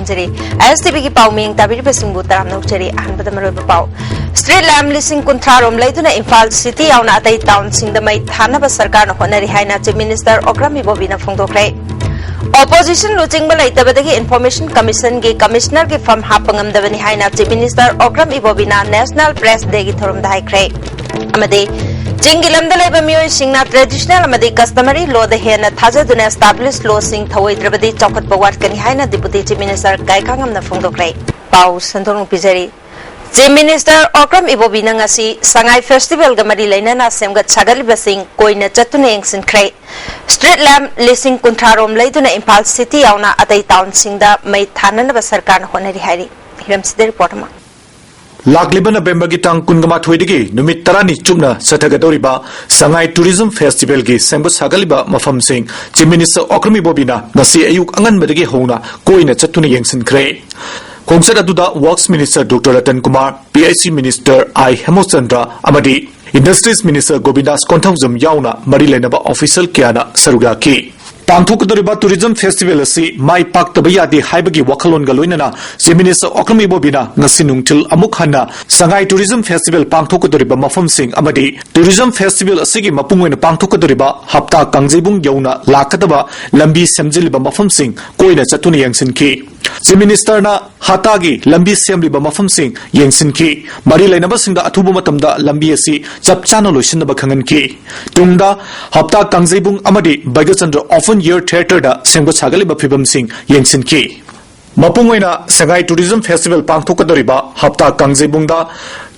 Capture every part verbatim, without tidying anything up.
ꯁꯤꯔꯤ꯫ ꯑꯥꯏ ꯑꯦꯁ T ꯚꯤꯒꯤ ꯄꯥꯎ ꯃꯤꯌꯦꯡ ꯇꯥꯕꯤꯔꯤꯕꯁꯤꯡꯕꯨ ꯇꯔꯥꯝꯅ ꯑꯣꯛꯆꯔꯤ꯫ ꯑꯍꯥꯟꯕꯗ ꯃꯔꯨꯑꯣꯏꯕ ꯄꯥꯎ꯫ ꯁ꯭ꯇ꯭ꯔꯤꯠ ꯂꯦꯝꯞ ꯂꯤꯁꯤꯡ ꯀꯨꯟꯊ꯭ꯔꯥ ꯔꯣꯝ ꯂꯩꯗꯨꯅ ꯏꯝꯐꯥꯜ ꯁꯤꯇꯤ ꯌꯥꯎꯅ ꯑꯇꯩ ꯇꯥꯎꯟꯁꯤꯡꯗ ꯃꯩ ꯊꯥꯅꯕ ꯁꯔꯀꯥꯔꯅ ꯍꯣꯠꯅꯔꯤ ꯍꯥꯏꯅ ꯆꯤꯐ ꯃꯤꯅꯤꯁꯇꯔ ꯑꯣꯀ꯭ꯔꯝ ꯏꯕꯣꯕꯤꯅ ꯐꯣꯡꯗꯣꯛꯈ꯭ꯔꯦ꯫ ꯑꯣꯄꯣꯖꯤꯁꯟ ꯂꯨꯆꯤꯡꯕ ꯂꯩꯇꯕꯗꯒꯤ ꯏꯟꯐꯣꯔꯃꯦꯁꯟ ꯀꯃꯤꯁꯟꯒꯤ ꯀꯃꯤꯁꯅꯔꯒꯤ ꯐꯝ ꯍꯥꯞꯄ ꯉꯝꯗꯕꯅꯤ ꯍꯥꯏꯅ ꯆꯤꯐ ꯃꯤꯅꯤꯁꯇꯔ ꯑꯣꯀ꯭ꯔꯝ ꯏꯕꯣꯕꯤꯅ ꯅꯦꯁꯅꯦꯜ ꯄ꯭ꯔꯦꯁ ꯗꯦꯒꯤ ꯊꯧꯔꯝꯗ ꯍꯥꯏꯈ꯭ꯔꯦ꯫ ꯑꯃꯗꯤ ꯆꯤꯡꯒꯤ ꯂꯝꯗ ꯂꯩꯕ ꯃꯤꯑꯣꯏꯁꯤꯡꯅ ꯇ꯭ꯔꯦꯗꯤꯁꯅꯦꯜ ꯑꯃꯗꯤ ꯀꯁꯇꯃꯔꯤ ꯂꯣꯗ ꯍꯦꯟꯅ ꯊꯥꯖꯗꯨꯅ ꯑꯦꯁꯇꯥꯕ꯭ꯂꯤꯁ ꯂꯣꯁꯤꯡ ꯊꯧꯑꯣꯏꯗ꯭ꯔꯕꯗꯤ ꯆꯥꯎꯈꯠꯄ ꯋꯥꯠꯀꯅꯤ ꯍꯥꯏꯅ ꯗꯤꯄꯨꯇꯤ ꯆꯤꯐ ꯃꯤꯅꯤꯁꯇꯔ ꯀꯥꯏꯈꯥꯉꯝꯅ ꯐꯣꯡꯗꯣꯛꯈ꯭ꯔꯦ꯫ ꯄꯥꯎ ꯁꯟꯗꯣꯛꯅ ꯄꯤꯖꯔꯤ꯫ ꯆꯤꯐ ꯃꯤꯅꯤꯁꯇꯔ ꯑꯣꯀ꯭ꯔꯝ ꯏꯕꯣꯕꯤꯅ ꯉꯁꯤ ꯁꯉꯥꯏ ꯐꯦꯁꯇꯤꯚꯦꯜꯒ ꯃꯔꯤ ꯂꯩꯅꯅ ꯁꯦꯝꯒꯠ ꯁꯥꯒꯠꯂꯤꯕꯁꯤꯡ ꯀꯣꯏꯅ ꯆꯠꯇꯨꯅ ꯌꯦꯡꯁꯤꯟꯈ꯭ꯔꯦ꯫ ꯁ꯭ꯇ꯭ꯔꯤꯠ ꯂꯦꯝꯞ ꯂꯤꯁꯤꯡ ꯀꯨꯟꯊ꯭ꯔꯥ ꯔꯣꯝ ꯂꯩꯗꯨꯅ ꯏꯝꯐꯥꯜ ꯁꯤꯇꯤ ꯌꯥꯎꯅ ꯑꯇꯩ ꯇꯥꯎꯟꯁꯤꯡꯗ ꯃꯩ ꯊꯥꯅꯅꯕ ꯁꯔꯀꯥꯔꯅ ꯍꯣꯠꯅꯔꯤ ꯍꯥꯏꯔꯤ꯫ ꯍꯤꯔꯝꯁꯤꯗ ꯔꯤꯄꯣꯔꯠ ꯑꯃ꯫ ꯂꯥꯛꯂꯤꯕ ꯅꯕꯦꯝꯕꯔꯒꯤ ꯇꯥꯡ ꯀꯨꯟꯃꯥꯊꯣꯏꯗꯒꯤ ꯅꯨꯃꯤꯠ ꯇꯔꯥꯅꯤ ꯆꯨꯞꯅ ꯆꯠꯊꯒꯗꯧꯔꯤꯕ ꯁꯉꯥꯏ ꯇꯨꯔꯤꯖꯝ ꯐꯦꯁꯇꯤꯚꯦꯜꯒꯤ ꯁꯦꯝꯒꯠ ꯁꯥꯒꯠꯂꯤꯕ ꯃꯐꯝꯁꯤꯡ ꯆꯤꯐ ꯃꯤꯅꯤꯁꯇꯔ ꯑꯣꯀ꯭ꯔꯝ ꯏꯕꯣꯕꯤꯅ ꯉꯁꯤ ꯑꯌꯨꯛ ꯑꯉꯟꯕꯗꯒꯤ ꯍꯧꯅ ꯀꯣꯏꯅ ꯆꯠꯇꯨꯅ ꯌꯦꯡꯁꯤꯟꯈ꯭ꯔꯦ꯫ ꯈꯣꯡꯆꯠ ꯑꯗꯨꯗ works minister doctor Ratan Kumar, P I C minister ꯑꯥꯏ ꯍꯦꯃꯆꯟꯗ꯭ꯔ ꯑꯃꯗꯤ ꯏꯟꯗꯁꯇ꯭ꯔꯤꯁ ꯃꯤꯅꯤꯁꯇꯔ ꯒꯣꯕꯤꯟꯗꯥꯁ ꯀꯣꯟꯊꯧꯖꯝ ꯌꯥꯎꯅ ꯃꯔꯤ ꯂꯩꯅꯕ ꯑꯣꯐꯤꯁꯤꯌꯦꯜ ꯀꯌꯥꯅ ꯁꯔꯨꯛ ꯌꯥꯈꯤ꯫ ꯄꯥꯡꯊꯣꯛꯀꯗꯧꯔꯤꯕ ꯇꯨꯔꯤꯖꯝ ꯐꯦꯁꯇꯤꯚꯦꯜ ꯑꯁꯤ ꯃꯥꯏ ꯄꯥꯛꯇꯕ ꯌꯥꯗꯦ ꯍꯥꯏꯕꯒꯤ ꯋꯥꯈꯜꯂꯣꯟꯒ ꯂꯣꯏꯅꯅ ꯆꯤꯐ ꯃꯤꯅꯤꯁꯇꯔ ꯑꯣꯀ꯭ꯔꯝ ꯏꯕꯣꯕꯤꯅ ꯉꯁꯤ ꯅꯨꯡꯊꯤꯜ ꯑꯃꯨꯛ ꯍꯟꯅ ꯁꯉꯥꯏ ꯇꯨꯔꯤꯖꯝ ꯐꯦꯁꯇꯤꯚꯦꯜ ꯄꯥꯡꯊꯣꯛꯀꯗꯧꯔꯤꯕ ꯃꯐꯝꯁꯤꯡ ꯑꯃꯗꯤ ꯇꯨꯔꯤꯖꯝ ꯐꯦꯁꯇꯤꯚꯦꯜ ꯑꯁꯤꯒꯤ ꯃꯄꯨꯡ ꯑꯣꯏꯅ ꯄꯥꯡꯊꯣꯛꯀꯗꯧꯔꯤꯕ ꯍꯞꯇꯥ ꯀꯥꯡꯖꯩꯕꯨꯡ ꯌꯧꯅ ꯂꯥꯛꯀꯗꯕ ꯂꯝꯕꯤ ꯁꯦꯝꯖꯤꯜꯂꯤꯕ ꯃꯐꯝꯁꯤꯡ ꯀꯣꯏꯅ ꯆꯠꯇꯨꯅ ꯌꯦꯡꯁꯤꯟꯈꯤ꯫ ꯆꯤꯐ ꯃꯤꯅꯤꯁꯇꯔꯅ ꯍꯞꯇꯥꯒꯤ ꯂꯝꯕꯤ ꯁꯦꯝꯂꯤꯕ ꯃꯐꯝꯁꯤꯡ ꯌꯦꯡꯁꯤꯟꯈꯤ꯫ ꯃꯔꯤ ꯂꯩꯅꯕꯁꯤꯡꯗ ꯑꯊꯨꯕ ꯃꯇꯝꯗ ꯂꯝꯕꯤ ꯑꯁꯤ ꯆꯞ ꯆꯥꯅ ꯂꯣꯏꯁꯤꯟꯅꯕ ꯈꯪꯍꯟꯈꯤ꯫ ꯇꯨꯡꯗ ꯍꯞꯇꯥ ꯀꯥꯡꯖꯩꯕꯨꯡ ꯑꯃꯗꯤ ꯕꯩꯒꯆꯟꯗ꯭ꯔ ꯑꯣꯄꯟ ꯑꯦꯌꯔ ꯊꯤꯌꯦꯇꯔꯗ ꯁꯦꯝꯒꯠ ꯁꯥꯒꯠꯂꯤꯕ ꯐꯤꯕꯝꯁꯤꯡ ꯌꯦꯡꯁꯤꯟꯈꯤ꯫ ꯃꯄꯨꯡ ꯑꯣꯏꯅ ꯁꯉꯥꯏ ꯇꯨꯔꯤꯖꯝ ꯐꯦꯁꯇꯤꯚꯦꯜ ꯄꯥꯡꯊꯣꯛꯀꯗꯧꯔꯤꯕ ꯍꯞꯇꯥ ꯀꯥꯡꯖꯩꯕꯨꯡꯗ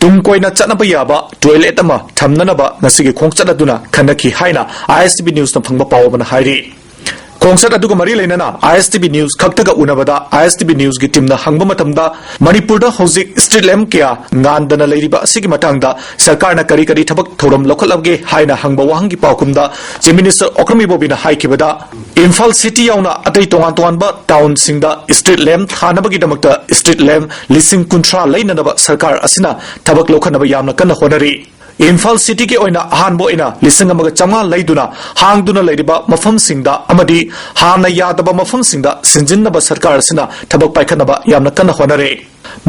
ꯇꯨꯡ ꯀꯣꯏꯅ ꯆꯠꯅꯕ ꯌꯥꯕ ꯇꯣꯏꯂꯦꯠ ꯑꯃ ꯊꯝꯅꯅꯕ ꯉꯁꯤꯒꯤ ꯈꯣꯡꯆꯠ ꯑꯗꯨꯅ ꯈꯟꯅꯈꯤ ꯍꯥꯏꯅ ꯑꯥꯏ ꯑꯦꯁ ꯇꯤ ꯚꯤ ꯅ꯭ꯌꯨꯁꯅ ꯐꯪꯕ ꯄꯥꯎ ꯑꯃꯅ ꯍꯥꯏꯔꯤ꯫ ꯈꯣꯡꯆꯠ ꯑꯗꯨꯒ ꯃꯔꯤ ꯂꯩꯅꯅ ꯑꯥꯏ ꯑꯦꯁ ꯇꯤ ꯚꯤ ꯅ꯭ꯌꯨꯁ ꯈꯛꯇꯒ ꯎꯅꯕꯗ ꯑꯥꯏ ꯑꯦꯁ ꯇꯤ ꯚꯤ ꯅ꯭ꯌꯨꯁꯀꯤ ꯇꯤꯝꯅ ꯍꯪꯕ ꯃꯇꯝꯗ, ꯃꯅꯤꯄꯨꯔꯗ ꯍꯧꯖꯤꯛ ꯁ꯭ꯇ꯭ꯔꯤꯠ ꯂꯦꯝꯞ ꯀꯌꯥ ꯉꯥꯟꯗꯅ ꯂꯩꯔꯤꯕ ꯑꯁꯤꯒꯤ ꯃꯇꯥꯡꯗ ꯁꯔꯀꯥꯔꯅ ꯀꯔꯤ ꯀꯔꯤ ꯊꯕꯛ ꯊꯧꯔꯝ ꯂꯧꯈꯠꯂꯕꯒꯦ ꯍꯥꯏꯅ ꯍꯪꯕ ꯋꯥꯍꯪꯒꯤ ꯄꯥꯎꯈꯨꯝꯗ ꯆꯤꯐ ꯃꯤꯅꯤꯁꯇꯔ ꯑꯣꯀ꯭ꯔꯝ ꯏꯕꯣꯕꯤꯅ ꯍꯥꯏꯈꯤꯕꯗ, ꯏꯝꯐꯥꯜ ꯁꯤꯇꯤ ꯌꯥꯎꯅ ꯑꯇꯩ ꯇꯣꯉꯥꯟ ꯇꯣꯉꯥꯟꯕ ꯇꯥꯎꯟꯁꯤꯡꯗ ꯁ꯭ꯇ꯭ꯔꯤꯠ ꯂꯦꯝꯞ ꯊꯥꯅꯕꯒꯤꯗꯃꯛꯇ ꯁ꯭ꯇ꯭ꯔꯤꯠ ꯂꯦꯝꯞ ꯂꯤꯁꯤꯡ ꯀꯨꯟꯊ꯭ꯔꯥ ꯂꯩꯅꯅꯕ ꯁꯔꯀꯥꯔ ꯑꯁꯤꯅ ꯊꯕꯛ ꯂꯧꯈꯠꯅꯕ ꯌꯥꯝꯅ ꯀꯟꯅ ꯍꯣꯠꯅꯔꯤ꯫ ꯏꯝꯐꯥꯜ ꯁꯤꯇꯤꯒꯤ ꯑꯣꯏꯅ ꯑꯍꯥꯟꯕ ꯑꯣꯏꯅ ꯂꯤꯁꯤꯡ ꯑꯃꯒ ꯆꯥꯝꯃꯉꯥ ꯂꯩꯗꯨꯅ ꯍꯥꯡꯗꯨꯅ ꯂꯩꯔꯤꯕ ꯃꯐꯝꯁꯤꯡꯗ ꯑꯃꯗꯤ ꯍꯥꯟꯅ ꯌꯥꯗꯕ ꯃꯐꯝꯁꯤꯡꯗ ꯁꯤꯟꯖꯤꯟꯅꯕ ꯁꯔꯀꯥꯔ ꯑꯁꯤꯅ ꯊꯕꯛ ꯄꯥꯏꯈꯠꯅꯕ ꯌꯥꯝꯅ ꯀꯟꯅ ꯍꯣꯠꯅꯔꯦ꯫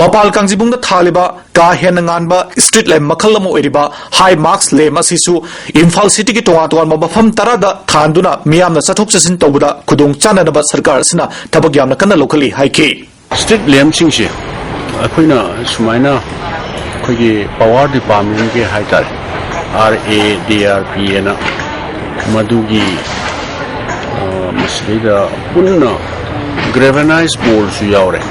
ꯃꯄꯥꯜ ꯀꯥꯡꯖꯤꯕꯨꯡꯗ ꯊꯥꯜꯂꯤꯕ ꯀꯥ ꯍꯦꯟꯅ ꯉꯥꯟꯕ street lamp ꯃꯈꯜ ꯑꯃ ꯑꯣꯏꯔꯤꯕ high mast lamp ꯑꯁꯤꯁꯨ ꯏꯝꯐꯥꯜ ꯁꯤꯇꯤꯒꯤ ꯇꯣꯉꯥꯟ ꯇꯣꯉꯥꯟꯕ ꯃꯐꯝ ꯇꯔꯥꯗ ꯊꯥꯟꯗꯨꯅ ꯃꯤꯌꯥꯝꯅ ꯆꯠꯊꯣꯛ ꯆꯠꯁꯤꯟ ꯇꯧꯕꯗ ꯈꯨꯗꯣꯡ ꯆꯥꯅꯅꯕ ꯁꯔꯀꯥꯔ ꯑꯁꯤꯅ ꯊꯕꯛ ꯌꯥꯝꯅ ꯀꯟꯅ ꯂꯧꯈꯠꯂꯤ ꯍꯥꯏꯈꯤ꯫ Street lampꯁꯤꯡꯁꯦ ꯑꯩꯈꯣꯏꯅ ꯁꯨꯃꯥꯏꯅ ꯑꯩꯈꯣꯏꯒꯤ power departmentꯀꯤ ꯍꯥꯏ ꯇꯥꯔꯦ, R A D R P ꯑꯅ ꯃꯗꯨꯒꯤ, ꯑ, ꯃꯁꯤꯗꯩꯗ ꯄꯨꯟꯅ galvanized poleꯁꯨ ꯌꯥꯎꯔꯦ꯫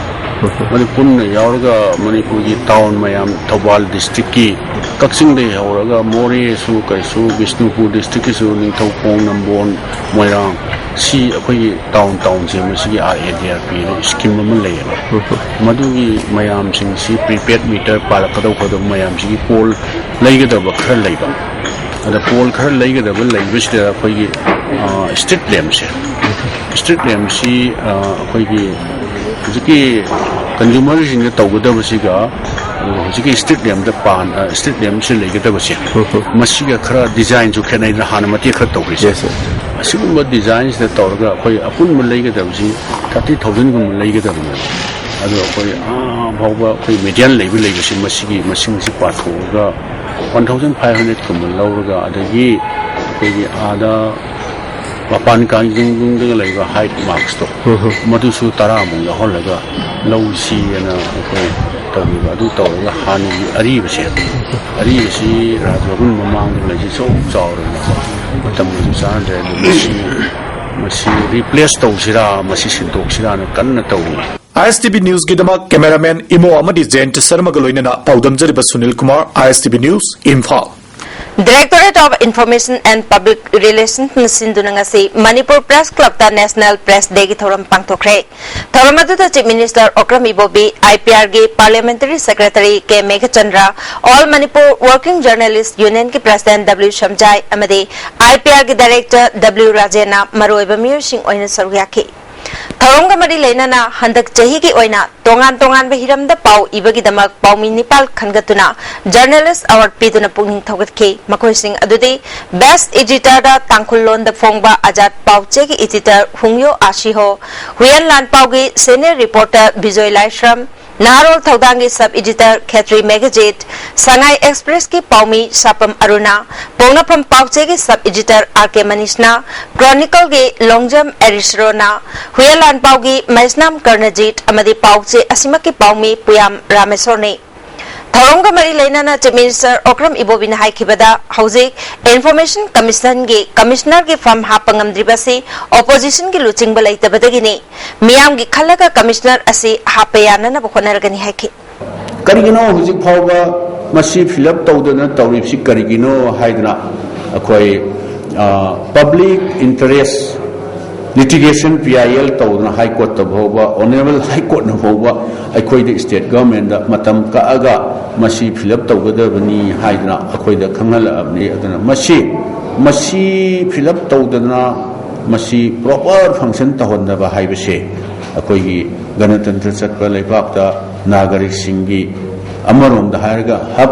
ꯃꯗꯨ ꯄꯨꯟꯅ ꯌꯥꯎꯔꯒ ꯃꯅꯤꯄꯨꯔꯒꯤ town ꯃꯌꯥꯝ, ꯊꯧꯕꯥꯜ districtꯀꯤ, ꯀꯛꯆꯤꯡꯗꯒꯤ ꯍꯧꯔꯒ ꯃꯣꯔꯦꯁꯨ, ꯀꯩꯁꯨ, ꯕꯤꯁꯅꯨꯄꯨꯔ districtꯀꯤꯁꯨ, ꯅꯤꯡꯊꯧꯈꯣꯡ, ꯅꯝꯕꯣꯜ, ꯃꯣꯏꯔꯥꯡ, ꯁꯤ ꯑꯩꯈꯣꯏꯒꯤ town townꯁꯦ ꯃꯁꯤꯒꯤ R A D R P ꯑꯅ scheme ꯑꯃ ꯂꯩꯌꯦꯕ꯫ ꯃꯗꯨꯒꯤ ꯃꯌꯥꯝꯁꯤꯡꯁꯤ prepaid meter ꯄꯥꯜꯂꯛꯀꯗꯧꯕ ꯃꯌꯥꯝꯁꯤꯒꯤ pole ꯂꯩꯒꯗꯕ ꯈꯔ ꯂꯩꯕ꯫ ꯑꯗ pole ꯈꯔ ꯂꯩꯒꯗꯕ ꯂꯩꯕꯁꯤꯗ ꯑꯩꯈꯣꯏꯒꯤ, ꯑ, street lampꯁꯦ, street lampꯁꯤ, ꯑ, ꯑꯩꯈꯣꯏꯒꯤ ꯍꯧꯖꯤꯛꯀꯤ consumerꯁꯤꯡꯅ ꯇꯧꯒꯗꯕꯁꯤꯒ, ꯑꯗꯨꯒ ꯍꯧꯖꯤꯛꯀꯤ street lampꯇ ꯄꯥꯟ-, ꯑ, street lampꯁꯤ ꯂꯩꯒꯗꯕꯁꯦ, ꯎꯝ, ꯎꯝ꯫ ꯃꯁꯤꯒ ꯈꯔ designꯁꯨ ꯈꯦꯠꯅꯩꯗꯅ, ꯍꯥꯟꯅ ꯃꯇꯦꯛ ꯈꯔ ꯇꯧꯈ꯭ꯔꯤꯁꯦ꯫ Yes, sir. ꯑꯁꯤꯒꯨꯝꯕ designꯁꯤꯗ ꯇꯧꯔꯒ ꯑꯩꯈꯣꯏ ꯑꯄꯨꯟꯕ ꯂꯩꯒꯗꯕꯁꯤ thirty thousandꯒꯨꯝꯕ ꯂꯩꯒꯗꯕꯅꯦꯕ꯫ ꯑꯗꯣ ꯑꯩꯈꯣꯏ ꯑꯥ ꯐꯥꯎꯕ ꯑꯩꯈꯣꯏ median ꯂꯩꯕ ꯂꯩꯕꯁꯤ ꯃꯁꯤꯒꯤ ꯃꯁꯤꯡꯁꯤ ꯄꯥꯊꯣꯛꯑꯒ one thousand five hundredꯀꯨꯝꯕ ꯂꯧꯔꯒ, ꯑꯗꯒꯤ ꯑꯩꯈꯣꯏꯒꯤ ꯑꯥꯗ ꯃꯄꯥꯟ ꯀꯥꯡꯖꯤꯡꯗꯒ ꯂꯩꯕ high mastꯇꯣ, ꯎꯝ, ꯎꯝ꯫ ꯃꯗꯨꯁꯨ ꯇꯔꯥꯃꯨꯛ ꯂꯧꯍꯜꯂꯒ ꯂꯧꯁꯤꯑꯅ ꯑꯩꯈꯣꯏ ꯇꯧꯔꯤꯕ꯫ ꯑꯗꯨ ꯇꯧꯔꯒ ꯍꯥꯟꯅꯒꯤ ꯑꯔꯤꯕꯁꯦ, ꯑꯔꯤꯕꯁꯤ ꯔꯥꯖꯕꯥꯕꯟ ꯃꯃꯥꯡꯗ ꯂꯩꯁꯤ ꯆꯥꯎ ꯆꯥꯎꯔꯦꯅꯀꯣ, ꯃꯇꯝꯒꯁꯨ ꯆꯥꯟꯅꯗ꯭ꯔꯦ꯫ ꯑꯗꯨ ꯃꯁꯤ, ꯃꯁꯤ replace ꯇꯧꯁꯤꯔꯥ, ꯃꯁꯤ ꯁꯤꯟꯗꯣꯛꯁꯤꯔꯥꯅ ꯀꯟꯅ ꯇꯧꯔꯤ꯫ I S T V Newsꯀꯤꯗꯃꯛ cameraman Imo ꯑꯃꯗꯤ ꯖꯌꯟꯇ ꯁꯔꯃꯒ ꯂꯣꯏꯅꯅ ꯄꯥꯎꯗꯝꯖꯔꯤꯕ Sunil Kumar, I S T V News, Imphal. Directorate of Information and Public Relations ꯅ ꯁꯤꯟꯗꯨꯅ ꯉꯁꯤ ꯃꯅꯤꯄꯨꯔ Press Clubꯇ National Press Dayꯒꯤ ꯊꯧꯔꯝ ꯄꯥꯡꯊꯣꯛꯈ꯭ꯔꯦ꯫ ꯊꯧꯔꯝ ꯑꯗꯨꯗ Chief Minister Okram Ibobi, I P Rꯒꯤ Parliamentary Secretary K Meghachandra, All Manipur Working Journalist Unionꯒꯤ President W ꯁꯝꯖꯥꯏ ꯑꯃꯗꯤ I P Rꯒꯤ Director W ꯔꯥꯖꯦꯟꯅ ꯃꯔꯨꯑꯣꯏꯕ ꯃꯤꯑꯣꯏꯁꯤꯡ ꯑꯣꯏꯅ ꯁꯔꯨꯛ ꯌꯥꯈꯤ꯫ ꯊꯧꯔꯝꯒ ꯃꯔꯤ ꯂꯩꯅꯅ ꯍꯟꯗꯛ ꯆꯍꯤꯒꯤ ꯑꯣꯏꯅ ꯇꯣꯉꯥꯟ ꯇꯣꯉꯥꯟꯕ ꯍꯤꯔꯝꯗ ꯄꯥꯎ ꯏꯕꯒꯤꯗꯃꯛ ꯄꯥꯎꯃꯤ ꯅꯤꯄꯥꯜ ꯈꯟꯒꯠꯇꯨꯅ Journalist Award ꯄꯤꯗꯨꯅ ꯄꯨꯛꯅꯤꯡ ꯊꯧꯒꯠꯈꯤ꯫ ꯃꯈꯣꯏꯁꯤꯡ ꯑꯗꯨꯗꯤ Best Editorꯗ ꯇꯥꯡꯈꯨꯜ ꯂꯣꯟꯗ ꯐꯣꯡꯕ ꯑꯖꯥꯗ ꯄꯥꯎꯆꯦꯒꯤ editor ꯍꯨꯡꯌꯣ ꯑꯥꯁꯤꯍꯣ, ꯍꯨꯏꯌꯦꯟ ꯂꯥꯟꯄꯥꯎꯒꯤ senior reporter ꯕꯤꯖꯣꯏ ꯂꯥꯏꯁ꯭ꯔꯝ, ꯅꯍꯥꯔꯣꯜ ꯊꯧꯗꯥꯡꯒꯤ sub editor ꯈꯦꯇ꯭ꯔꯤ ꯃꯦꯘꯖꯤꯠ, ꯁꯉꯥꯏ Expressꯀꯤ ꯄꯥꯎꯃꯤ ꯁꯥꯄꯝ ꯑꯔꯨꯅꯥ, ꯄꯣꯛꯅꯐꯝ ꯄꯥꯎꯆꯦꯒꯤ sub editor ꯑꯥꯔ ꯀꯦ ꯃꯅꯤꯁꯅꯥ, Chronicleꯒꯤ ꯂꯣꯡꯖꯝ ꯑꯦꯔꯤꯁꯔꯣꯅꯥ, ꯍꯨꯌꯦꯟ ꯂꯥꯟꯄꯥꯎꯒꯤ ꯃꯩꯁꯅꯥꯝ ꯀꯔꯅꯖꯤꯠ ꯑꯃꯗꯤ ꯄꯥꯎꯆꯦ ꯑꯁꯤꯃꯛꯀꯤ ꯄꯥꯎꯃꯤ ꯄꯨꯌꯥꯝ ꯔꯥꯃꯦꯁꯣꯔꯅꯤ꯫ ꯊꯧꯔꯝꯒ ꯃꯔꯤ ꯂꯩꯅꯅ Chief Minister ꯑꯣꯀ꯭ꯔꯝ ꯏꯕꯣꯕꯤꯅ ꯍꯥꯏꯈꯤꯕꯗ, ꯍꯧꯖꯤꯛ Information Commissionꯒꯤ Commissionerꯒꯤ ꯐꯝ ꯍꯥꯞꯄ ꯉꯝꯗ꯭ꯔꯤꯕꯁꯤ oppositionꯒꯤ ꯂꯨꯆꯤꯡꯕ ꯂꯩꯇꯕꯗꯒꯤꯅꯤ꯫ ꯃꯤꯌꯥꯝꯒꯤ ꯈꯜꯂꯒ Commissioner ꯑꯁꯤ ꯍꯥꯞꯄ ꯌꯥꯅꯅꯕ ꯍꯣꯠꯅꯔꯒꯅꯤ ꯍꯥꯏꯈꯤ꯫ ꯀꯔꯤꯒꯤꯅꯣ ꯍꯧꯖꯤꯛ ꯐꯥꯎꯕ ꯃꯁꯤ fill up ꯇꯧꯗꯅ ꯇꯧꯔꯤꯕꯁꯤ ꯀꯔꯤꯒꯤꯅꯣ ꯍꯥꯏꯗꯅ ꯑꯩꯈꯣꯏ, ꯑ, public interest litigation, P I L ꯇꯧꯗꯅ High Courtꯇ ꯐꯥꯎꯕ, Honourable High Courtꯅ ꯐꯥꯎꯕ ꯑꯩꯈꯣꯏꯗ state governmentꯗ ꯃꯇꯝ ꯀꯛꯑꯒ ꯃꯁꯤ fill up ꯇꯧꯒꯗꯕꯅꯤ ꯍꯥꯏꯗꯅ ꯑꯩꯈꯣꯏꯗ ꯈꯪꯍꯜꯂꯛꯑꯕꯅꯤ꯫ ꯑꯗꯨꯅ ꯃꯁꯤ, ꯃꯁꯤ fill up ꯇꯧꯗꯅ ꯃꯁꯤ proper function ꯇꯧꯍꯟꯗꯕ ꯍꯥꯏꯕꯁꯦ ꯑꯩꯈꯣꯏꯒꯤ ꯒꯅꯇꯟꯇ꯭ꯔ ꯆꯠꯄ ꯂꯩꯕꯥꯛꯇ ꯅꯥꯒꯔꯤꯛꯁꯤꯡꯒꯤ ꯑꯃꯔꯣꯝꯗ ꯍꯥꯏꯔꯒ ꯍꯛ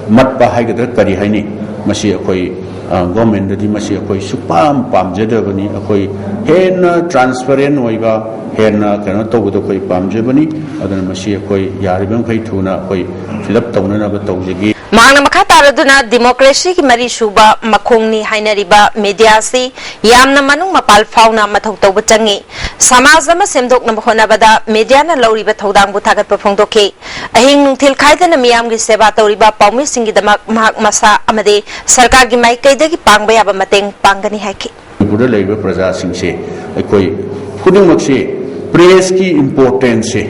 ꯃꯠꯄ ꯍꯥꯏꯒꯗ꯭ꯔꯥ ꯀꯔꯤ ꯍꯥꯏꯅꯤ, ꯃꯁꯤ ꯑꯩꯈꯣꯏ, ꯑ, governmentꯗꯗꯤ ꯃꯁꯤ ꯑꯩꯈꯣꯏ ꯁꯨꯛꯄꯥꯝ ꯄꯥꯝꯖꯗꯕꯅꯤ꯫ ꯑꯩꯈꯣꯏ ꯍꯦꯟꯅ transparent ꯑꯣꯏꯕ, ꯍꯦꯟꯅ ꯀꯩꯅꯣ ꯇꯧꯕꯗꯣ ꯑꯩꯈꯣꯏ ꯄꯥꯝꯖꯕꯅꯤ꯫ ꯑꯗꯨꯅ ꯃꯁꯤ ꯑꯩꯈꯣꯏ ꯌꯥꯔꯤꯕ ꯃꯈꯩ ꯊꯨꯅ ꯑꯩꯈꯣꯏ fill up ꯇꯧꯅꯅꯕ ꯇꯧꯖꯒꯦ꯫ ꯃꯍꯥꯛꯅ ꯃꯈꯥ ꯇꯥꯔꯗꯨꯅ democracyꯒꯤ ꯃꯔꯤꯁꯨꯕ ꯃꯈꯣꯡꯅꯤ ꯍꯥꯏꯅꯔꯤꯕ media ꯑꯁꯤ ꯌꯥꯝꯅ ꯃꯅꯨꯡ ꯃꯄꯥꯜ ꯐꯥꯎꯅ ꯃꯊꯧ ꯇꯧꯕ ꯆꯪꯏ꯫ ꯁꯃꯥꯖ ꯑꯃ ꯁꯦꯝꯗꯣꯛꯅꯕ ꯍꯣꯠꯅꯕꯗ mediaꯅ ꯂꯧꯔꯤꯕ ꯊꯧꯗꯥꯡꯕꯨ ꯊꯥꯒꯠꯄ ꯐꯣꯡꯗꯣꯛꯈꯤ꯫ ꯑꯍꯤꯡ ꯅꯨꯡꯊꯤꯜ ꯈꯥꯏꯗꯅ ꯃꯤꯌꯥꯝꯒꯤ ꯁꯦꯕꯥ ꯇꯧꯔꯤꯕ ꯄꯥꯎꯃꯤꯁꯤꯡꯒꯤꯗꯃꯛ ꯃꯍꯥꯛ ꯃꯁꯥ ꯑꯃꯗꯤ ꯁꯔꯀꯥꯔꯒꯤ ꯃꯥꯏꯀꯩꯗꯒꯤ ꯄꯥꯡꯕ ꯌꯥꯕ ꯃꯇꯦꯡ ꯄꯥꯡꯒꯅꯤ ꯍꯥꯏꯈꯤ꯫ ꯃꯅꯤꯄꯨꯔꯗ ꯂꯩꯔꯤꯕ ꯄ꯭ꯔꯖꯥꯁꯤꯡꯁꯦ ꯑꯩꯈꯣꯏ ꯈꯨꯗꯤꯡꯃꯛꯁꯦ pressꯀꯤ importanceꯁꯦ,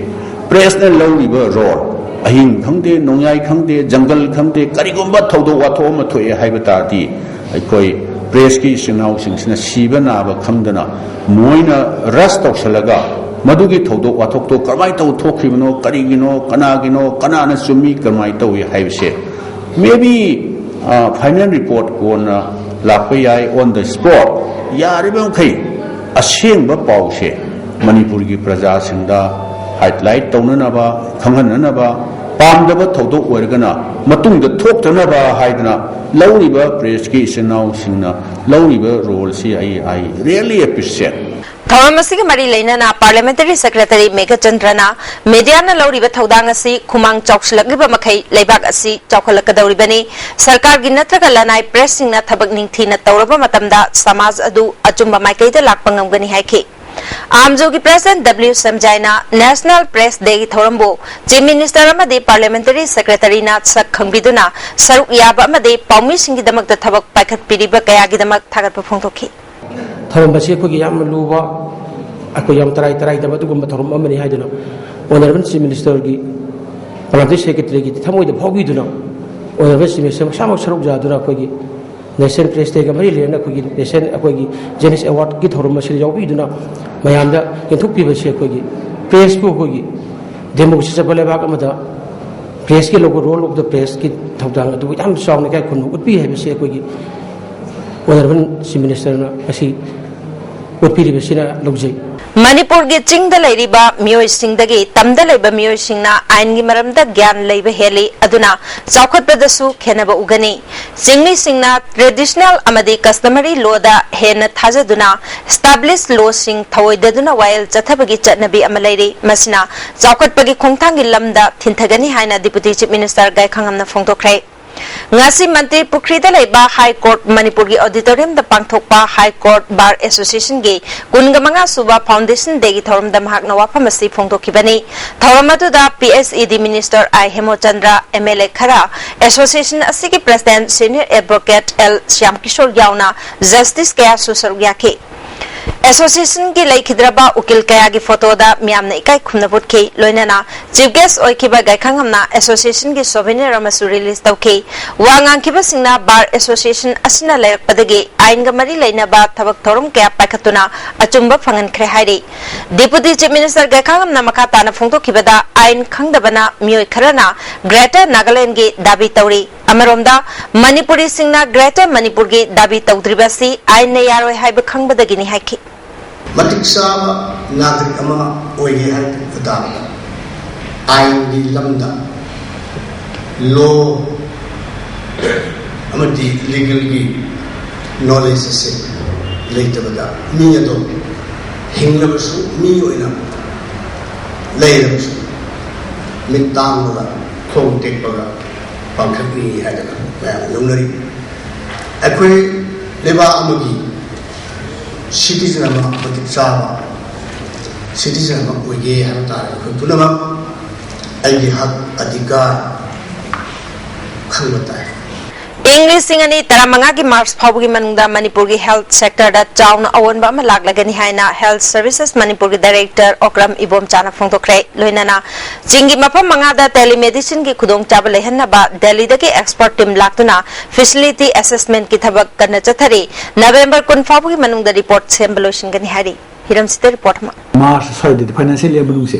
pressꯅ ꯂꯧꯔꯤꯕ role, ꯑꯍꯤꯡ ꯈꯪꯗꯦ, ꯅꯣꯡꯌꯥꯏ ꯈꯪꯗꯦ, ꯖꯪꯒꯜ ꯈꯪꯗꯦ, ꯀꯔꯤꯒꯨꯝꯕ ꯊꯧꯗꯣꯛ ꯋꯥꯊꯣꯛ ꯑꯃ ꯊꯣꯛꯑꯦ ꯍꯥꯏꯕ ꯇꯥꯔꯗꯤ ꯑꯩꯈꯣꯏ pressꯀꯤ ꯏꯆꯤꯟ ꯏꯅꯥꯎꯁꯤꯡꯁꯤꯅ ꯁꯤꯕ ꯅꯥꯕ ꯈꯪꯗꯅ ꯃꯣꯏꯅ rush ꯇꯧꯁꯜꯂꯒ ꯃꯗꯨꯒꯤ ꯊꯧꯗꯣꯛ ꯋꯥꯊꯣꯛꯇꯣ ꯀꯔꯝꯍꯥꯏꯅ ꯇꯧ ꯊꯣꯛꯈꯤꯕꯅꯣ, ꯀꯔꯤꯒꯤꯅꯣ, ꯀꯅꯥꯒꯤꯅꯣ, ꯀꯅꯥꯅ ꯆꯨꯝꯃꯤ, ꯀꯔꯝꯍꯥꯏꯅ ꯇꯧꯏ ꯍꯥꯏꯕꯁꯦ, maybe, ꯑ, final report ꯀꯣꯟꯅ ꯂꯥꯛꯄ ꯌꯥꯏ, on the spot꯫ ꯌꯥꯔꯤꯕ ꯃꯈꯩ ꯑꯁꯦꯡꯕ ꯄꯥꯎꯁꯦ ꯃꯅꯤꯄꯨꯔꯒꯤ ꯄ꯭ꯔꯖꯥꯁꯤꯡꯗ ꯍꯥꯏꯂꯥꯏꯠ ꯇꯧꯅꯅꯕ, ꯈꯪꯍꯟꯅꯅꯕ, ꯄꯥꯝꯗꯕ ꯊꯧꯗꯣꯛ ꯑꯣꯏꯔꯒꯅ ꯃꯇꯨꯡꯗ ꯊꯣꯛꯇꯅꯕ ꯍꯥꯏꯗꯅ ꯂꯧꯔꯤꯕ ꯄ꯭ꯔꯦꯁꯀꯤ ꯏꯆꯤꯟ ꯏꯅꯥꯎꯁꯤꯡꯅ ꯂꯧꯔꯤꯕ ꯔꯣꯜꯁꯤ ꯑꯩ, I really appreciate꯫ ꯊꯧꯔꯝ ꯑꯁꯤꯒ ꯃꯔꯤ ꯂꯩꯅꯅ ꯄꯥꯔꯂꯤꯌꯥꯃꯦꯟꯇꯔꯤ ꯁꯦꯀ꯭ꯔꯦꯇꯔꯤ ꯃꯦꯘꯆꯟꯗ꯭ꯔꯅ ꯃꯤꯗꯤꯌꯥꯅ ꯂꯧꯔꯤꯕ ꯊꯧꯗꯥꯡ ꯑꯁꯤ ꯈꯨꯃꯥꯡ ꯆꯥꯎꯁꯤꯜꯂꯛꯂꯤꯕ ꯃꯈꯩ ꯂꯩꯕꯥꯛ ꯑꯁꯤ ꯆꯥꯎꯈꯠꯂꯛꯀꯗꯧꯔꯤꯕꯅꯤ꯫ ꯁꯔꯀꯥꯔꯒꯤ ꯅꯠꯇ꯭ꯔꯒ ꯂꯅꯥꯏ ꯄ꯭ꯔꯦꯁꯁꯤꯡꯅ ꯊꯕꯛ ꯅꯤꯡꯊꯤꯅ ꯇꯧꯔꯕ ꯃꯇꯝꯗ ꯁꯃꯥꯖ ꯑꯗꯨ ꯑꯆꯨꯝꯕ ꯃꯥꯏꯀꯩꯗ ꯂꯥꯛꯄ ꯉꯝꯒꯅꯤ ꯍꯥꯏꯈꯤ꯫ ꯑꯥꯝꯖꯣꯒꯤ ꯄ꯭ꯔꯦꯁꯤꯗꯦꯟꯠ ꯗꯕ꯭ꯂꯤꯌꯨ ꯁꯝꯖꯥꯏꯅ ꯅꯦꯁꯅꯦꯜ ꯄ꯭ꯔꯦꯁ ꯗꯦꯒꯤ ꯊꯧꯔꯝꯕꯨ ꯆꯤꯐ ꯃꯤꯅꯤꯁꯇꯔ ꯑꯃꯗꯤ ꯄꯥꯔꯂꯤꯌꯥꯃꯦꯟꯇꯔꯤ ꯁꯦꯀ꯭ꯔꯦꯇꯔꯤꯅ ꯁꯛ ꯈꯪꯕꯤꯗꯨꯅ ꯁꯔꯨꯛ ꯌꯥꯕ ꯑꯃꯗꯤ ꯄꯥꯎꯃꯤꯁꯤꯡꯒꯤꯗꯃꯛꯇ ꯊꯕꯛ ꯄꯥꯏꯈꯠꯄꯤꯔꯤꯕ ꯀꯌꯥꯒꯤꯗꯃꯛ ꯊꯥꯒꯠꯄ ꯐꯣꯡꯗꯣꯛꯈꯤ꯫ ꯊꯧꯔꯝ ꯑꯁꯤ ꯑꯩꯈꯣꯏꯒꯤ ꯌꯥꯝꯅ ꯂꯨꯕ, ꯑꯩꯈꯣꯏ ꯌꯥꯝ ꯇꯔꯥꯏ ꯇꯔꯥꯏꯗꯕ ꯑꯗꯨꯒꯨꯝꯕ ꯊꯧꯔꯝ ꯑꯃꯅꯤ ꯍꯥꯏꯗꯨꯅ Honourable Chief Minister ꯒꯤ Parliamentary Secretary ꯒꯤ ꯊꯃꯣꯏꯗ ꯐꯥꯎꯕꯤꯗꯨꯅ Honourable Chief Minister ꯃꯁꯥꯃꯛ ꯁꯔꯨꯛ ꯌꯥꯗꯨꯅ ꯑꯩꯈꯣꯏꯒꯤ National Press Day ꯒ ꯃꯔꯤ ꯂꯩꯅꯅ ꯑꯩꯈꯣꯏꯒꯤ National, ꯑꯩꯈꯣꯏꯒꯤ Journalist Award ꯀꯤ ꯊꯧꯔꯝ ꯑꯁꯤꯗ ꯌꯥꯎꯕꯤꯗꯨꯅ ꯃꯌꯥꯝꯗ ꯌꯦꯟꯊꯣꯛꯄꯤꯕꯁꯤ ꯑꯩꯈꯣꯏꯒꯤ press ꯄꯨ ꯑꯩꯈꯣꯏꯒꯤ democracy ꯆꯠꯄ ꯂꯩꯕꯥꯛ ꯑꯃꯗ press ꯀꯤ ꯂꯧꯕ role of the press ꯀꯤ ꯊꯧꯗꯥꯡ ꯑꯗꯨꯕꯨ ꯌꯥꯝ ꯆꯥꯎꯅ ꯏꯀꯥꯏ ꯈꯨꯝꯅꯕ ꯎꯠꯄꯤ ꯍꯥꯏꯕꯁꯤ ꯑꯩꯈꯣꯏꯒꯤ Honourable Chief Minister ꯅ ꯉꯁꯤ ꯎꯠꯄꯤꯔꯤꯕꯁꯤꯅ ꯂꯧꯖꯩ꯫ ꯃꯅꯤꯄꯨꯔꯒꯤ ꯆꯤꯡꯗ ꯂꯩꯔꯤꯕ ꯃꯤꯑꯣꯏꯁꯤꯡꯗꯒꯤ ꯇꯝꯗ ꯂꯩꯕ ꯃꯤꯑꯣꯏꯁꯤꯡꯅ ꯑꯥꯏꯟꯒꯤ ꯃꯔꯝꯗ ꯒ꯭ꯌꯥꯟ ꯂꯩꯕ ꯍꯦꯜꯂꯤ, ꯑꯗꯨꯅ ꯆꯥꯎꯈꯠꯄꯗꯁꯨ ꯈꯦꯟꯅꯕ ꯎꯒꯅꯤ꯫ ꯆꯤꯡꯃꯤꯁꯤꯡꯅ traditional ꯑꯃꯗꯤ customary law ꯗ ꯍꯦꯟꯅ ꯊꯥꯖꯗꯨꯅ established law ꯁꯤꯡ ꯊꯧꯑꯣꯏꯗꯗꯨꯅ ꯋꯥꯌꯦꯜ ꯆꯠꯊꯕꯒꯤ ꯆꯠꯅꯕꯤ ꯑꯃ ꯂꯩꯔꯤ꯫ ꯃꯁꯤꯅ ꯆꯥꯎꯈꯠꯄꯒꯤ ꯈꯣꯡꯊꯥꯡꯒꯤ ꯂꯝꯗ ꯊꯤꯟꯊꯒꯅꯤ ꯍꯥꯏꯅ Deputy Chief Minister ꯒꯥꯏꯈꯥꯉꯝꯅ ꯐꯣꯡꯗꯣꯛꯈ꯭ꯔꯦ꯫ ꯉꯁꯤ ꯃꯟꯇ꯭ꯔꯤ ꯄꯨꯈ꯭ꯔꯤꯗ ꯂꯩꯕ High Court ꯃꯅꯤꯄꯨꯔꯒꯤ auditorium ꯗ ꯄꯥꯡꯊꯣꯛꯄ High Court Bar Association ꯒꯤ ꯀꯨꯟꯒ ꯃꯉꯥ ꯁꯨꯕ Foundation Day ꯒꯤ ꯊꯧꯔꯝꯗ ꯃꯍꯥꯛꯅ ꯋꯥꯐꯝ ꯑꯁꯤ ꯐꯣꯡꯗꯣꯛꯈꯤꯕꯅꯤ꯫ ꯊꯧꯔꯝ ꯑꯗꯨꯗ P H E D Minister I ꯍꯦꯃꯣꯆꯟꯗ꯭ꯔ, M L A ꯈꯔ, association ꯑꯁꯤꯒꯤ president Senior Advocate L ꯁ꯭ꯌꯥꯝꯀꯤꯁꯣꯔ ꯌꯥꯎꯅ justice ꯀꯌꯥꯁꯨ ꯁꯔꯨꯛ ꯌꯥꯈꯤ꯫ Association ꯒꯤ ꯂꯩꯈꯤꯗ꯭ꯔꯕ ꯎꯀꯤꯜ ꯀꯌꯥꯒꯤ photo ꯗ ꯃꯤꯌꯥꯝꯅ ꯏꯀꯥꯏ ꯈꯨꯝꯅꯕ ꯎꯠꯈꯤ꯫ ꯂꯣꯏꯅꯅ Chief Guest ꯑꯣꯏꯈꯤꯕ ꯒꯥꯏꯈꯥꯉꯝꯅ association ꯒꯤ souvenir ꯑꯃꯁꯨ release ꯇꯧꯈꯤ꯫ ꯋꯥ ꯉꯥꯡꯈꯤꯕꯁꯤꯡꯅ Bar Association ꯑꯁꯤꯅ ꯂꯩꯔꯛꯄꯗꯒꯤ ꯑꯥꯏꯟꯒ ꯃꯔꯤ ꯂꯩꯅꯕ ꯊꯕꯛ ꯊꯧꯔꯝ ꯀꯌꯥ ꯄꯥꯏꯈꯠꯇꯨꯅ ꯑꯆꯨꯝꯕ ꯐꯪꯍꯟꯈ꯭ꯔꯦ ꯍꯥꯏꯔꯤ꯫ Deputy Chief Minister ꯒꯥꯏꯈꯥꯉꯝꯅ ꯃꯈꯥ ꯇꯥꯅ ꯐꯣꯡꯗꯣꯛꯈꯤꯕꯗ, ꯑꯥꯏꯟ ꯈꯪꯗꯕꯅ ꯃꯤꯑꯣꯏ ꯈꯔꯅ Greater Nagaland ꯒꯤ ꯗꯥꯕꯤ ꯇꯧꯔꯤ꯫ ꯑꯃꯔꯣꯝꯗ, ꯃꯅꯤꯄꯨꯔꯤꯁꯤꯡꯅ Greater ꯃꯅꯤꯄꯨꯔꯒꯤ ꯗꯥꯕꯤ ꯇꯧꯗ꯭ꯔꯤꯕ ꯑꯁꯤ ꯑꯥꯏꯟꯅ ꯌꯥꯔꯣꯏ ꯍꯥꯏꯕ ꯈꯪꯕꯗꯒꯤꯅꯤ ꯍꯥꯏꯈꯤ꯫ ꯃꯇꯤꯛ ꯆꯥꯕ ꯅꯥꯒꯔꯤꯛ ꯑꯃ ꯑꯣꯏꯒꯦ ꯍꯥꯏꯕ ꯇꯥꯔꯕꯗ, ꯑꯥꯏꯟꯒꯤ ꯂꯝꯗ, ꯂꯣ ꯑꯃꯗꯤ ꯂꯤꯒꯦꯜꯒꯤ ꯅꯣꯂꯦꯖ ꯑꯁꯤ ꯂꯩꯇꯕꯗ, ꯃꯤ ꯑꯗꯣ ꯍꯤꯡꯂꯕꯁꯨ, ꯃꯤ ꯑꯣꯏꯅ ꯂꯩꯔꯕꯁꯨ, ꯃꯤꯠ ꯇꯥꯡꯕꯒ ꯈꯣꯡ ꯇꯦꯛꯄꯒ ꯄꯥꯡꯈꯛꯅꯤ ꯍꯥꯏꯗꯅ ꯃꯌꯥꯝꯅ ꯂꯧꯅꯔꯤ꯫ ꯑꯩꯈꯣꯏ ꯂꯩꯕꯥꯛ ꯑꯃꯒꯤ ꯁꯤꯇꯤꯖꯟ ꯑꯃ ꯃꯇꯤꯛ ꯆꯥꯕ ꯁꯤꯇꯤꯖꯟ ꯑꯃ ꯑꯣꯏꯒꯦ ꯍꯥꯏꯕ ꯇꯥꯔꯒꯗꯤ, ꯑꯩꯈꯣꯏ ꯄꯨꯝꯅꯃꯛ ꯑꯩꯒꯤ ꯍꯛ ꯑꯙꯤꯀꯥꯔ ꯈꯪꯕ ꯇꯥꯏ꯫ ꯏꯪ ꯂꯤꯁꯤꯡ ꯑꯅꯤ ꯇꯔꯥꯃꯉꯥꯒꯤ ꯃꯥꯔꯆ ꯐꯥꯎꯕꯒꯤ ꯃꯅꯨꯡꯗ ꯃꯅꯤꯄꯨꯔꯒꯤ ꯍꯦꯜꯊ ꯁꯦꯛꯇꯔꯗ ꯆꯥꯎꯅ ꯑꯑꯣꯟꯕ ꯑꯃ ꯂꯥꯛꯂꯒꯅꯤ ꯍꯥꯏꯅ ꯍꯦꯜꯊ ꯁꯔꯚꯤꯁꯦꯁ ꯃꯅꯤꯄꯨꯔꯒꯤ ꯗꯥꯏꯔꯦꯛꯇꯔ ꯑꯣꯀ꯭ꯔꯝ ꯏꯕꯣꯝꯆꯥꯅ ꯐꯣꯡꯗꯣꯛꯈ꯭ꯔꯦ꯫ ꯂꯣꯏꯅꯅ ꯆꯤꯡꯒꯤ ꯃꯐꯝ ꯃꯉꯥꯗ ꯇꯦꯂꯤꯃꯦꯗꯤꯁꯤꯟꯒꯤ ꯈꯨꯗꯣꯡꯆꯥꯕ ꯂꯩꯍꯟꯅꯕ ꯗꯦꯜꯂꯤꯗꯒꯤ ꯑꯦꯛꯁꯄꯔꯠ ꯇꯤꯝ ꯂꯥꯛꯇꯨꯅ ꯐꯦꯁꯤꯂꯤꯇꯤ ꯑꯦꯁꯦꯁꯃꯦꯟꯠꯀꯤ ꯊꯕꯛ ꯀꯟꯅ ꯆꯠꯊꯔꯤ꯫ ꯅꯕꯦꯝꯕꯔ ꯀꯨꯟ ꯐꯥꯎꯕꯒꯤ ꯃꯅꯨꯡꯗ ꯔꯤꯄꯣꯔꯠ ꯁꯦꯝꯕ ꯂꯣꯏꯁꯤꯟꯒꯅꯤ ꯍꯥꯏꯔꯤ꯫ ꯍꯤꯔꯝꯁꯤꯗ ꯔꯤꯄꯣꯔꯠ ꯑꯃ꯫ ꯃꯥꯔꯆ ꯁ꯭ꯋꯥꯏꯗꯗꯤ, ꯐꯥꯏꯅꯥꯟꯁꯤꯌꯦꯜ ꯏꯌꯥꯔ ꯃꯅꯨꯡꯁꯦ,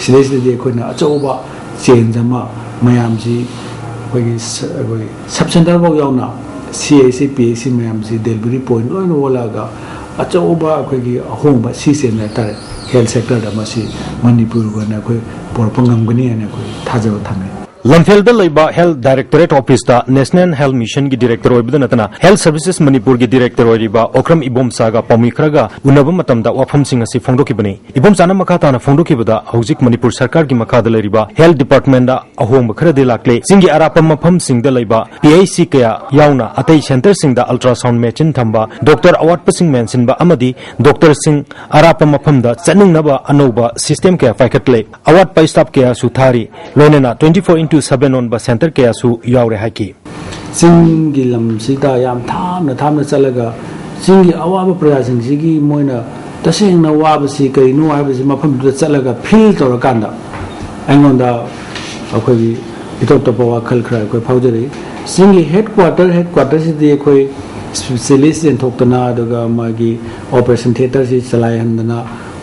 ꯁꯤꯗꯩꯁꯤꯗꯗꯤ ꯑꯩꯈꯣꯏꯅ ꯑꯆꯧꯕ ꯆꯦꯟꯖ ꯑꯃ, ꯃꯌꯥꯝꯁꯤ ꯑꯩꯈꯣꯏꯒꯤ ꯁ- ꯑꯩꯈꯣꯏ ꯁꯕ ꯁꯦꯟꯇꯔꯐꯥꯎ ꯌꯥꯎꯅ ꯁꯤ H C, P H C ꯃꯌꯥꯝꯁꯤ ꯗꯦꯂꯤꯚꯔꯤ ꯄꯣꯏꯟꯠ ꯂꯣꯏꯅ ꯑꯣꯜꯂꯛꯑꯒ ꯑꯆꯧꯕ ꯑꯩꯈꯣꯏꯒꯤ ꯑꯍꯣꯡꯕ ꯁꯤ ꯆꯦꯟꯖ ꯍꯥꯏꯇꯥꯔꯦ, ꯍꯦꯜꯊ ꯁꯦꯛꯇꯔꯗ ꯃꯁꯤ ꯃꯅꯤꯄꯨꯔꯒꯤ ꯑꯣꯏꯅ ꯑꯩꯈꯣꯏ ꯄꯨꯔꯛꯄ ꯉꯝꯒꯅꯤ ꯍꯥꯏꯅ ꯑꯩꯈꯣꯏ ꯊꯥꯖꯕ ꯊꯝꯃꯤ꯫ ꯂꯝꯐꯦꯜꯗ ꯂꯩꯕ ꯍꯦꯜꯊ ꯗꯥꯏꯔꯦꯛꯇꯣꯔꯦꯠ ꯑꯣꯐꯤꯁꯇ ꯅꯦꯁꯅꯦꯜ ꯍꯦꯜꯊ ꯃꯤꯁꯟꯒꯤ ꯗꯤꯔꯦꯛꯇꯔ ꯑꯣꯏꯕꯗ ꯅꯠꯇꯅ ꯍꯦꯜꯊ ꯁꯔꯚꯤꯁꯦꯁ ꯃꯅꯤꯄꯨꯔꯒꯤ ꯗꯤꯔꯦꯛꯇꯔ ꯑꯣꯏꯔꯤꯕ ꯑꯣꯀ꯭ꯔꯝ ꯏꯕꯣꯝꯆꯥꯒ ꯄꯥꯎꯃꯤ ꯈꯔꯒ ꯎꯅꯕ ꯃꯇꯝꯗ ꯋꯥꯐꯝꯁꯤꯡ ꯑꯁꯤ ꯐꯣꯡꯗꯣꯛꯈꯤꯕꯅꯤ꯫ ꯏꯕꯣꯝꯆꯥꯅ ꯃꯈꯥ ꯇꯥꯅ ꯐꯣꯡꯗꯣꯛꯈꯤꯕꯗ, ꯍꯧꯖꯤꯛ ꯃꯅꯤꯄꯨꯔ ꯁꯔꯀꯥꯔꯒꯤ ꯃꯈꯥꯗ ꯂꯩꯔꯤꯕ ꯍꯦꯜꯊ ꯗꯤꯄꯥꯔꯠꯃꯦꯟꯗ ꯑꯍꯣꯡꯕ ꯈꯔꯗꯤ ꯂꯥꯛꯂꯦ꯫ ꯆꯤꯡꯒꯤ ꯑꯔꯥꯞꯄ ꯃꯐꯝꯁꯤꯡꯗ ꯂꯩꯕ ꯄꯤ ꯑꯩꯆ ꯁꯤ ꯀꯌꯥ ꯌꯥꯎꯅ ꯑꯇꯩ ꯁꯦꯟꯇꯔꯁꯤꯡꯗ ꯑꯜꯇ꯭ꯔꯥꯁꯥꯎꯟ ꯃꯦꯆꯤꯟ ꯊꯝꯕ, ꯗꯣꯛꯇꯔ ꯑꯋꯥꯠꯄꯁꯤꯡ ꯃꯦꯟꯁꯤꯟꯕ ꯑꯃꯗꯤ ꯗꯣꯛꯇꯔꯁꯤꯡ ꯑꯔꯥꯞꯄ ꯃꯐꯝꯗ ꯆꯠꯅꯤꯡꯅꯕ ꯑꯅꯧꯕ ꯁꯤꯁꯇꯦꯝ ꯀꯌꯥ ꯄꯥꯏꯈꯠꯂꯦ꯫ ꯑꯋꯥꯠꯄ ꯁ꯭ꯇꯥꯐ ꯀꯌꯥꯁꯨ ꯊꯥꯔꯤ꯫ ꯂꯣꯏꯅꯅ twenty four into seven ꯑꯣꯟꯕ ꯁꯦꯟꯇꯔ ꯀꯌꯥꯁꯨ ꯌꯥꯎꯔꯦ ꯍꯥꯏꯈꯤ꯫ ꯆꯤꯡꯒꯤ ꯂꯝꯁꯤꯗ ꯌꯥꯝ ꯊꯥꯞꯅ ꯊꯥꯞꯅ ꯆꯠꯂꯒ ꯆꯤꯡꯒꯤ ꯑꯋꯥꯕ ꯄ꯭ꯔꯖꯥꯁꯤꯡꯁꯤꯒꯤ ꯃꯣꯏꯅ ꯇꯁꯦꯡꯅ ꯋꯥꯕꯁꯤ ꯀꯔꯤꯅꯣ ꯍꯥꯏꯕꯁꯤ ꯃꯐꯝꯗꯨꯗ ꯆꯠꯂꯒ ꯐꯤꯜ ꯇꯧꯔꯀꯥꯟꯗ ꯑꯩꯉꯣꯟꯗ ꯑꯩꯈꯣꯏꯒꯤ ꯏꯇꯣꯞ ꯇꯣꯞꯄ ꯋꯥꯈꯜ ꯈꯔ ꯑꯩꯈꯣꯏ ꯐꯥꯎꯖꯔꯛꯏ꯫ ꯆꯤꯡꯒꯤ ꯍꯦꯗ ꯀ꯭ꯋꯥꯇꯔ, ꯍꯦꯗ ꯀ꯭ꯋꯥꯇꯔꯁꯤꯗꯤ ꯑꯩꯈꯣꯏ ꯁ꯭ꯄꯦꯁꯤꯌꯦꯂꯤꯁ ꯌꯦꯟꯊꯣꯛꯇꯅ, ꯑꯗꯨꯒ ꯃꯥꯒꯤ ꯑꯣꯄꯔꯦꯁꯟ ꯊꯤꯌꯦꯇꯔꯁꯤ ꯆꯂꯥꯏꯍꯟꯗꯅ,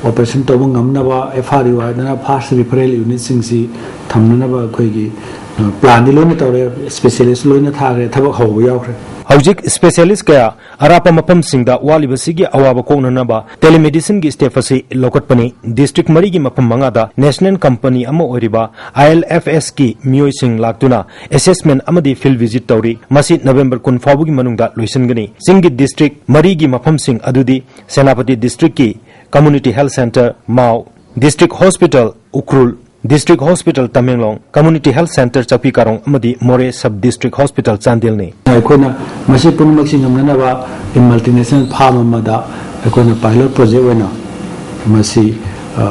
ꯑꯣꯄꯔꯦꯁꯟ ꯇꯧꯕ ꯉꯝꯅꯕ, ꯑꯦꯐ ꯑꯥꯔ ꯌꯨ ꯍꯥꯏꯗꯅ ꯐꯥꯁ ꯔꯤꯐꯔꯦꯜ ꯌꯨꯅꯤꯠꯁꯤꯡꯁꯤ ꯊꯝꯅꯅꯕ ꯑꯩꯈꯣꯏꯒꯤ, ꯑ, ꯄ꯭ꯂꯥꯟꯗꯤ ꯂꯣꯏꯅ ꯇꯧꯔꯦ, ꯁ꯭ꯄꯦꯁꯤꯌꯦꯂꯤꯁ ꯂꯣꯏꯅ ꯊꯥꯈ꯭ꯔꯦ, ꯊꯕꯛ ꯍꯧꯕ ꯌꯥꯎꯈ꯭ꯔꯦ꯫ ꯍꯧꯖꯤꯛ specialist ꯀꯌꯥ ꯑꯔꯥꯞꯄ ꯃꯐꯝꯁꯤꯡꯗ ꯋꯥꯠꯂꯤꯕꯁꯤꯒꯤ ꯑꯋꯥꯕ ꯀꯣꯛꯅꯅꯕ telemedicineꯒꯤ step ꯑꯁꯤ ꯂꯧꯈꯠꯄꯅꯤ꯫ District ꯃꯔꯤꯒꯤ ꯃꯐꯝ ꯃꯉꯥꯗ national company ꯑꯃ ꯑꯣꯏꯔꯤꯕ ILFSꯀꯤ ꯃꯤꯑꯣꯏꯁꯤꯡ ꯂꯥꯛꯇꯨꯅ assessment ꯑꯃꯗꯤ field visit ꯇꯧꯔꯤ꯫ ꯃꯁꯤ November ꯀꯨꯟ ꯐꯥꯎꯕꯒꯤ ꯃꯅꯨꯡꯗ ꯂꯣꯏꯁꯤꯟꯒꯅꯤ꯫ ꯆꯤꯡꯒꯤ district ꯃꯔꯤꯒꯤ ꯃꯐꯝꯁꯤꯡ ꯑꯗꯨꯗꯤ ꯁꯦꯅꯥꯄꯇꯤ districtꯀꯤ Community Health Centre ꯃꯥꯎ, District Hospital Ukhrul, District Hospital Tamenglong, Community Health Centre ꯆꯛꯄꯤ ꯀꯥꯔꯣꯡ ꯑꯃꯗꯤ ꯃꯣꯔꯦ Sub District Hospital ꯆꯥꯟꯗꯦꯜꯅꯤ꯫ ꯑꯩꯈꯣꯏꯅ ꯃꯁꯤ ꯄꯨꯝꯅꯃꯛꯁꯤ ꯉꯝꯅꯅꯕ multinational firm ꯑꯃꯗ ꯑꯩꯈꯣꯏꯅ pilot project ꯑꯣꯏꯅ ꯃꯁꯤ, ꯑ,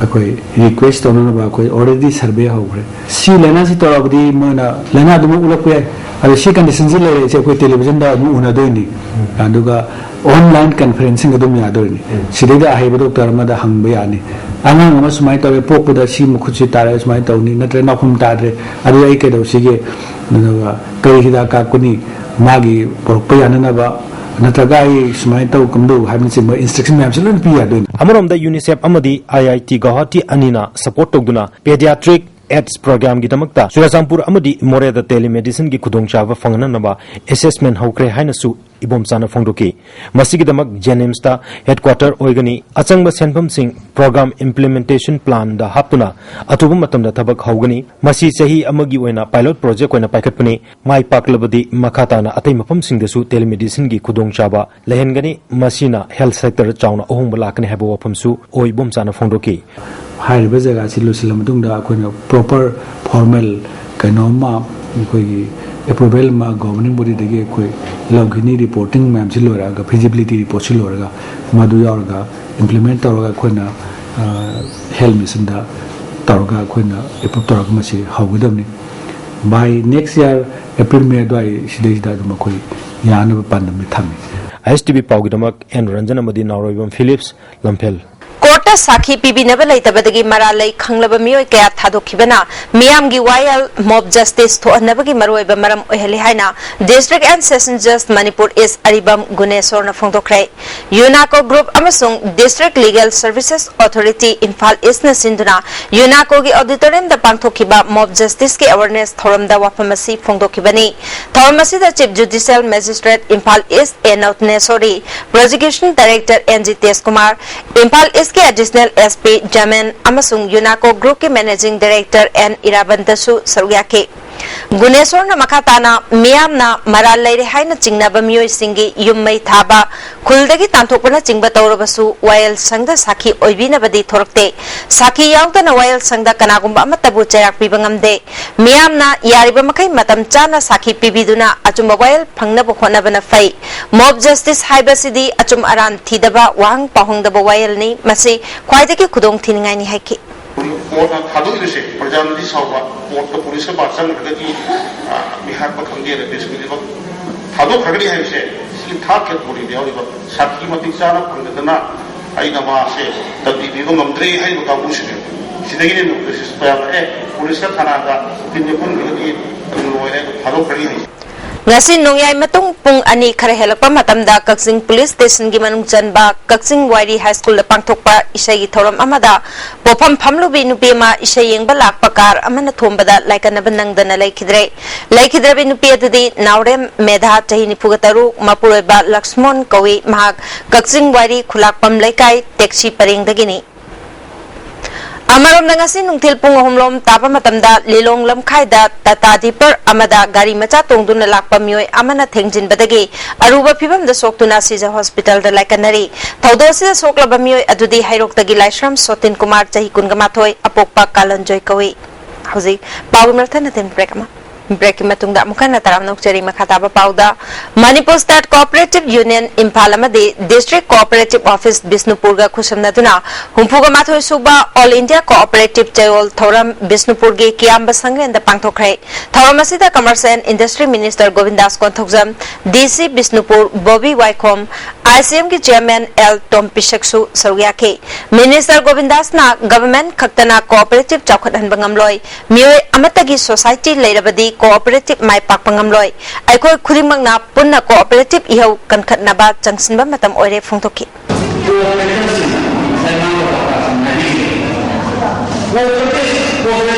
ꯑꯩꯈꯣꯏ request ꯇꯧꯅꯅꯕ ꯑꯩꯈꯣꯏ already survey ꯍꯧꯈ꯭ꯔꯦ꯫ ꯁꯤ ꯂꯥꯏꯅꯥꯁꯤ ꯇꯧꯔꯕꯗꯤ ꯃꯣꯏꯅ ꯂꯥꯏꯅꯥꯗꯨꯃꯛ ꯎꯠꯂꯛꯄ ꯌꯥꯏ, ꯑꯗꯣ ꯁꯤ conditionꯁꯤ ꯂꯩꯔꯦ, ꯁꯤ ꯑꯩꯈꯣꯏ televisionꯗ ꯑꯗꯨꯝ ꯎꯅꯗꯣꯏꯅꯤ꯫ ꯑꯗꯨꯒ online conferencing ꯑꯗꯨꯝ ꯌꯥꯗꯣꯏꯅꯤ꯫ ꯁꯤꯗꯩꯗ ꯑꯍꯩꯕ doctor ꯑꯃꯗ ꯍꯪꯕ ꯌꯥꯅꯤ꯫ ꯑꯉꯥꯡ ꯑꯃ ꯁꯨꯃꯥꯏꯅ ꯇꯧꯔꯦ, ꯄꯣꯛꯄꯗ ꯁꯤ ꯃꯈꯨꯠꯁꯤ ꯇꯥꯔꯦ, ꯁꯨꯃꯥꯏꯅ ꯇꯧꯅꯤ, ꯅꯠꯇ꯭ꯔꯒ ꯅꯥꯎꯈꯨꯝ ꯇꯥꯗ꯭ꯔꯦ, ꯑꯗꯨ ꯑꯩ ꯀꯩꯗꯧꯁꯤꯒꯦ? ꯑꯗꯨꯒ ꯀꯔꯤ ꯍꯤꯗꯥꯛ ꯀꯥꯞꯀꯅꯤ? ꯃꯥꯒꯤ ꯄꯣꯔꯛꯄ ꯌꯥꯅꯅꯕ, ꯅꯠꯇ꯭ꯔꯒ ꯑꯩ ꯁꯨꯃꯥꯏꯅ ꯇꯧ, ꯀꯝꯗꯧ ꯍꯥꯏꯕꯅꯆꯤꯡꯕ instruction ꯃꯌꯥꯝꯁꯤ ꯂꯣꯏꯅ ꯄꯤ ꯌꯥꯗꯣꯏꯅꯤ꯫ ꯑꯃꯔꯣꯝꯗ UNICEF ꯑꯃꯗꯤ IIT ꯒꯧꯍꯥꯇꯤ ꯑꯅꯤꯅ support ꯇꯧꯗꯨꯅ pediatric AIDS programꯒꯤꯗꯃꯛꯇ ꯆꯨꯔꯆꯥꯟꯄꯨꯔ ꯑꯃꯗꯤ ꯃꯣꯔꯦꯗ telemedicineꯒꯤ ꯈꯨꯗꯣꯡꯆꯥꯕ ꯐꯪꯍꯟꯅꯕ assessment ꯍꯧꯈ꯭ꯔꯦ ꯍꯥꯏꯅꯁꯨ ꯏꯕꯣꯝꯆꯥꯅ ꯐꯣꯡꯗꯣꯛꯈꯤ꯫ ꯃꯁꯤꯒꯤꯗꯃꯛ JNIMSꯇ headquarter ꯑꯣꯏꯒꯅꯤ꯫ ꯑꯆꯪꯕ ꯁꯦꯟꯐꯝꯁꯤꯡ program implementation planꯗ ꯍꯥꯞꯇꯨꯅ ꯑꯊꯨꯕ ꯃꯇꯝꯗ ꯊꯕꯛ ꯍꯧꯒꯅꯤ꯫ ꯃꯁꯤ ꯆꯍꯤ ꯑꯃꯒꯤ ꯑꯣꯏꯅ pilot project ꯑꯣꯏꯅ ꯄꯥꯏꯈꯠꯄꯅꯤ꯫ ꯃꯥꯏ ꯄꯥꯛꯂꯕꯗꯤ ꯃꯈꯥ ꯇꯥꯅ ꯑꯇꯩ ꯃꯐꯝꯁꯤꯡꯗꯁꯨ telemedicineꯒꯤ ꯈꯨꯗꯣꯡꯆꯥꯕ ꯂꯩꯍꯟꯒꯅꯤ꯫ ꯃꯁꯤꯅ health sectorꯗ ꯆꯥꯎꯅ ꯑꯍꯣꯡꯕ ꯂꯥꯛꯀꯅꯤ ꯍꯥꯏꯕ ꯋꯥꯐꯝꯁꯨ ꯑꯣꯏ ꯏꯕꯣꯝꯆꯥꯅ ꯐꯣꯡꯗꯣꯛꯈꯤ꯫ ꯍꯥꯏꯔꯤꯕ ꯖꯒꯥꯁꯤ ꯂꯣꯏꯁꯤꯜꯂ ꯃꯇꯨꯡꯗ ꯑꯩꯈꯣꯏꯅ proper formal ꯀꯩꯅꯣꯝꯃ, ꯑꯩꯈꯣꯏꯒꯤ approval ꯑꯃ governing bodyꯗꯒꯤ ꯑꯩꯈꯣꯏ ꯂꯧꯈꯤꯅꯤ꯫ Reporting ꯃꯌꯥꯝꯁꯤ ꯂꯣꯏꯔꯛꯑꯒ, feasibility reportꯁꯤ ꯂꯣꯏꯔꯒ, ꯃꯗꯨ ꯌꯥꯎꯔꯒ implement ꯇꯧꯔꯒ ꯑꯩꯈꯣꯏꯅ, ꯑ, health missionꯗ ꯇꯧꯔꯒ ꯑꯩꯈꯣꯏꯅ approve ꯇꯧꯔꯒ ꯃꯁꯤ ꯍꯧꯒꯗꯕꯅꯤ꯫ By next year April May ꯑꯗꯨꯋꯥꯏ ꯁꯤꯗꯩꯁꯤꯗ ꯑꯗꯨꯝ ꯑꯩꯈꯣꯏ ꯌꯥꯅꯕ ꯄꯥꯟꯗꯝꯗꯤ ꯊꯝꯃꯤ꯫ ISTV ꯄꯥꯎꯒꯤꯗꯃꯛ N ꯔꯟꯖꯟ ꯑꯃꯗꯤ ꯅꯥꯎꯔꯣꯏꯕꯝ ꯐꯤꯂꯤꯞꯁ, ꯂꯝꯐꯦꯜ꯫ Court ꯁꯥꯈꯤ ꯄꯤꯕꯤꯅꯕ ꯂꯩꯇꯕꯗꯒꯤ ꯃꯔꯥꯜ ꯂꯩ ꯈꯪꯂꯕ ꯃꯤꯑꯣꯏ ꯀꯌꯥ ꯊꯥꯗꯣꯛꯈꯤꯕꯅ ꯃꯤꯌꯥꯝꯒꯤ ꯋꯥꯌꯦꯜ, mob justice ꯊꯣꯛꯍꯟꯅꯕꯒꯤ ꯃꯔꯨꯑꯣꯏꯕ ꯃꯔꯝ ꯑꯣꯏꯍꯜꯂꯤ ꯍꯥꯏꯅ District and Session Judge Manipur East Aribam ꯒꯨꯅꯦꯁꯣꯔꯅ ꯐꯣꯡꯗꯣꯛꯈ꯭ꯔꯦ꯫ UNACO Group ꯑꯃꯁꯨꯡ District Legal Services Authority Imphal Eastꯅ ꯁꯤꯟꯗꯨꯅ UNACOꯒꯤ auditoriumꯗ ꯄꯥꯡꯊꯣꯛꯈꯤꯕ mob justiceꯀꯤ awareness ꯊꯧꯔꯝꯗ ꯋꯥꯐꯝ ꯑꯁꯤ ꯐꯣꯡꯗꯣꯛꯈꯤꯕꯅꯤ꯫ ꯊꯧꯔꯝ ꯑꯁꯤꯗ Chief Judicial Magistrate Imphal East A Noutaneshori, Prosecution Director N G Tejkumar, Imphal Eastꯀꯤ Additional S P ꯖꯃꯦꯟ ꯑꯃꯁꯨꯡ UNACO Groupꯀꯤ Managing Director ꯑꯦꯟ ꯏꯔꯥꯕꯟꯇꯁꯨ ꯁꯔꯨꯛ ꯌꯥꯈꯤ꯫ ꯒꯨꯅꯦꯁꯣꯔꯅ ꯃꯈꯥ ꯇꯥꯅ ꯃꯤꯌꯥꯝꯅ ꯃꯔꯥꯜ ꯂꯩꯔꯦ ꯍꯥꯏꯅ ꯆꯤꯡꯅꯕ ꯃꯤꯑꯣꯏꯁꯤꯡꯒꯤ ꯌꯨꯝ ꯃꯩ ꯊꯥꯕ, ꯈꯨꯜꯗꯒꯤ ꯇꯥꯟꯊꯣꯛꯄꯅꯆꯤꯡꯕ ꯇꯧꯔꯕꯁꯨ ꯋꯥꯌꯦꯜ ꯁꯪꯗ ꯁꯥꯈꯤ ꯑꯣꯏꯕꯤꯅꯕꯗꯤ ꯊꯣꯔꯛꯇꯦ꯫ ꯁꯥꯈꯤ ꯌꯥꯎꯗꯅ ꯋꯥꯌꯦꯜ ꯁꯪꯗ ꯀꯅꯥꯒꯨꯝꯕ ꯑꯃꯠꯇꯕꯨ ꯆꯩꯔꯥꯛ ꯄꯤꯕ ꯉꯝꯗꯦ꯫ ꯃꯤꯌꯥꯝꯅ ꯌꯥꯔꯤꯕ ꯃꯈꯩ ꯃꯇꯝ ꯆꯥꯅ ꯁꯥꯈꯤ ꯄꯤꯕꯤꯗꯨꯅ ꯑꯆꯨꯝꯕ ꯋꯥꯌꯦꯜ ꯐꯪꯅꯕ ꯍꯣꯠꯅꯕꯅ ꯐꯩ꯫ Mob justice ꯍꯥꯏꯕꯁꯤꯗꯤ ꯑꯆꯨꯝ ꯑꯔꯥꯟ ꯊꯤꯗꯕ, ꯋꯥꯍꯪ ꯄꯥꯎꯍꯪꯗꯕ ꯋꯥꯌꯦꯜꯅꯤ꯫ ꯃꯁꯤ ꯈ꯭ꯋꯥꯏꯗꯒꯤ ꯈꯨꯗꯣꯡ ꯊꯤꯅꯤꯡꯉꯥꯏꯅꯤ ꯍꯥꯏꯈꯤ꯫ ꯀꯣꯔꯠꯅ ꯊꯥꯗꯣꯛꯏꯕꯁꯦ ꯄ꯭ꯔꯖꯥꯅꯗꯤ ꯁꯥꯎꯕ, ꯀꯣꯔꯠꯇ ꯄꯨꯂꯤꯁ ꯄꯥꯔꯠ ꯆꯪꯈ꯭ꯔꯒꯗꯤ, ꯑ, ꯃꯤꯍꯥꯠꯄ ꯈꯪꯗꯦ, ꯔꯦꯄꯤꯁ ꯈꯪꯗꯦ, ꯊꯥꯗꯣꯛꯈ꯭ꯔꯒꯅꯤ ꯍꯥꯏꯕꯁꯦ ꯁꯤꯒꯤ third categoryꯗ ꯌꯥꯎꯔꯤꯕ ꯁꯥꯈꯤ ꯃꯇꯤꯛ ꯆꯥꯅ ꯐꯪꯗꯗꯅ ꯑꯩꯅ ꯃꯥꯁꯦ ꯇꯝꯕꯤꯕ ꯉꯝꯗ꯭ꯔꯦ ꯍꯥꯏꯔꯤꯕ ꯀꯥꯡꯕꯨꯁꯤꯅꯦ꯫ ꯁꯤꯗꯒꯤꯅꯦ ꯅꯣꯇꯤꯁ ꯄꯥꯏꯔꯛꯑꯦ, ꯄꯨꯂꯤꯁꯀ ꯊꯥꯅꯥꯗ ꯇꯤꯟ ꯌꯣꯠꯍꯟꯈ꯭ꯔꯒꯗꯤ ꯑꯗꯨꯝ ꯂꯣꯏꯔꯦ, ꯑꯗꯨꯝ ꯊꯥꯗꯣꯛꯈ꯭ꯔꯅꯤ ꯍꯥꯏꯁꯦ꯫ ꯉꯁꯤ ꯅꯣꯡꯌꯥꯏ ꯃꯇꯨꯡ ꯄꯨꯡ ꯑꯅꯤ ꯈꯔ ꯍꯦꯜꯂꯛꯄ ꯃꯇꯝꯗ ꯀꯛꯆꯤꯡ ꯄꯨꯂꯤꯁ ꯁ꯭ꯇꯦꯁꯟꯒꯤ ꯃꯅꯨꯡ ꯆꯟꯕ ꯀꯛꯆꯤꯡ ꯋꯥꯏꯔꯤ ꯍꯥꯏ ꯁ꯭ꯀꯨꯜꯗ ꯄꯥꯡꯊꯣꯛꯄ ꯏꯁꯩꯒꯤ ꯊꯧꯔꯝ ꯑꯃꯗ ꯄꯣꯠꯐꯝ ꯐꯝꯂꯨꯕꯤ ꯅꯨꯄꯤ ꯑꯃ ꯏꯁꯩ ꯌꯦꯡꯕ ꯂꯥꯛꯄ ꯀꯥꯔ ꯑꯃꯅ ꯊꯣꯝꯕꯗ ꯂꯥꯏꯀꯠꯅꯕ ꯅꯪꯗꯅ ꯂꯩꯈꯤꯗ꯭ꯔꯦ꯫ ꯂꯩꯈꯤꯗ꯭ꯔꯕꯤ ꯅꯨꯄꯤ ꯑꯗꯨꯗꯤ ꯅꯥꯎꯔꯦꯝ ꯃꯦꯙꯥ, ꯆꯍꯤ ꯅꯤꯐꯨꯒ ꯇꯔꯨꯛ, ꯃꯄꯨꯔꯣꯏꯕ ꯂꯛꯁꯃꯣꯟ ꯀꯧꯏ꯫ ꯃꯍꯥꯛ ꯀꯛꯆꯤꯡ ꯋꯥꯏꯔꯤ ꯈꯨꯂꯥꯛꯄꯝ ꯂꯩꯀꯥꯏ ꯇꯦꯛꯁꯤ ꯄꯔꯦꯡꯗꯒꯤꯅꯤ꯫ ꯑꯃꯔꯣꯝꯗ ꯉꯁꯤ ꯅꯨꯡꯊꯤꯜ ꯄꯨꯡ ꯑꯍꯨꯝ ꯂꯣꯝ ꯇꯥꯕ ꯃꯇꯝꯗ ꯂꯤꯂꯣꯡ ꯂꯝꯈꯥꯏꯗ ꯇꯥꯇꯥ ꯗꯤꯄꯔ ꯑꯃꯗ ꯒꯥꯔꯤ ꯃꯆꯥ ꯇꯣꯡꯗꯨꯅ ꯂꯥꯛꯄ ꯃꯤꯑꯣꯏ ꯑꯃꯅ ꯊꯦꯡꯖꯤꯟꯕꯗꯒꯤ ꯑꯔꯨꯕ ꯐꯤꯕꯝꯗ ꯁꯣꯛꯇꯨꯅ ꯁꯤꯖ ꯍꯣꯁꯄꯤꯇꯥꯜꯗ ꯂꯥꯏꯀꯠꯅꯔꯤ꯫ ꯊꯧꯗꯣꯛ ꯑꯁꯤꯗ ꯁꯣꯛꯂꯕ ꯃꯤꯑꯣꯏ ꯑꯗꯨꯗꯤ ꯍꯩꯔꯣꯛꯇꯒꯤ ꯂꯥꯏꯁ꯭ꯔꯝ ꯁꯣꯇꯤꯟ ꯀꯨꯃꯥꯔ, ꯆꯍꯤ ꯀꯨꯟꯒ ꯃꯥꯊꯣꯏ, ꯑꯄꯣꯛꯄ ꯀꯥꯂꯟꯖꯣꯏ ꯀꯧꯏ꯫ ꯍꯧꯖꯤꯛ ꯄꯥꯎꯒꯤ ꯃꯔꯛ ꯊꯠꯅ ꯊꯦꯡ break ꯑꯃ꯫ Breakꯀꯤ ꯃꯇꯨꯡꯗ ꯑꯃꯨꯛ ꯍꯟꯅ ꯇꯔꯥꯝꯅ ꯑꯣꯛꯆꯔꯤ꯫ ꯃꯈꯥ ꯇꯥꯕ ꯄꯥꯎꯗ, Manipur state cooperative union Imphal ꯑꯃꯗꯤ ꯗꯤꯁꯇ꯭ꯔꯤꯛ ꯀꯣꯑꯣꯄꯔꯦꯇꯤꯚ ꯑꯣꯐꯤꯁ ꯕꯤꯁꯅꯨꯄꯨꯔꯒ ꯈꯨꯠꯁꯝꯅꯗꯨꯅ ꯍꯨꯝꯐꯨꯒ ꯃꯥꯊꯣꯏ ꯁꯨꯕ ꯑꯣꯜ ꯏꯟꯗꯤꯌꯥ ꯀꯣꯑꯣꯄꯔꯦꯇꯤꯚ ꯆꯌꯣꯜ ꯊꯧꯔꯝ ꯕꯤꯁꯅꯨꯄꯨꯔꯒꯤ ꯀꯤꯌꯥꯝꯕ ꯁꯪꯂꯦꯟꯗ ꯄꯥꯡꯊꯣꯛꯈ꯭ꯔꯦ꯫ ꯊꯧꯔꯝ ꯑꯁꯤꯗ commerce and industry minister ꯒꯣꯕꯤꯟꯗꯥꯁ Konthoujam, ꯗꯤ ꯁꯤ ꯕꯤꯁꯅꯨꯄꯨꯔ ꯕꯣꯕꯤ ꯋꯥꯏꯈꯣꯝ, ꯑꯥꯏ ꯁꯤ ꯑꯦꯝꯒꯤ ꯆꯤꯌꯥꯔꯃꯦꯟ ꯑꯦꯜ ꯇꯣꯝꯄꯤꯁꯛꯁꯨ ꯁꯔꯨꯛ ꯌꯥꯈꯤ꯫ ꯃꯤꯅꯤꯁꯇꯔ ꯒꯣꯕꯤꯟꯗꯥꯁꯅ ꯒꯚꯔꯟꯃꯦꯟꯠ ꯈꯛꯇꯅ ꯀꯣꯑꯣꯄꯔꯦꯇꯤꯚ ꯆꯥꯎꯈꯠꯍꯟꯕ ꯉꯝꯂꯣꯏ, ꯃꯤꯑꯣꯏ ꯑꯃꯠꯇꯒꯤ ꯁꯣꯁꯥꯏꯇꯤ ꯂꯩꯔꯕꯗꯤ ꯀꯣꯑꯣꯄꯔꯦꯇꯤꯚ ꯃꯥꯏ ꯄꯥꯛꯄ ꯉꯝꯂꯣꯏ꯫ ꯑꯩꯈꯣꯏ ꯈꯨꯗꯤꯡꯃꯛꯅ ꯄꯨꯟꯅ ꯀꯣꯑꯣꯄꯔꯦꯇꯤꯚ ꯏꯍꯧ ꯀꯟꯈꯠꯅꯕ ꯆꯪꯁꯤꯟꯕ ꯃꯇꯝ ꯑꯣꯏꯔꯦ ꯐꯣꯡꯗꯣꯛꯈꯤ꯫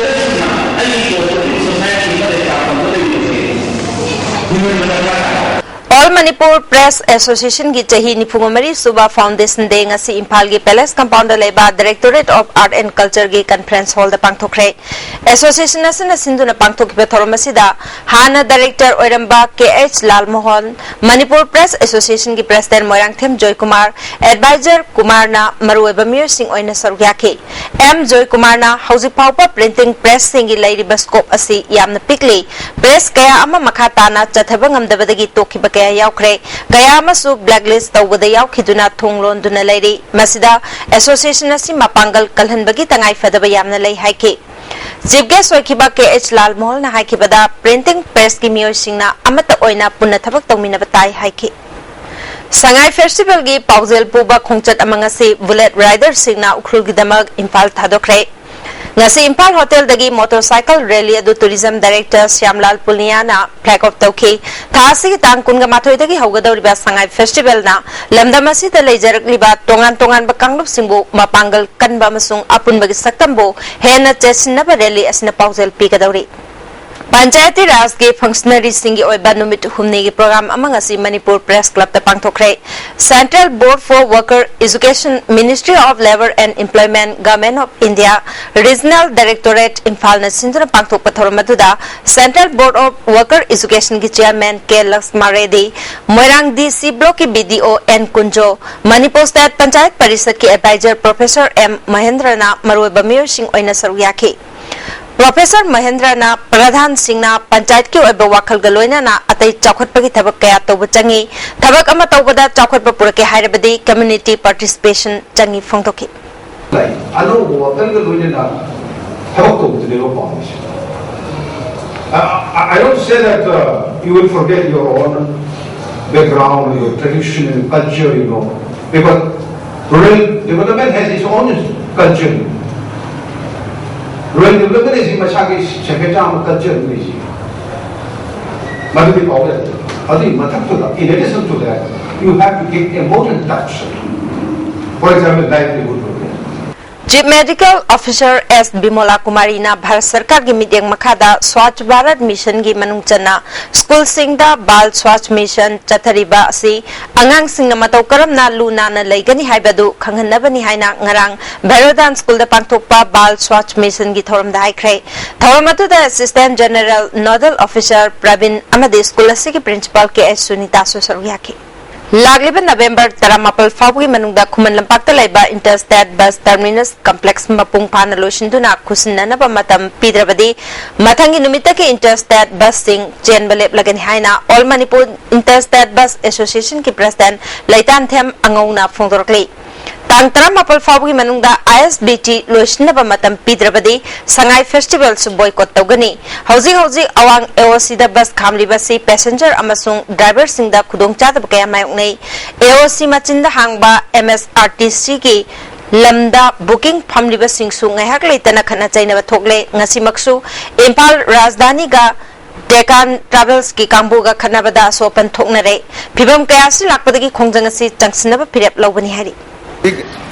ꯑꯣꯜ ꯃꯅꯤꯄꯨꯔ ꯄ꯭ꯔꯦꯁ ꯑꯦꯁꯣꯁꯤꯌꯦꯁꯟꯒꯤ ꯆꯍꯤ ꯅꯤꯐꯨ ꯃꯔꯤ ꯁꯨꯕ ꯐꯥꯎꯟꯗꯦꯁꯟ ꯗꯦ ꯉꯁꯤ ꯏꯝꯐꯥꯜꯒꯤ ꯄꯦꯂꯦꯁ ꯀꯝꯄꯥꯎꯟꯗ ꯂꯩꯕ ꯗꯥꯏꯔꯦꯛꯇꯣꯔꯦꯠ ꯑꯣꯐ ꯑꯥꯔꯠ ꯑꯦꯟ ꯀꯜꯆꯔꯒꯤ ꯀꯟꯐꯔꯦꯟꯁ ꯍꯣꯜꯗ ꯄꯥꯡꯊꯣꯛꯈ꯭ꯔꯦ꯫ ꯑꯦꯁꯣꯁꯤꯌꯦꯁꯟ ꯑꯁꯤꯅ ꯁꯤꯟꯗꯨꯅ ꯄꯥꯡꯊꯣꯛꯈꯤꯕ ꯊꯧꯔꯝ ꯑꯁꯤꯗ ꯍꯥꯟꯅ ꯗꯥꯏꯔꯦꯛꯇꯔ ꯑꯣꯏꯔꯝꯕ K H Lalmohan, Manipur press ꯑꯦꯁꯣꯁꯤꯌꯦꯁꯟꯒꯤ ꯄ꯭ꯔꯦꯁꯤꯗꯦꯟꯠ ꯃꯣꯏꯔꯥꯡꯊꯦꯝ ꯖꯣꯏꯀꯨꯃꯥꯔ, ꯑꯦꯗꯚꯥꯏꯖꯔ ꯀꯨꯃꯥꯔꯅ ꯃꯔꯨꯑꯣꯏꯕ ꯃꯤꯑꯣꯏꯁꯤꯡ ꯑꯣꯏꯅ ꯁꯔꯨꯛ ꯌꯥꯈꯤ꯫ ꯑꯦꯝ ꯖꯣꯏꯀꯨꯃꯥꯔꯅ ꯍꯧꯖꯤꯛ ꯐꯥꯎꯕ ꯄ꯭ꯔꯤꯟꯇꯤꯡ ꯄ꯭ꯔꯦꯁꯁꯤꯡꯒꯤ ꯂꯩꯔꯤꯕ ꯁ꯭ꯀꯣꯞ ꯑꯁꯤ ꯌꯥꯝꯅ ꯄꯤꯛꯂꯤ꯫ ꯄ꯭ꯔꯦꯁ ꯀꯌꯥ ꯑꯃ ꯃꯈꯥ ꯇꯥꯅ ꯆꯠꯊꯕ ꯉꯝꯗꯕꯗꯒꯤ ꯇꯣꯛꯈꯤꯕ ꯀꯌꯥ ꯌꯥꯎꯈ꯭ꯔꯦ꯫ ꯀꯌꯥ ꯑꯃꯁꯨ ꯕ꯭ꯂꯦꯛꯂꯤꯁ ꯇꯧꯕꯗ ꯌꯥꯎꯈꯤꯗꯨꯅ ꯊꯣꯡ ꯂꯣꯟꯗꯨꯅ ꯂꯩꯔꯤ꯫ ꯃꯁꯤꯗ ꯑꯦꯁꯣꯁꯤꯌꯦꯁꯟ ꯑꯁꯤ ꯃꯄꯥꯡꯒꯜ ꯀꯜꯍꯟꯕꯒꯤ ꯇꯉꯥꯏꯐꯗꯕ ꯌꯥꯝꯅ ꯂꯩ ꯍꯥꯏꯈꯤ꯫ ꯆꯤꯐ ꯒꯦꯁ ꯑꯣꯏꯈꯤꯕ ꯀꯦ ꯑꯩꯆ ꯂꯥꯜꯃꯣꯍꯟꯅ ꯍꯥꯏꯈꯤꯕꯗ, ꯄ꯭ꯔꯤꯟꯇꯤꯡ ꯄ꯭ꯔꯦꯁꯀꯤ ꯃꯤꯑꯣꯏꯁꯤꯡꯅ ꯑꯃꯠꯇ ꯑꯣꯏꯅ ꯄꯨꯟꯅ ꯊꯕꯛ ꯇꯧꯃꯤꯟꯅꯕ ꯇꯥꯏ ꯍꯥꯏꯈꯤ꯫ ꯁꯉꯥꯏ ꯐꯦꯁꯇꯤꯚꯦꯜꯒꯤ ꯄꯥꯎꯖꯦꯜ ꯄꯨꯕ ꯈꯣꯡꯆꯠ ꯑꯃ ꯉꯁꯤ ꯕꯨꯂꯦꯠ ꯔꯥꯏꯗꯔꯁꯤꯡꯅ ꯎꯈ꯭ꯔꯨꯜꯒꯤꯗꯃꯛ ꯏꯝꯐꯥꯜ ꯊꯥꯗꯣꯛꯈ꯭ꯔꯦ꯫ ꯉꯁꯤ ꯏꯝꯐꯥꯜ ꯍꯣꯇꯦꯜꯗꯒꯤ ꯃꯣꯇꯣꯔꯁꯥꯏꯀꯜ ꯔꯦꯂꯤ ꯑꯗꯨ ꯇꯨꯔꯤꯖꯝ ꯗꯥꯏꯔꯦꯛꯇꯔ ꯁ꯭ꯌꯥꯝꯂꯥꯜ ꯄꯨꯅꯤꯌꯥꯅ ꯐ꯭ꯂꯦꯒ ꯑꯣꯐ ꯇꯧꯈꯤ꯫ ꯊꯥ ꯑꯁꯤꯒꯤ ꯇꯥꯡ ꯀꯨꯟꯒ ꯃꯥꯊꯣꯏꯗꯒꯤ ꯍꯧꯒꯗꯧꯔꯤꯕ ꯁꯉꯥꯏ ꯐꯦꯁꯇꯤꯚꯦꯜꯅ ꯂꯝꯗꯝ ꯑꯁꯤꯗ ꯂꯩꯖꯔꯛꯂꯤꯕ ꯇꯣꯉꯥꯟ ꯇꯣꯉꯥꯟꯕ ꯀꯥꯡꯂꯨꯞꯁꯤꯡꯕꯨ ꯃꯄꯥꯡꯒꯜ ꯀꯟꯕ ꯑꯃꯁꯨꯡ ꯑꯄꯨꯟꯕꯒꯤ ꯁꯛꯇꯝꯕꯨ ꯍꯦꯟꯅ ꯆꯦꯠꯁꯤꯟꯅꯕ ꯔꯦꯂꯤ ꯑꯁꯤꯅ ꯄꯥꯎꯖꯦꯜ ꯄꯤꯒꯗꯧꯔꯤ꯫ ꯄꯟꯆꯥꯌꯇꯤ ꯔꯥꯖꯀꯤ ꯐꯪꯁꯅꯔꯤꯁꯤꯡꯒꯤ ꯑꯣꯏꯕ ꯅꯨꯃꯤꯠ ꯍꯨꯝꯅꯤꯒꯤ ꯄ꯭ꯔꯣꯒ꯭ꯔꯥꯝ ꯑꯃ ꯉꯁꯤ ꯃꯅꯤꯄꯨꯔ ꯄ꯭ꯔꯦꯁ ꯀ꯭ꯂꯕꯇ ꯄꯥꯡꯊꯣꯛꯈ꯭ꯔꯦ꯫ Central Board for Worker Education, Ministry of Labour and Employment, Government of India, Regional Directorate, ꯏꯝꯐꯥꯜꯅ ꯁꯤꯟꯗꯨꯅ ꯄꯥꯡꯊꯣꯛꯄ ꯊꯧꯔꯝ ꯑꯗꯨꯗ Central Board of Worker Educationꯒꯤ chairman K Laxma Reddy, Moirang D C ꯕ꯭ꯂꯣꯛꯀꯤ B D O N Kunjo, Manipur state panchayat ꯄꯔꯤꯁꯠꯀꯤ ꯑꯦꯗꯚꯥꯏꯖꯔ ꯄ꯭ꯔꯣꯐꯦꯁꯔ ꯑꯦꯝ ꯃꯍꯦꯟꯗ꯭ꯔꯅ ꯃꯔꯨꯑꯣꯏꯕ ꯃꯤꯑꯣꯏꯁꯤꯡ ꯑꯣꯏꯅ ꯁꯔꯨꯛ ꯌꯥꯈꯤ꯫ ꯄ꯭ꯔꯣꯐꯦꯁꯔ ꯃꯍꯦꯟꯗ꯭ꯔꯅ ꯄ꯭ꯔꯙꯥꯟꯁꯤꯡꯅ ꯄꯟꯆꯥꯌꯠꯀꯤ ꯑꯣꯏꯕ ꯋꯥꯈꯜꯒ ꯂꯣꯏꯅꯅ ꯑꯇꯩ ꯆꯥꯎꯈꯠꯄꯒꯤ ꯊꯕꯛ ꯀꯌꯥ ꯇꯧꯕ ꯆꯪꯏ꯫ ꯊꯕꯛ ꯑꯃ ꯇꯧꯕꯗ ꯆꯥꯎꯈꯠꯄ ꯄꯨꯔꯛꯀꯦ ꯍꯥꯏꯔꯕꯗꯤ community participation ꯆꯪꯏ ꯐꯣꯡꯗꯣꯛꯈꯤ꯫ ꯑꯅꯧꯕ ꯋꯥꯈꯜꯒ ꯂꯣꯏꯅꯅ ꯊꯕꯛ ꯇꯧꯕꯗꯨꯅꯦꯕ ꯄꯥꯝꯃꯤꯁꯦ꯫ I, I I don't say that uh, you will forget your own background, your tradition and culture, you know, because rural development has its own culture. Rural development is ꯃꯁꯥꯒꯤ separate ꯑꯃ culture ꯑꯃ ꯂꯩꯖꯩ꯫ ꯃꯗꯨꯗꯤ ꯀꯥꯎꯕ ꯌꯥꯗꯦ꯫ ꯑꯗꯨꯒꯤ ꯃꯊꯛꯇꯨꯗ, in addition to that, you have to give a modern touch. For example, livelihood program. Chief Medical Officer S ꯕꯤꯃꯣꯂꯥ ꯀꯨꯃꯥꯔꯤꯅ ꯚꯥꯔꯠ ꯁꯔꯀꯥꯔꯒꯤ ꯃꯤꯠꯌꯦꯡ ꯃꯈꯥꯗ ꯁ꯭ꯋꯥꯆ ꯚꯥꯔꯠ ꯃꯤꯁꯟꯒꯤ ꯃꯅꯨꯡ ꯆꯟꯅ ꯁ꯭ꯀꯨꯜꯁꯤꯡꯗ ꯕꯥꯜ ꯁ꯭ꯋꯥꯆ ꯃꯤꯁꯟ ꯆꯠꯊꯔꯤꯕ ꯑꯁꯤ ꯑꯉꯥꯡꯁꯤꯡꯅ ꯃꯇꯧ ꯀꯔꯝꯅ ꯂꯨ ꯅꯥꯟꯅ ꯂꯩꯒꯅꯤ ꯍꯥꯏꯕꯗꯨ ꯈꯪꯍꯟꯅꯕꯅꯤ ꯍꯥꯏꯅ ꯉꯔꯥꯡ ꯚꯩꯔꯣꯗꯥꯟ ꯁ꯭ꯀꯨꯜꯗ ꯄꯥꯡꯊꯣꯛꯄ ꯕꯥꯜ ꯁ꯭ꯋꯥꯆ ꯃꯤꯁꯟꯒꯤ ꯊꯧꯔꯝꯗ ꯍꯥꯏꯈ꯭ꯔꯦ꯫ ꯊꯧꯔꯝ ꯑꯗꯨꯗ Assistant General Nodal Officer Praveen ꯑꯃꯗꯤ ꯁ꯭ꯀꯨꯜ ꯑꯁꯤꯒꯤ Principal ꯀꯦ ꯑꯩꯆ ꯁꯨꯅꯤꯇꯥꯁꯨ ꯁꯔꯨꯛ ꯌꯥꯈꯤ꯫ ꯂꯥꯛꯂꯤꯕ ꯅꯕꯦꯝꯕꯔ ꯇꯔꯥꯃꯥꯄꯜ ꯐꯥꯎꯕꯒꯤ ꯃꯅꯨꯡꯗ ꯈꯨꯃꯟ ꯂꯝꯄꯥꯛꯇ ꯂꯩꯕ Interstate Bus Terminus Complex ꯃꯄꯨꯡ ꯐꯥꯅ ꯂꯣꯏꯁꯤꯟꯗꯨꯅ ꯈꯨꯠꯁꯤꯟꯅꯅꯕ ꯃꯇꯝ ꯄꯤꯗ꯭ꯔꯕꯗꯤ ꯃꯊꯪꯒꯤ ꯅꯨꯃꯤꯠꯇꯒꯤ Interstate Busꯁꯤꯡ ꯆꯦꯟꯕ ꯂꯦꯞꯂꯒꯅꯤ ꯍꯥꯏꯅ All Manipur Interstate Bus Associationꯒꯤ President ꯂꯩꯇꯥꯟꯊꯦꯝ ꯑꯉꯧꯅ ꯐꯣꯡꯗꯣꯔꯛꯂꯤ꯫ ꯇꯥꯡ ꯇꯔꯥꯃꯥꯄꯜ ꯐꯥꯎꯕꯒꯤ ꯃꯅꯨꯡꯗ I S B T ꯂꯣꯏꯁꯤꯟꯅꯕ ꯃꯇꯝ ꯄꯤꯗ꯭ꯔꯕꯗꯤ ꯁꯉꯥꯏ Festivalꯁꯨ boycott ꯇꯧꯒꯅꯤ꯫ ꯍꯧꯖꯤꯛ ꯍꯧꯖꯤꯛ ꯑꯋꯥꯡ A O Cꯗ ꯕꯁ ꯈꯥꯝꯂꯤꯕꯁꯤ passenger ꯑꯃꯁꯨꯡ driverꯁꯤꯡꯗ ꯈꯨꯗꯣꯡꯆꯥꯗꯕ ꯀꯌꯥ ꯃꯥꯌꯣꯛꯅꯩ꯫ A O C ꯃꯆꯤꯟꯗ ꯍꯥꯡꯕ M S R T Cꯒꯤ ꯂꯝꯗ booking ꯐꯝꯂꯤꯕꯁꯤꯡꯁꯨ ꯉꯥꯏꯍꯥꯛ ꯂꯩꯇꯅ ꯈꯠꯅ ꯆꯩꯅꯕ ꯊꯣꯛꯂꯦ꯫ ꯉꯁꯤꯃꯛꯁꯨ ꯏꯝꯐꯥꯜ ꯔꯥꯖꯙꯥꯅꯤꯒ Deccan Travelsꯀꯤ ꯀꯥꯡꯕꯨꯒ ꯈꯠꯅꯕꯗ ꯑꯁꯣꯛ ꯑꯄꯟ ꯊꯣꯛꯅꯔꯦ꯫ ꯐꯤꯚꯝ ꯀꯌꯥ ꯑꯁꯤ ꯂꯥꯛꯄꯗꯒꯤ ꯈꯣꯡꯖꯪ ꯑꯁꯤ ꯆꯪꯁꯤꯟꯅꯕ ꯐꯤꯔꯦꯞ ꯂꯧꯕꯅꯤ ꯍꯥꯏꯔꯤ꯫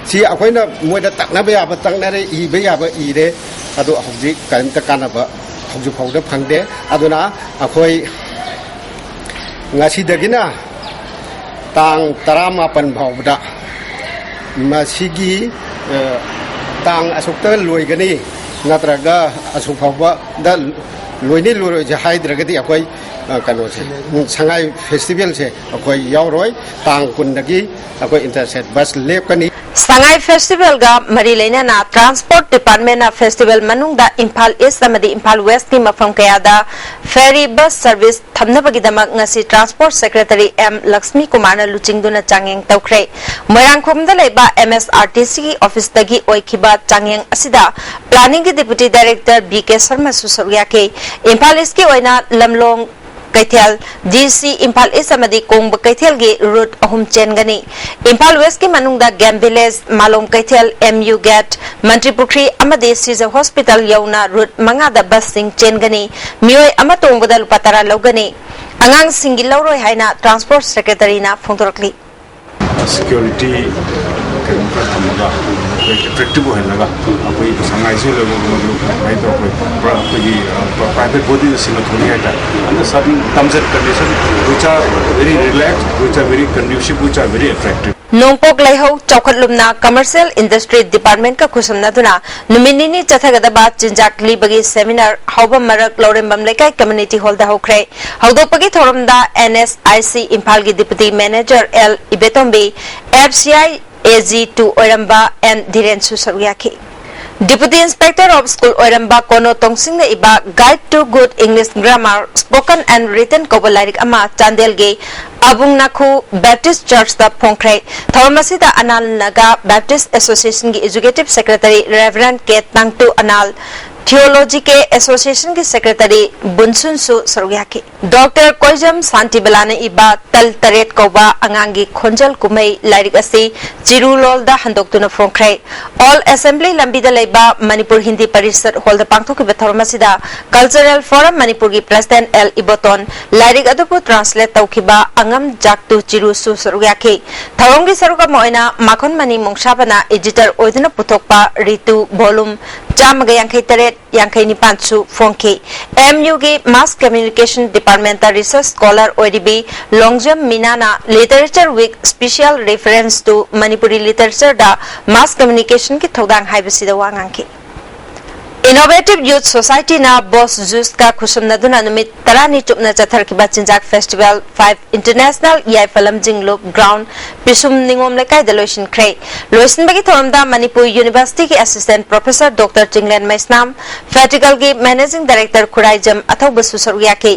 ꯁꯤ ꯑꯩꯈꯣꯏꯅ ꯃꯣꯏꯗ ꯇꯛꯅꯕ ꯌꯥꯕ ꯇꯛꯅꯔꯦ, ꯏꯕ ꯌꯥꯕ ꯏꯔꯦ, ꯑꯗꯣ ꯍꯧꯖꯤꯛ ꯀꯔꯤꯝꯇ ꯀꯥꯟꯅꯕ ꯍꯧꯖꯤꯛ ꯐꯥꯎꯗ ꯐꯪꯗꯦ꯫ ꯑꯗꯨꯅ ꯑꯩꯈꯣꯏ ꯉꯁꯤꯗꯒꯤꯅ ꯇꯥꯡ ꯇꯔꯥꯃꯥꯄꯟ ꯐꯥꯎꯕꯗ ꯃꯁꯤꯒꯤ, ꯑ, ꯇꯥꯡ ꯑꯁꯨꯛꯇ ꯂꯣꯏꯒꯅꯤ ꯅꯠꯇ꯭ꯔꯒ ꯑꯁꯨꯛ ꯐꯥꯎꯕꯗ ꯂꯣꯏꯅꯤ ꯂꯣꯏꯔꯣꯏꯁꯦ ꯍꯥꯏꯗ꯭ꯔꯒꯗꯤ ꯑꯩꯈꯣꯏ, ꯑ, ꯀꯩꯅꯣꯁꯦ, ꯁꯉꯥꯏ Festivalꯁꯦ ꯑꯩꯈꯣꯏ ꯌꯥꯎꯔꯣꯏ꯫ ꯇꯥꯡ ꯀꯨꯟꯗꯒꯤ ꯑꯩꯈꯣꯏ Interstate Bus ꯂꯦꯞꯀꯅꯤ꯫ ꯁꯉꯥꯏ ꯐꯦꯁꯇꯤꯚꯦꯜꯒ ꯃꯔꯤ ꯂꯩꯅꯅ ꯇ꯭ꯔꯥꯟꯁꯄꯣꯔꯠ ꯗꯤꯄꯥꯔꯠꯃꯦꯟꯅ ꯐꯦꯁꯇꯤꯚꯦꯜ ꯃꯅꯨꯡꯗ ꯏꯝꯐꯥꯜ ꯏꯁ ꯑꯃꯗꯤ ꯏꯝꯐꯥꯜ ꯋꯦꯁꯀꯤ ꯃꯐꯝ ꯀꯌꯥꯗ ꯐꯦꯔꯤ ꯕꯁ ꯁꯔꯚꯤꯁ ꯊꯝꯅꯕꯒꯤꯗꯃꯛ ꯉꯁꯤ ꯇ꯭ꯔꯥꯟꯁꯄꯣꯔꯠ ꯁꯦꯀ꯭ꯔꯦꯇꯔꯤ ꯑꯦꯝ ꯂꯛꯁꯃꯤ ꯀꯨꯃꯥꯔꯅ ꯂꯨꯆꯤꯡꯗꯨꯅ ꯆꯥꯡꯌꯦꯡ ꯇꯧꯈ꯭ꯔꯦ꯫ ꯃꯣꯏꯔꯥꯡꯈꯣꯝꯗ ꯂꯩꯕ ꯑꯦꯝ ꯑꯦꯁ ꯑꯥꯔ ꯇꯤ ꯁꯤꯒꯤ ꯑꯣꯐꯤꯁꯇꯒꯤ ꯑꯣꯏꯈꯤꯕ ꯆꯥꯡꯌꯦꯡ ꯑꯁꯤꯗ ꯄ꯭ꯂꯥꯅꯤꯡꯒꯤ ꯗꯤꯄꯨꯇꯤ ꯗꯥꯏꯔꯦꯛꯇꯔ ꯕꯤ ꯀꯦ ꯁꯔꯃꯁꯨ ꯁꯔꯨꯛ ꯌꯥꯈꯤ꯫ ꯏꯝꯐꯥꯜ ꯏꯁꯀꯤ ꯑꯣꯏꯅ ꯂꯝꯂꯣꯡ ꯀꯩꯊꯦꯜ, ꯗꯤ ꯁꯤ ꯏꯝꯐꯥꯜ ꯏꯁ ꯑꯃꯗꯤ ꯀꯣꯡꯕ ꯀꯩꯊꯦꯜꯒꯤ ꯔꯨꯠ ꯑꯍꯨꯝ ꯆꯦꯟꯒꯅꯤ꯫ ꯏꯝꯐꯥꯜ ꯋꯦꯁꯀꯤ ꯃꯅꯨꯡꯗ ꯒꯦꯝ ꯚꯤꯂꯦꯖ, ꯃꯥꯂꯣꯝ ꯀꯩꯊꯦꯜ, ꯑꯦꯝ ꯌꯨ ꯒꯦꯠ, ꯃꯟꯇ꯭ꯔꯤ ꯄꯨꯈ꯭ꯔꯤ ꯑꯃꯗꯤ ꯁꯤꯖ ꯍꯣꯁꯄꯤꯇꯥꯜ ꯌꯧꯅ ꯔꯨꯠ ꯃꯉꯥꯗ ꯕꯁꯁꯤꯡ ꯆꯦꯟꯒꯅꯤ꯫ ꯃꯤꯑꯣꯏ ꯑꯃ ꯇꯣꯡꯕꯗ ꯂꯨꯄꯥ ꯇꯔꯥ ꯂꯧꯒꯅꯤ꯫ ꯑꯉꯥꯡꯁꯤꯡꯒꯤ ꯂꯧꯔꯣꯏ ꯍꯥꯏꯅ ꯇ꯭ꯔꯥꯟꯁꯄꯣꯔꯠ ꯁꯦꯀ꯭ꯔꯦꯇꯔꯤꯅ ꯐꯣꯡꯗꯣꯔꯛꯂꯤ꯫ ꯁꯦꯀ꯭ꯌꯨꯔꯤꯇꯤ ꯀꯩꯅꯣ ꯈꯔ ꯊꯝꯃꯒ, ꯑꯩꯈꯣꯏ ꯑꯦꯇ꯭ꯔꯦꯛꯇꯤꯞ ꯑꯣꯏꯍꯜꯂꯒ, ꯑꯩꯈꯣꯏ ꯁꯉꯥꯏꯁꯨ ꯂꯩꯕ ꯃꯐꯝꯗꯨ ꯀꯃꯥꯏꯅ ꯇꯧꯔꯒ ꯑꯩꯈꯣꯏ ꯄ꯭ꯔ-, ꯑꯩꯈꯣꯏꯒꯤ ꯄ꯭ꯔꯥꯏꯚꯦꯠ ꯕꯣꯗꯤꯗ ꯁꯤꯟꯅ ꯊꯣꯛꯅꯤ ꯍꯥꯏꯇꯥꯔꯦ꯫ Under certain terms and conditions which are very relaxed, which are very conducive, which are very attractive. ꯅꯣꯡꯄꯣꯛ ꯂꯩꯍꯧ ꯆꯥꯎꯈꯠꯂꯨꯝꯅ ꯀꯃꯔꯁꯤꯌꯦꯜ ꯏꯟꯗꯁꯇ꯭ꯔꯤ ꯗꯤꯄꯥꯔꯠꯃꯦꯟꯠꯀ ꯈꯨꯠꯁꯝꯅꯗꯨꯅ ꯅꯨꯃꯤꯠ ꯅꯤꯅꯤ ꯆꯠꯊꯒꯗꯕ ꯆꯤꯟꯖꯥꯛ ꯂꯤꯕꯒꯤ ꯁꯦꯃꯤꯅꯥꯔ ꯍꯥꯎꯕꯝ ꯃꯔꯛ ꯂꯧꯔꯦꯝꯕꯝ ꯂꯩꯀꯥꯏ ꯀꯝꯃ꯭ꯌꯨꯅꯤꯇꯤ ꯍꯣꯜꯗ ꯍꯧꯈ꯭ꯔꯦ꯫ ꯍꯧꯗꯣꯛꯄꯒꯤ ꯊꯧꯔꯝꯗ ꯑꯦꯟ ꯑꯦꯁ ꯑꯥꯏ ꯁꯤ ꯏꯝꯐꯥꯜꯒꯤ deputy manager L Ibetombi, F C I A G two ꯑꯣꯏꯔꯝꯕ ꯑꯦꯟ ꯙꯤꯔꯦꯟꯁꯨ ꯁꯔꯨꯛ ꯌꯥꯈꯤ꯫ Deputy Inspector of School ꯑꯣꯏꯔꯝꯕ ꯀꯣꯅꯣ ꯇꯣꯡꯁꯤꯡꯅ ꯏꯕ Guide to Good English Grammar, Spoken and Written ꯀꯧꯕ ꯂꯥꯏꯔꯤꯛ ꯑꯃ ꯆꯥꯟꯗꯦꯜꯒꯤ ꯑꯕꯨꯡ ꯅꯥꯈꯨ ꯕꯦꯞꯇꯤꯁ ꯆꯔꯆꯇ ꯐꯣꯡꯈ꯭ꯔꯦ꯫ ꯊꯧꯔꯝ ꯑꯁꯤꯗ ꯑꯅꯥꯜ ꯅꯥꯒꯥ ꯕꯦꯞꯇꯤꯁ ꯑꯦꯁꯣꯁꯤꯌꯦꯁꯟꯒꯤ executive secretary reverend K Tangtu Anal, theology K ꯑꯦꯁꯣꯁꯤꯌꯦꯁꯟꯒꯤ ꯁꯦꯀ꯭ꯔꯦꯇꯔꯤ ꯕꯨꯟꯁꯨꯟꯁꯨ ꯁꯔꯨꯛ ꯌꯥꯈꯤ꯫ ꯗꯣꯛꯇꯔ ꯀꯣꯏꯖꯝ ꯁꯥꯟꯇꯤꯕꯂꯥꯅ ꯏꯕ ꯇꯜ ꯇꯔꯦꯠ ꯀꯧꯕ ꯑꯉꯥꯡꯒꯤ ꯈꯣꯟꯖꯦꯜ ꯀꯨꯝꯍꯩ ꯂꯥꯏꯔꯤꯛ ꯑꯁꯤ ꯆꯤꯔꯨ ꯂꯣꯜꯗ ꯍꯟꯗꯣꯛꯇꯨꯅ ꯐꯣꯡꯈ꯭ꯔꯦ꯫ ꯑꯣꯜ ꯑꯦꯁꯦꯝꯕ꯭ꯂꯤ ꯂꯝꯕꯤꯗ ꯂꯩꯕ ꯃꯅꯤꯄꯨꯔ ꯍꯤꯟꯗꯤ ꯄꯔꯤꯁꯠ ꯍꯣꯜꯗ ꯄꯥꯡꯊꯣꯛꯈꯤꯕ ꯊꯧꯔꯝ ꯑꯁꯤꯗ ꯀꯜꯆꯔꯦꯜ ꯐꯣꯔꯝ ꯃꯅꯤꯄꯨꯔꯒꯤ ꯄ꯭ꯔꯁꯤꯗꯦꯟꯠ ꯑꯦꯜ ꯏꯕꯣꯇꯣꯟ, ꯂꯥꯏꯔꯤꯛ ꯑꯗꯨꯕꯨ ꯇ꯭ꯔꯥꯟꯁꯂꯦꯠ ꯇꯧꯈꯤꯕ ꯑꯉꯝ ꯖꯥꯛꯇꯨ ꯆꯤꯔꯨꯁꯨ ꯁꯔꯨꯛ ꯌꯥꯈꯤ꯫ ꯊꯧꯔꯝꯒꯤ ꯁꯔꯨꯛ ꯑꯃ ꯑꯣꯏꯅ ꯃꯥꯈꯣꯟꯃꯅꯤ ꯃꯣꯡꯁꯥꯕꯅ ꯏꯗꯤꯇꯔ ꯑꯣꯏꯗꯨꯅ ꯄꯨꯊꯣꯛꯄ ꯔꯤꯇꯨ ꯚꯣꯂꯨꯝ ꯆꯥꯝꯃꯒ ꯌꯥꯡꯈꯩ ꯇꯔꯦꯠ, ꯌꯥꯡꯈꯩ ꯅꯤꯄꯥꯟꯁꯨ ꯐꯣꯡꯈꯤ꯫ ꯑꯦꯝ ꯌꯨꯒꯤ ꯃꯥꯁ ꯀꯝꯃ꯭ꯌꯨꯅꯤꯀꯦꯁꯟ ꯗꯤꯄꯥꯔꯠꯃꯦꯟꯠꯇ ꯔꯤꯁꯔꯆ ꯁ꯭ꯀꯣꯂꯔ ꯑꯣꯏꯔꯤꯕꯤ ꯂꯣꯡꯖꯝ ꯃꯤꯅꯥꯅ Literature Week Special Reference to Manipuri Literature ꯗ ꯃꯥꯁ ꯀꯝꯃ꯭ꯌꯨꯅꯤꯀꯦꯁꯟꯒꯤ ꯊꯧꯗꯥꯡ ꯍꯥꯏꯕꯁꯤꯗ ꯋꯥ ꯉꯥꯡꯈꯤ꯫ Innovative Youth Society ꯅ ꯕꯣꯁ ꯖꯨꯁꯀ ꯈꯨꯠꯁꯝꯅꯗꯨꯅ ꯅꯨꯃꯤꯠ ꯇꯔꯥꯅꯤ ꯆꯨꯞꯅ ꯆꯠꯊꯔꯛꯈꯤꯕ ꯆꯤꯟꯖꯥꯛ ꯐꯦꯁꯇꯤꯚꯦꯜ ꯐꯥꯏꯚ ꯏꯟꯇꯔꯅꯦꯁꯅꯦꯜ ꯌꯥꯏꯐꯂꯝ ꯖꯤꯡꯂꯨꯞ ꯒ꯭ꯔꯥꯎꯟ ꯄꯤꯁꯨꯝ ꯅꯤꯉꯣꯝ ꯂꯩꯀꯥꯏꯗ ꯂꯣꯏꯁꯤꯟꯈ꯭ꯔꯦ꯫ ꯂꯣꯏꯁꯤꯟꯕꯒꯤ ꯊꯧꯔꯝꯗ ꯃꯅꯤꯄꯨꯔ ꯌꯨꯅꯤꯚꯔꯁꯤꯇꯤꯒꯤ assistant professor doctor Chinglen Meisnam, ꯐꯦꯗꯔꯦꯜꯒꯤ ꯃꯦꯅꯦꯖꯤꯡ ꯗꯥꯏꯔꯦꯛꯇꯔ ꯈꯨꯔꯥꯏꯖꯝ ꯑꯊꯧꯕꯁꯨ ꯁꯔꯨꯛ ꯌꯥꯈꯤ꯫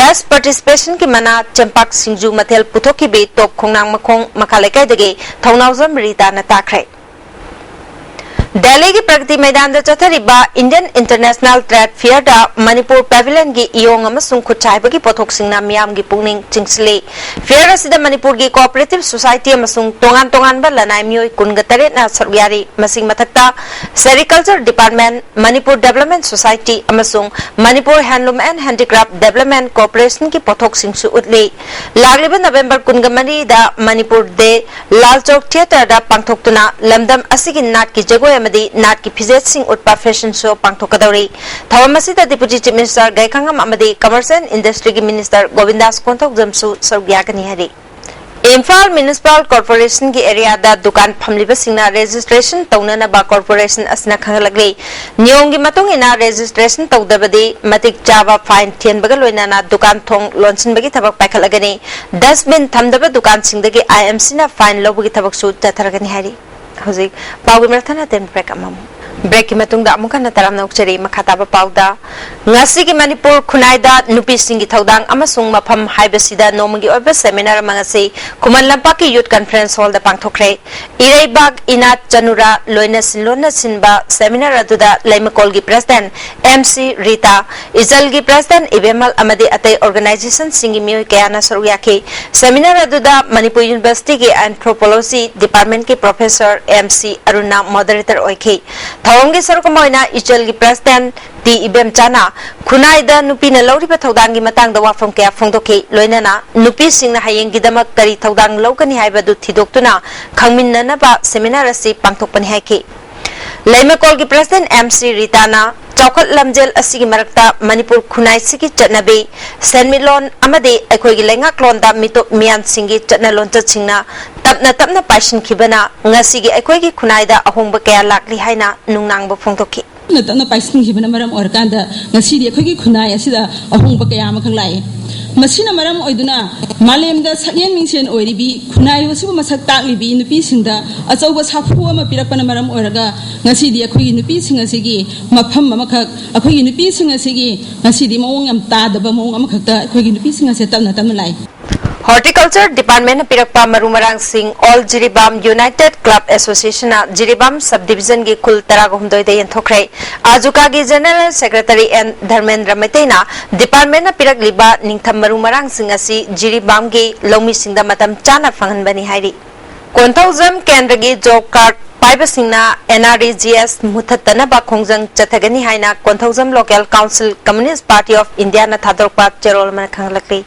ꯕꯦꯁ ꯄꯥꯔꯇꯤꯁꯤꯄꯦꯁꯟꯒꯤ ꯃꯅꯥ ꯆꯦꯡꯄꯥꯛ ꯁꯤꯡꯖꯨ ꯃꯊꯦꯜ ꯄꯨꯊꯣꯛꯈꯤꯕꯤ ꯇꯣꯞ ꯈꯣꯡꯅꯥꯡ ꯃꯈꯣꯡ ꯃꯈꯥ ꯂꯩꯀꯥꯏꯗꯒꯤ ꯊꯧꯅꯥꯎꯖꯝ ꯔꯤꯇꯥꯅ ꯇꯥꯈ꯭ꯔꯦ꯫ ꯗꯦꯜꯂꯤꯒꯤ ꯄ꯭ꯔꯒꯇꯤ ꯃꯩꯗꯥꯟꯗ ꯆꯠꯊꯔꯤꯕ ꯏꯟꯗꯤꯌꯟ ꯏꯟꯇꯔꯅꯦꯁꯅꯦꯜ ꯇ꯭ꯔꯦꯗ ꯐꯤꯌꯔꯗ ꯃꯅꯤꯄꯨꯔ ꯄꯦꯚꯤꯂꯤꯌꯟꯒꯤ ꯏꯌꯣꯡ ꯑꯃꯁꯨꯡ ꯈꯨꯠꯁꯥ ꯍꯩꯕꯒꯤ ꯄꯣꯠꯊꯣꯛꯁꯤꯡꯅ ꯃꯤꯌꯥꯝꯒꯤ ꯄꯨꯛꯅꯤꯡ ꯆꯤꯡꯁꯤꯜꯂꯤ꯫ ꯐꯤꯌꯔ ꯑꯁꯤꯗ ꯃꯅꯤꯄꯨꯔꯒꯤ ꯀꯣꯑꯣꯄꯔꯦꯇꯤꯚ ꯁꯣꯁꯥꯏꯇꯤ ꯑꯃꯁꯨꯡ ꯇꯣꯉꯥꯟ ꯇꯣꯉꯥꯟꯕ ꯂꯅꯥꯏ ꯃꯤꯑꯣꯏ ꯀꯨꯟꯒ ꯇꯔꯦꯠꯅ ꯁꯔꯨꯛ ꯌꯥꯔꯤ꯫ ꯃꯁꯤꯒꯤ ꯃꯊꯛꯇ sericulture department, Manipur development society ꯑꯃꯁꯨꯡ ꯃꯅꯤꯄꯨꯔ ꯍꯦꯟꯂꯨꯝ ꯑꯦꯟ ꯍꯦꯟꯗꯤꯀ꯭ꯔꯥꯐ ꯗꯦꯚꯂꯞꯃꯦꯟ ꯀꯣꯔꯄꯣꯔꯦꯁꯟꯒꯤ ꯄꯣꯠꯊꯣꯛꯁꯤꯡꯁꯨ ꯎꯠꯂꯤ꯫ ꯂꯥꯛꯂꯤꯕ ꯅꯕꯦꯝꯕꯔ ꯀꯨꯟꯒ ꯃꯔꯤꯗ ꯃꯅꯤꯄꯨꯔ ꯗꯦ ꯂꯥꯜ ꯆꯧꯛ ꯊꯤꯌꯦꯇꯔꯗ ꯄꯥꯡꯊꯣꯛꯇꯨꯅ ꯂꯝꯗꯝ ꯑꯁꯤꯒꯤ ꯅꯥꯠꯀꯤ ꯖꯒꯣꯏ ꯑꯃꯗꯤ ꯅꯥꯠꯀꯤ ꯐꯤꯖꯦꯠꯁꯤꯡ ꯎꯠꯄ ꯐꯦꯁꯟ ꯁꯣ ꯄꯥꯡꯊꯣꯛꯀꯗꯧꯔꯤ꯫ ꯊꯧꯔꯝ ꯑꯁꯤꯗ ꯗꯤꯄꯨꯇꯤ ꯆꯤꯐ ꯃꯤꯅꯤꯁꯇꯔ ꯒꯥꯏꯈꯥꯉꯝ ꯑꯃꯗꯤ ꯀꯃꯔꯁ ꯑꯦꯟ ꯏꯟꯗꯁꯇ꯭ꯔꯤꯒꯤ ꯃꯤꯅꯤꯁꯇꯔ ꯒꯣꯕꯤꯟꯗꯥꯁ ꯀꯣꯟꯊꯧꯖꯝꯁꯨ ꯁꯔꯨꯛ ꯌꯥꯒꯅꯤ ꯍꯥꯏꯔꯤ꯫ ꯏꯝꯐꯥꯜ ꯃ꯭ꯌꯨꯅꯤꯁꯤꯄꯥꯜ ꯀꯣꯔꯄꯣꯔꯦꯁꯟꯒꯤ ꯑꯦꯔꯤꯌꯥꯗ ꯗꯨꯀꯥꯟ ꯐꯝꯂꯤꯕꯁꯤꯡꯅ ꯔꯦꯖꯤꯁꯇ꯭ꯔꯦꯁꯟ ꯇꯧꯅꯅꯕ ꯀꯣꯔꯄꯣꯔꯦꯁꯟ ꯑꯁꯤꯅ ꯈꯪꯍꯜꯂꯛꯂꯤ꯫ ꯅꯤꯌꯣꯝꯒꯤ ꯃꯇꯨꯡ ꯏꯟꯅ ꯔꯦꯖꯤꯁꯇ꯭ꯔꯦꯁꯟ ꯇꯧꯗꯕꯗꯤ ꯃꯇꯤꯛ ꯆꯥꯕ ꯐꯥꯏꯟ ꯊꯤꯍꯟꯕꯒ ꯂꯣꯏꯅꯅ ꯗꯨꯀꯥꯟ ꯊꯣꯡ ꯂꯣꯟꯁꯤꯟꯕꯒꯤ ꯊꯕꯛ ꯄꯥꯏꯈꯠꯂꯒꯅꯤ꯫ ꯗꯁꯕꯤꯟ ꯊꯝꯗꯕ ꯗꯨꯀꯥꯟꯁꯤꯡꯗꯒꯤ ꯑꯥꯏ ꯑꯦꯝ ꯁꯤꯅ ꯐꯥꯏꯟ ꯂꯧꯕꯒꯤ ꯊꯕꯛꯁꯨ ꯆꯠꯊꯔꯒꯅꯤ ꯍꯥꯏꯔꯤ꯫ ꯍꯧꯖꯤꯛ ꯄꯥꯎꯒꯤ ꯃꯔꯛ ꯊꯠꯅ ꯇꯦꯟ ꯕ꯭ꯔꯦꯛ ꯑꯃꯃꯨꯛ꯫ ꯕ꯭ꯔꯦꯛꯀꯤ ꯃꯇꯨꯡꯗ ꯑꯃꯨꯛ ꯍꯟꯅ ꯇꯔꯥꯝꯅ ꯑꯣꯛꯆꯔꯤ꯫ ꯃꯈꯥ ꯇꯥꯕ ꯄꯥꯎꯗ, ꯉꯁꯤꯒꯤ ꯃꯅꯤꯄꯨꯔ ꯈꯨꯟꯅꯥꯏꯗ ꯅꯨꯄꯤꯁꯤꯡꯒꯤ ꯊꯧꯗꯥꯡ ꯑꯃꯁꯨꯡ ꯃꯐꯝ ꯍꯥꯏꯕꯁꯤꯗ ꯅꯣꯡꯃꯒꯤ ꯑꯣꯏꯕ ꯁꯦꯃꯤꯅꯥꯔ ꯑꯃ ꯉꯁꯤ ꯈꯨꯃꯟ ꯂꯝꯄꯥꯛꯀꯤ ꯌꯨꯠ ꯀꯟꯐꯔꯦꯟꯁ ꯍꯣꯜꯗ ꯄꯥꯡꯊꯣꯛꯈ꯭ꯔꯦ꯫ ꯏꯔꯩꯕꯥꯛ ꯏꯅꯥꯠ ꯆꯅꯨꯔꯥ ꯂꯣꯏꯅ ꯁꯤꯟꯂꯣꯟꯅ ꯁꯤꯟꯕ ꯁꯦꯃꯤꯅꯥꯔ ꯑꯗꯨꯗ ꯂꯩꯃꯀꯣꯜꯒꯤ president M C Rita, ꯏꯆꯜꯒꯤ president ꯏꯕꯦꯝꯃꯜ ꯑꯃꯗꯤ ꯑꯇꯩ ꯑꯣꯔꯒꯅꯥꯏꯖꯦꯁꯟꯁꯤꯡꯒꯤ ꯃꯤꯑꯣꯏ ꯀꯌꯥꯅ ꯁꯔꯨꯛ ꯌꯥꯈꯤ꯫ ꯁꯦꯃꯤꯅꯥꯔ ꯑꯗꯨꯗ ꯃꯅꯤꯄꯨꯔ ꯌꯨꯅꯤꯚꯔꯁꯤꯇꯤꯒꯤ anthropology ꯗꯤꯄꯥꯔꯠꯃꯦꯟꯠꯀꯤ professor M C ꯑꯔꯨꯟꯅ moderator ꯑꯣꯏꯈꯤ꯫ ꯊꯧꯔꯝꯒꯤ ꯁꯔꯨꯛ ꯑꯃ ꯑꯣꯏꯅ ꯏꯆꯜꯒꯤ ꯄ꯭ꯔꯦꯁꯤꯗꯦꯟꯠ ꯇꯤ ꯏꯕꯦꯝꯆꯥꯅ ꯈꯨꯟꯅꯥꯏꯗ ꯅꯨꯄꯤꯅ ꯂꯧꯔꯤꯕ ꯊꯧꯗꯥꯡꯒꯤ ꯃꯇꯥꯡꯗ ꯋꯥꯐꯝ ꯀꯌꯥ ꯐꯣꯡꯗꯣꯛꯈꯤ꯫ ꯂꯣꯏꯅꯅ ꯅꯨꯄꯤꯁꯤꯡꯅ ꯍꯌꯦꯡꯒꯤꯗꯃꯛ ꯀꯔꯤ ꯊꯧꯗꯥꯡ ꯂꯧꯒꯅꯤ ꯍꯥꯏꯕꯗꯨ ꯊꯤꯗꯣꯛꯇꯨꯅ ꯈꯪꯃꯤꯟꯅꯅꯕ ꯁꯦꯃꯤꯅꯥꯔ ꯑꯁꯤ ꯄꯥꯡꯊꯣꯛꯄꯅꯤ ꯍꯥꯏꯈꯤ꯫ ꯂꯩꯃꯀꯣꯜꯒꯤ ꯄ꯭ꯔꯦꯁꯤꯗꯦꯟꯠ ꯑꯦꯝ ꯁꯤ ꯔꯤꯇꯥꯅ ꯆꯥꯎꯈꯠ ꯂꯝꯖꯦꯜ ꯑꯁꯤꯒꯤ ꯃꯔꯛꯇ ꯃꯅꯤꯄꯨꯔ ꯈꯨꯟꯅꯥꯏꯁꯤꯒꯤ ꯆꯠꯅꯕꯤ, ꯁꯦꯟꯃꯤꯠꯂꯣꯟ ꯑꯃꯗꯤ ꯑꯩꯈꯣꯏꯒꯤ ꯂꯩꯉꯥꯛꯂꯣꯟꯗ ꯃꯤꯇꯣꯞ ꯃꯤꯌꯥꯟꯁꯤꯡꯒꯤ ꯆꯠꯅ ꯂꯣꯟꯆꯠꯁꯤꯡꯅ ꯇꯞꯅ ꯇꯞꯅ ꯄꯥꯏꯁꯤꯟꯈꯤꯕꯅ ꯉꯁꯤꯒꯤ ꯑꯩꯈꯣꯏꯒꯤ ꯈꯨꯟꯅꯥꯏꯗ ꯑꯍꯣꯡꯕ ꯀꯌꯥ ꯂꯥꯛꯂꯤ ꯍꯥꯏꯅ ꯅꯨꯡꯅꯥꯡꯕ ꯐꯣꯡꯗꯣꯛꯈꯤ꯫ ꯇꯞꯅ ꯇꯞꯅ ꯄꯥꯏꯁꯤꯟꯈꯤꯕꯅ ꯃꯔꯝ ꯑꯣꯏꯔꯀꯥꯟꯗ ꯉꯁꯤꯗꯤ ꯑꯩꯈꯣꯏꯒꯤ ꯈꯨꯟꯅꯥꯏ ꯑꯁꯤꯗ ꯑꯍꯣꯡꯕ ꯀꯌꯥ ꯑꯃꯈꯛ ꯂꯥꯛꯑꯦ꯫ ꯃꯁꯤꯅ ꯃꯔꯝ ꯑꯣꯏꯗꯨꯅ ꯃꯥꯂꯦꯝꯗ ꯁꯛꯌꯦꯟ ꯃꯤꯡꯁꯦꯟ ꯑꯣꯏꯔꯤꯕꯤ ꯈꯨꯟꯅꯥꯏ ꯑꯁꯤꯕꯨ ꯃꯁꯛ ꯇꯥꯛꯂꯤꯕꯤ ꯅꯨꯄꯤꯁꯤꯡꯗ ꯑꯆꯧꯕ ꯁꯥꯐꯨ ꯑꯃ ꯄꯤꯔꯛꯄꯅ ꯃꯔꯝ ꯑꯣꯏꯔꯒ ꯉꯁꯤꯗꯤ ꯑꯩꯈꯣꯏꯒꯤ ꯅꯨꯄꯤꯁꯤꯡ ꯑꯁꯤꯒꯤ ꯃꯐꯝ ꯑꯃꯈꯛ, ꯑꯩꯈꯣꯏꯒꯤ ꯅꯨꯄꯤꯁꯤꯡ ꯑꯁꯤꯒꯤ ꯉꯁꯤꯗꯤ ꯃꯑꯣꯡ ꯌꯥꯝ ꯇꯥꯗꯕ ꯃꯑꯣꯡ ꯑꯃꯈꯛꯇ ꯑꯩꯈꯣꯏꯒꯤ ꯅꯨꯄꯤꯁꯤꯡ ꯑꯁꯦ ꯇꯞꯅ ꯇꯞꯅ ꯂꯥꯛꯏ꯫ Horticulture Department ꯅ ꯄꯤꯔꯛꯄ ꯃꯔꯨ ꯃꯔꯥꯡꯁꯤꯡ꯫ All Jiribam United Club Association ꯅ ꯖꯤꯔꯤꯕꯥꯝ Sub Division ꯒꯤ ꯈꯨꯜ ꯇꯔꯥꯒ ꯍꯨꯝꯗꯣꯏꯗ ꯌꯦꯟꯊꯣꯛꯈ꯭ꯔꯦ꯫ ꯑꯖꯨꯀꯥꯒꯤ General Secretary and Dharmendra ꯃꯩꯇꯩꯅ department ꯅ ꯄꯤꯔꯛꯂꯤꯕ ꯅꯤꯡꯊꯝ ꯃꯔꯨ ꯃꯔꯥꯡꯁꯤꯡ ꯑꯁꯤ ꯖꯤꯔꯤꯕꯥꯝꯒꯤ ꯂꯧꯃꯤꯁꯤꯡꯗ ꯃꯇꯝ ꯆꯥꯅ ꯐꯪꯍꯟꯕꯅꯤ ꯍꯥꯏꯔꯤ꯫ ꯀꯣꯟꯊꯧꯖꯝ ꯀꯦꯟꯗ꯭ꯔꯒꯤ job card ꯄꯥꯏꯕꯁꯤꯡꯅ N R E G S ꯃꯨꯊꯠꯇꯅꯕ ꯈꯣꯡꯖꯪ ꯆꯠꯊꯒꯅꯤ ꯍꯥꯏꯅ Konthoujam Local Council Communist Party of India ꯅ ꯊꯥꯗꯣꯔꯛꯄ ꯆꯦꯔꯣꯜ ꯑꯃꯅ ꯈꯪꯍꯜꯂꯛꯂꯤ꯫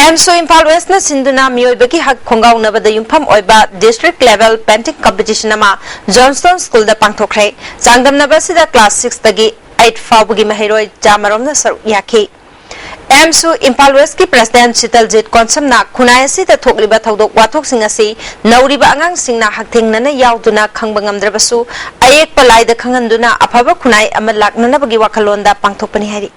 ꯑꯦꯝꯁꯨ ꯏꯝꯐꯥꯜ ꯋꯦꯁꯅ ꯁꯤꯟꯗꯨꯅ ꯃꯤꯑꯣꯏꯕꯒꯤ ꯍꯛ ꯈꯣꯡꯒꯥꯎꯅꯕꯗ ꯌꯨꯝꯐꯝ ꯑꯣꯏꯕ district level painting competition ꯑꯃ Johnstone School ꯗ ꯄꯥꯡꯊꯣꯛꯈ꯭ꯔꯦ꯫ ꯆꯥꯡꯗꯝꯅꯕ ꯑꯁꯤꯗ class six ꯇꯒꯤ eight ꯐꯥꯎꯕꯒꯤ ꯃꯍꯩꯔꯣꯏ ꯆꯥꯃꯔꯣꯝꯅ ꯁꯔꯨꯛ ꯌꯥꯈꯤ꯫ ꯑꯦꯝꯁꯨ ꯏꯝꯐꯥꯜ ꯋꯦꯁꯀꯤ president ꯁꯤꯇꯜꯖꯤꯠ ꯀꯣꯟꯁꯝꯅ ꯈꯨꯟꯅꯥꯏ ꯑꯁꯤꯗ ꯊꯣꯛꯂꯤꯕ ꯊꯧꯗꯣꯛ ꯋꯥꯊꯣꯛꯁꯤꯡ ꯑꯁꯤ ꯅꯧꯔꯤꯕ ꯑꯉꯥꯡꯁꯤꯡꯅ ꯍꯛꯊꯦꯡꯅꯅ ꯌꯥꯎꯗꯨꯅ ꯈꯪꯕ ꯉꯝꯗ꯭ꯔꯕꯁꯨ ꯑꯌꯦꯛꯄ ꯂꯥꯏꯗ ꯈꯪꯍꯟꯗꯨꯅ ꯑꯐꯕ ꯈꯨꯟꯅꯥꯏ ꯑꯃ ꯂꯥꯛꯅꯅꯕꯒꯤ ꯋꯥꯈꯜꯂꯣꯟꯗ ꯄꯥꯡꯊꯣꯛꯄꯅꯤ ꯍꯥꯏꯔꯤ꯫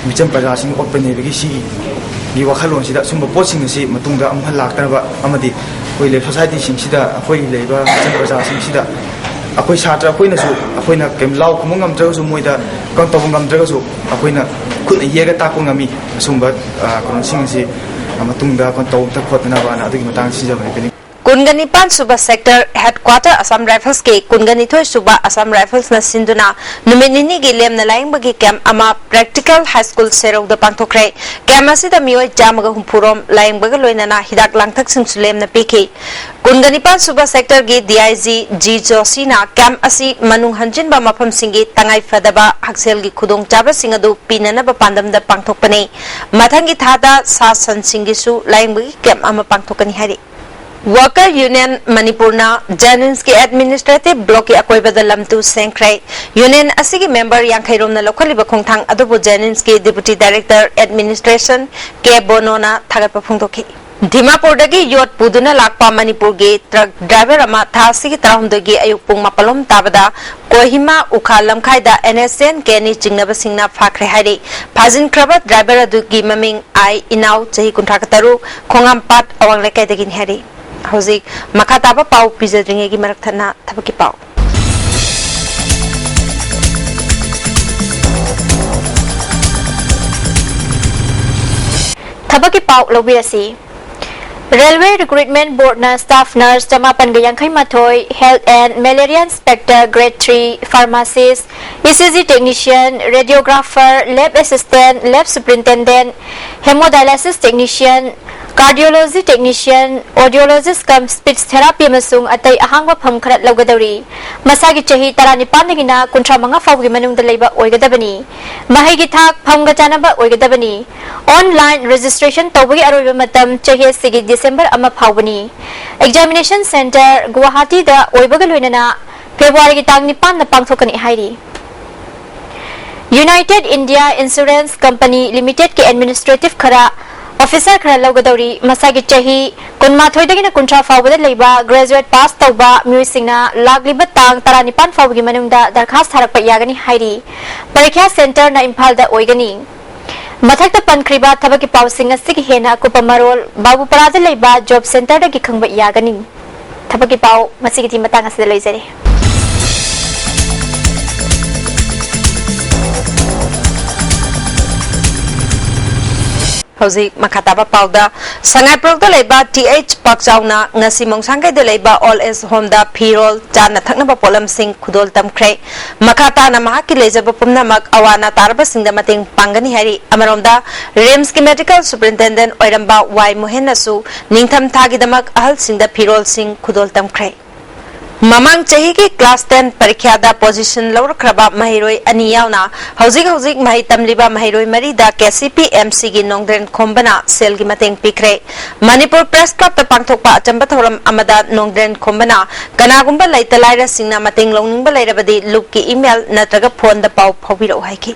ꯃꯤꯆꯝ ꯄ꯭ꯔꯖꯥꯁꯤꯡ ꯑꯣꯠꯄ ꯅꯩꯕꯒꯤ ꯁꯤꯒꯤ ꯋꯥꯈꯜꯂꯣꯟꯁꯤꯗ ꯁꯨꯝꯕ ꯄꯣꯠꯁꯤꯡ ꯑꯁꯤ ꯃꯇꯨꯡꯗ ꯑꯃꯨꯛ ꯍꯟꯅ ꯂꯥꯛꯇꯅꯕ ꯑꯃꯗꯤ ꯑꯩꯈꯣꯏ ꯂꯩ society ꯁꯤꯡꯁꯤꯗ ꯑꯩꯈꯣꯏ ꯂꯩꯕ ꯃꯤꯆꯝ ꯄ꯭ꯔꯖꯥꯁꯤꯡꯁꯤꯗ ꯑꯩꯈꯣꯏ ꯁꯥꯇ꯭ꯔ ꯑꯩꯈꯣꯏꯅꯁꯨ ꯑꯩꯈꯣꯏꯅ ꯀꯩꯝ ꯂꯥꯎ ꯈꯨꯝꯕ ꯉꯝꯗ꯭ꯔꯒꯁꯨ ꯃꯣꯏꯗ ꯀꯩꯅꯣ ꯇꯧꯕ ꯉꯝꯗ꯭ꯔꯒꯁꯨ ꯑꯩꯈꯣꯏꯅ ꯈꯨꯠꯅ ꯌꯦꯛꯑꯒ ꯇꯥꯛꯄ ꯉꯝꯃꯤ꯫ ꯑꯁꯨꯝꯕ ꯑ, ꯀꯩꯅꯣꯁꯤꯡ ꯑꯁꯤ ꯃꯇꯨꯡꯗ ꯑꯩꯈꯣꯏ ꯇꯧꯗ ꯈꯣꯠꯇꯅꯕꯅ ꯑꯗꯨꯒꯤ ꯃꯇꯥꯡꯗ ꯁꯤꯟꯖꯕꯅꯤ꯫ ꯀꯨꯟꯒ ꯅꯤꯄꯥꯟ ꯁꯨꯕ sector headquarter Assam Rifles ꯀꯤ ꯀꯨꯟꯒ ꯅꯤꯊꯣꯏ ꯁꯨꯕ Assam Rifles ꯅ ꯁꯤꯟꯗꯨꯅ ꯅꯨꯃꯤꯠ ꯅꯤꯅꯤꯒꯤ ꯂꯦꯝꯅ ꯂꯥꯌꯦꯡꯕꯒꯤ camp ꯑꯃ Practical High School ꯁꯦꯔꯧꯗ ꯄꯥꯡꯊꯣꯛꯈ꯭ꯔꯦ꯫ Camp ꯑꯁꯤꯗ ꯃꯤꯑꯣꯏ ꯆꯥꯝꯃꯒ ꯍꯨꯝꯐꯨ ꯔꯣꯝ ꯂꯥꯌꯦꯡꯕꯒ ꯂꯣꯏꯅꯅ ꯍꯤꯗꯥꯛ ꯂꯥꯡꯊꯛꯁꯤꯡꯁꯨ ꯂꯦꯝꯅ ꯄꯤꯈꯤ꯫ ꯀꯨꯟꯒ ꯅꯤꯄꯥꯟ ꯁꯨꯕ sector ꯒꯤ D I G G ꯖꯣꯁꯤꯅ camp ꯑꯁꯤ ꯃꯅꯨꯡ ꯍꯟꯖꯤꯟꯕ ꯃꯐꯝꯁꯤꯡꯒꯤ ꯇꯉꯥꯏ ꯐꯗꯕ ꯍꯛꯁꯦꯜꯒꯤ ꯈꯨꯗꯣꯡꯆꯥꯕꯁꯤꯡ ꯑꯗꯨ ꯄꯤꯅꯅꯕ ꯄꯥꯟꯗꯝꯗ ꯄꯥꯡꯊꯣꯛꯄꯅꯤ꯫ ꯃꯊꯪꯒꯤ ꯊꯥꯗ ꯁꯥ ꯁꯟꯁꯤꯡꯒꯤꯁꯨ ꯂꯥꯌꯦꯡꯕꯒꯤ camp ꯑꯃ ꯄꯥꯡꯊꯣꯛꯀꯅꯤ ꯍꯥꯏꯔꯤ꯫ Worker Union ꯃꯅꯤꯄꯨꯔꯅ JNIMS ꯀꯤ administrative block ꯀꯤ ꯑꯀꯣꯏꯕꯗ ꯂꯝ ꯇꯨ ꯁꯦꯝꯈ꯭ꯔꯦ꯫ Union ꯑꯁꯤꯒꯤ member ꯌꯥꯡꯈꯩ ꯔꯣꯝꯅ ꯂꯧꯈꯠꯂꯤꯕ ꯈꯣꯡꯊꯥꯡ ꯑꯗꯨꯕꯨ JNIMS ꯀꯤ Deputy Director Administration ꯀꯦ ꯕꯣꯅꯣꯅ ꯊꯥꯒꯠꯄ ꯐꯣꯡꯗꯣꯛꯈꯤ꯫ ꯗꯤꯃꯥꯄꯨꯔꯗꯒꯤ ꯌꯣꯠ ꯄꯨꯗꯨꯅ ꯂꯥꯛꯄ ꯃꯅꯤꯄꯨꯔꯒꯤ ꯇ꯭ꯔꯛ ꯗ꯭ꯔꯥꯏꯚꯔ ꯑꯃ ꯊꯥ ꯑꯁꯤꯒꯤ ꯇꯔꯥꯍꯨꯝꯗꯣꯏꯒꯤ ꯑꯌꯨꯛ ꯄꯨꯡ ꯃꯥꯄꯜ ꯂꯣꯝ ꯇꯥꯕꯗ ꯀꯣꯍꯤꯃꯥ ꯎꯈꯥ ꯂꯝꯈꯥꯏꯗ NSNKꯅꯤ ꯆꯤꯡꯅꯕꯁꯤꯡꯅ ꯐꯥꯈ꯭ꯔꯦ ꯍꯥꯏꯔꯤ꯫ ꯐꯥꯖꯤꯟꯈ꯭ꯔꯕ ꯗ꯭ꯔꯥꯏꯚꯔ ꯑꯗꯨꯒꯤ ꯃꯃꯤꯡ ꯑꯥꯏ ꯏꯅꯥꯎ, ꯆꯍꯤ ꯀꯨꯟꯊ꯭ꯔꯥ ꯇꯔꯨꯛ, ꯈꯣꯡꯉꯥꯝꯄꯥꯠ ꯑꯋꯥꯡ ꯂꯩꯀꯥꯏꯗꯒꯤꯅꯤ ꯍꯥꯏꯔꯤ꯫ ꯍꯧꯖꯤꯛ ꯃꯈꯥ ꯇꯥꯕ ꯄꯥꯎ ꯄꯤꯖꯗ꯭ꯔꯤꯉꯩꯒꯤ ꯃꯔꯛ ꯊꯠꯅ ꯊꯕꯛꯀꯤ ꯄꯥꯎ꯫ ꯊꯕꯛꯀꯤ ꯄꯥꯎ ꯂꯧꯕꯤꯔꯁꯤ꯫ Railway Recruitment Boardꯅ staff nurse ꯆꯃꯥꯄꯟꯒ ꯌꯥꯡꯈꯩ ꯃꯥꯊꯣꯏ, Health and Malaria Inspector Grade three, Pharmacist, ECG Technician, Radiographer, Lab Assistant, Lab Superintendent, Hemodialysis Technician, Cardiology Technician, Audiologist cum Speech Therapy ꯑꯃꯁꯨꯡ ꯑꯇꯩ ꯑꯍꯥꯡꯕ ꯐꯝ ꯈꯔ ꯂꯧꯒꯗꯧꯔꯤ꯫ ꯃꯁꯥꯒꯤ ꯆꯍꯤ ꯇꯔꯥꯅꯤꯄꯥꯟꯗꯒꯤꯅ ꯀꯨꯟꯊ꯭ꯔꯥ ꯃꯉꯥ ꯐꯥꯎꯕꯒꯤ ꯃꯅꯨꯡꯗ ꯂꯩꯕ ꯑꯣꯏꯒꯗꯕꯅꯤ꯫ ꯃꯍꯩꯒꯤ ꯊꯥꯛ ꯐꯝꯒ ꯆꯥꯟꯅꯕ ꯑꯣꯏꯒꯗꯕꯅꯤ꯫ Online registration ꯇꯧꯕꯒꯤ ꯑꯔꯣꯏꯕ ꯃꯇꯝ ꯆꯍꯤ ꯑꯁꯤꯒꯤ December ꯑꯃ ꯐꯥꯎꯕꯅꯤ꯫ Examination center ꯒꯨꯋꯥꯍꯥꯇꯤꯗ ꯑꯣꯏꯕꯒ ꯂꯣꯏꯅꯅ Februaryꯒꯤ ꯇꯥꯡ ꯅꯤꯄꯥꯟꯗ ꯄꯥꯡꯊꯣꯛꯀꯅꯤ ꯍꯥꯏꯔꯤ꯫ United India Insurance Company Limitedꯀꯤ administrative ꯈꯔ, officer ꯈꯔ ꯂꯧꯒꯗꯧꯔꯤ꯫ ꯃꯁꯥꯒꯤ ꯆꯍꯤ ꯀꯨꯟꯃꯥꯊꯣꯏꯗꯒꯤꯅ ꯀꯨꯟꯊ꯭ꯔꯥ ꯐꯥꯎꯕꯗ ꯂꯩꯕ graduate pass ꯇꯧꯕ ꯃꯤꯑꯣꯏꯁꯤꯡꯅ ꯂꯥꯛꯂꯤꯕ ꯇꯥꯡ ꯇꯔꯥꯅꯤꯄꯥꯟ ꯐꯥꯎꯕꯒꯤ ꯃꯅꯨꯡꯗ ꯗꯔꯈꯥꯁ ꯊꯥꯔꯛꯄ ꯌꯥꯒꯅꯤ ꯍꯥꯏꯔꯤ꯫ ꯄꯔꯤꯈ꯭ꯌꯥ centreꯅ ꯏꯝꯐꯥꯜꯗ ꯑꯣꯏꯒꯅꯤ꯫ ꯃꯊꯛꯇ ꯄꯟꯈ꯭ꯔꯤꯕ ꯊꯕꯛꯀꯤ ꯄꯥꯎꯁꯤꯡ ꯑꯁꯤꯒꯤ ꯍꯦꯟꯅ ꯑꯀꯨꯞꯄ ꯃꯔꯣꯜ ꯕꯥꯕꯨꯄꯥꯔꯥꯗ ꯂꯩꯕ job centreꯗꯒꯤ ꯈꯪꯕ ꯌꯥꯒꯅꯤ꯫ ꯊꯕꯛꯀꯤ ꯄꯥꯎ ꯉꯁꯤꯒꯤꯗꯤ ꯃꯇꯥꯡ ꯑꯁꯤꯗ ꯂꯣꯏꯖꯔꯦ꯫ ꯍꯧꯖꯤꯛ ꯃꯈꯥ ꯇꯥꯕ ꯄꯥꯎꯗ, ꯁꯉꯥꯏꯄ꯭ꯔꯧꯗ ꯂꯩꯕ ꯇꯤ ꯑꯩꯆ ꯄꯥꯛꯆꯥꯎꯅ ꯉꯁꯤ ꯃꯣꯡꯁꯥꯡꯒꯩꯗ ꯂꯩꯕ old age homeꯗ ꯐꯤꯔꯣꯜ, ꯆꯥꯅ ꯊꯛꯅꯕ ꯄꯣꯠꯂꯝꯁꯤꯡ ꯈꯨꯗꯣꯜ ꯇꯝꯈ꯭ꯔꯦ꯫ ꯃꯈꯥ ꯇꯥꯅ ꯃꯍꯥꯛꯀꯤ ꯂꯩꯖꯕ ꯄꯨꯝꯅꯃꯛ ꯑꯋꯥ ꯑꯅꯥ ꯇꯥꯔꯕꯁꯤꯡꯗ ꯃꯇꯦꯡ ꯄꯥꯡꯒꯅꯤ ꯍꯥꯏꯔꯤ꯫ ꯑꯃꯔꯣꯝꯗ, RIMSꯀꯤ medical superintendent ꯑꯣꯏꯔꯝꯕ ꯋꯥꯏ ꯃꯣꯍꯦꯟꯅꯁꯨ ꯅꯤꯡꯊꯝ ꯊꯥꯒꯤꯗꯃꯛ ꯑꯍꯜꯁꯤꯡꯗ ꯐꯤꯔꯣꯜꯁꯤꯡ ꯈꯨꯗꯣꯜ ꯇꯝꯈ꯭ꯔꯦ꯫ ꯃꯃꯥꯡ ꯆꯍꯤꯒꯤ class ten ꯄꯔꯤꯈ꯭ꯌꯥꯗ position ꯂꯧꯔꯛꯈ꯭ꯔꯕ ꯃꯍꯩꯔꯣꯏ ꯑꯅꯤ ꯌꯥꯎꯅ ꯍꯧꯖꯤꯛ ꯍꯧꯖꯤꯛ ꯃꯍꯩ ꯇꯝꯂꯤꯕ ꯃꯍꯩꯔꯣꯏ ꯃꯔꯤꯗ KCP MCꯒꯤ ꯅꯣꯡꯗ꯭ꯔꯦꯟ ꯈꯣꯝꯕꯅ ꯁꯦꯜꯒꯤ ꯃꯇꯦꯡ ꯄꯤꯈ꯭ꯔꯦ꯫ ꯃꯅꯤꯄꯨꯔ Press Clubꯇ ꯄꯥꯡꯊꯣꯛꯄ ꯑꯆꯝꯕ ꯊꯧꯔꯝ ꯑꯃꯗ ꯅꯣꯡꯗ꯭ꯔꯦꯟ ꯈꯣꯝꯕꯅ ꯀꯅꯥꯒꯨꯝꯕ ꯂꯩꯇ ꯂꯥꯏꯔꯁꯤꯡꯅ ꯃꯇꯦꯡ ꯂꯧꯅꯤꯡꯕ ꯂꯩꯔꯕꯗꯤ ꯂꯨꯞꯀꯤ email ꯅꯠꯇ꯭ꯔꯒ phoneꯗ ꯄꯥꯎ ꯐꯥꯎꯕꯤꯔꯛꯎ ꯍꯥꯏꯈꯤ꯫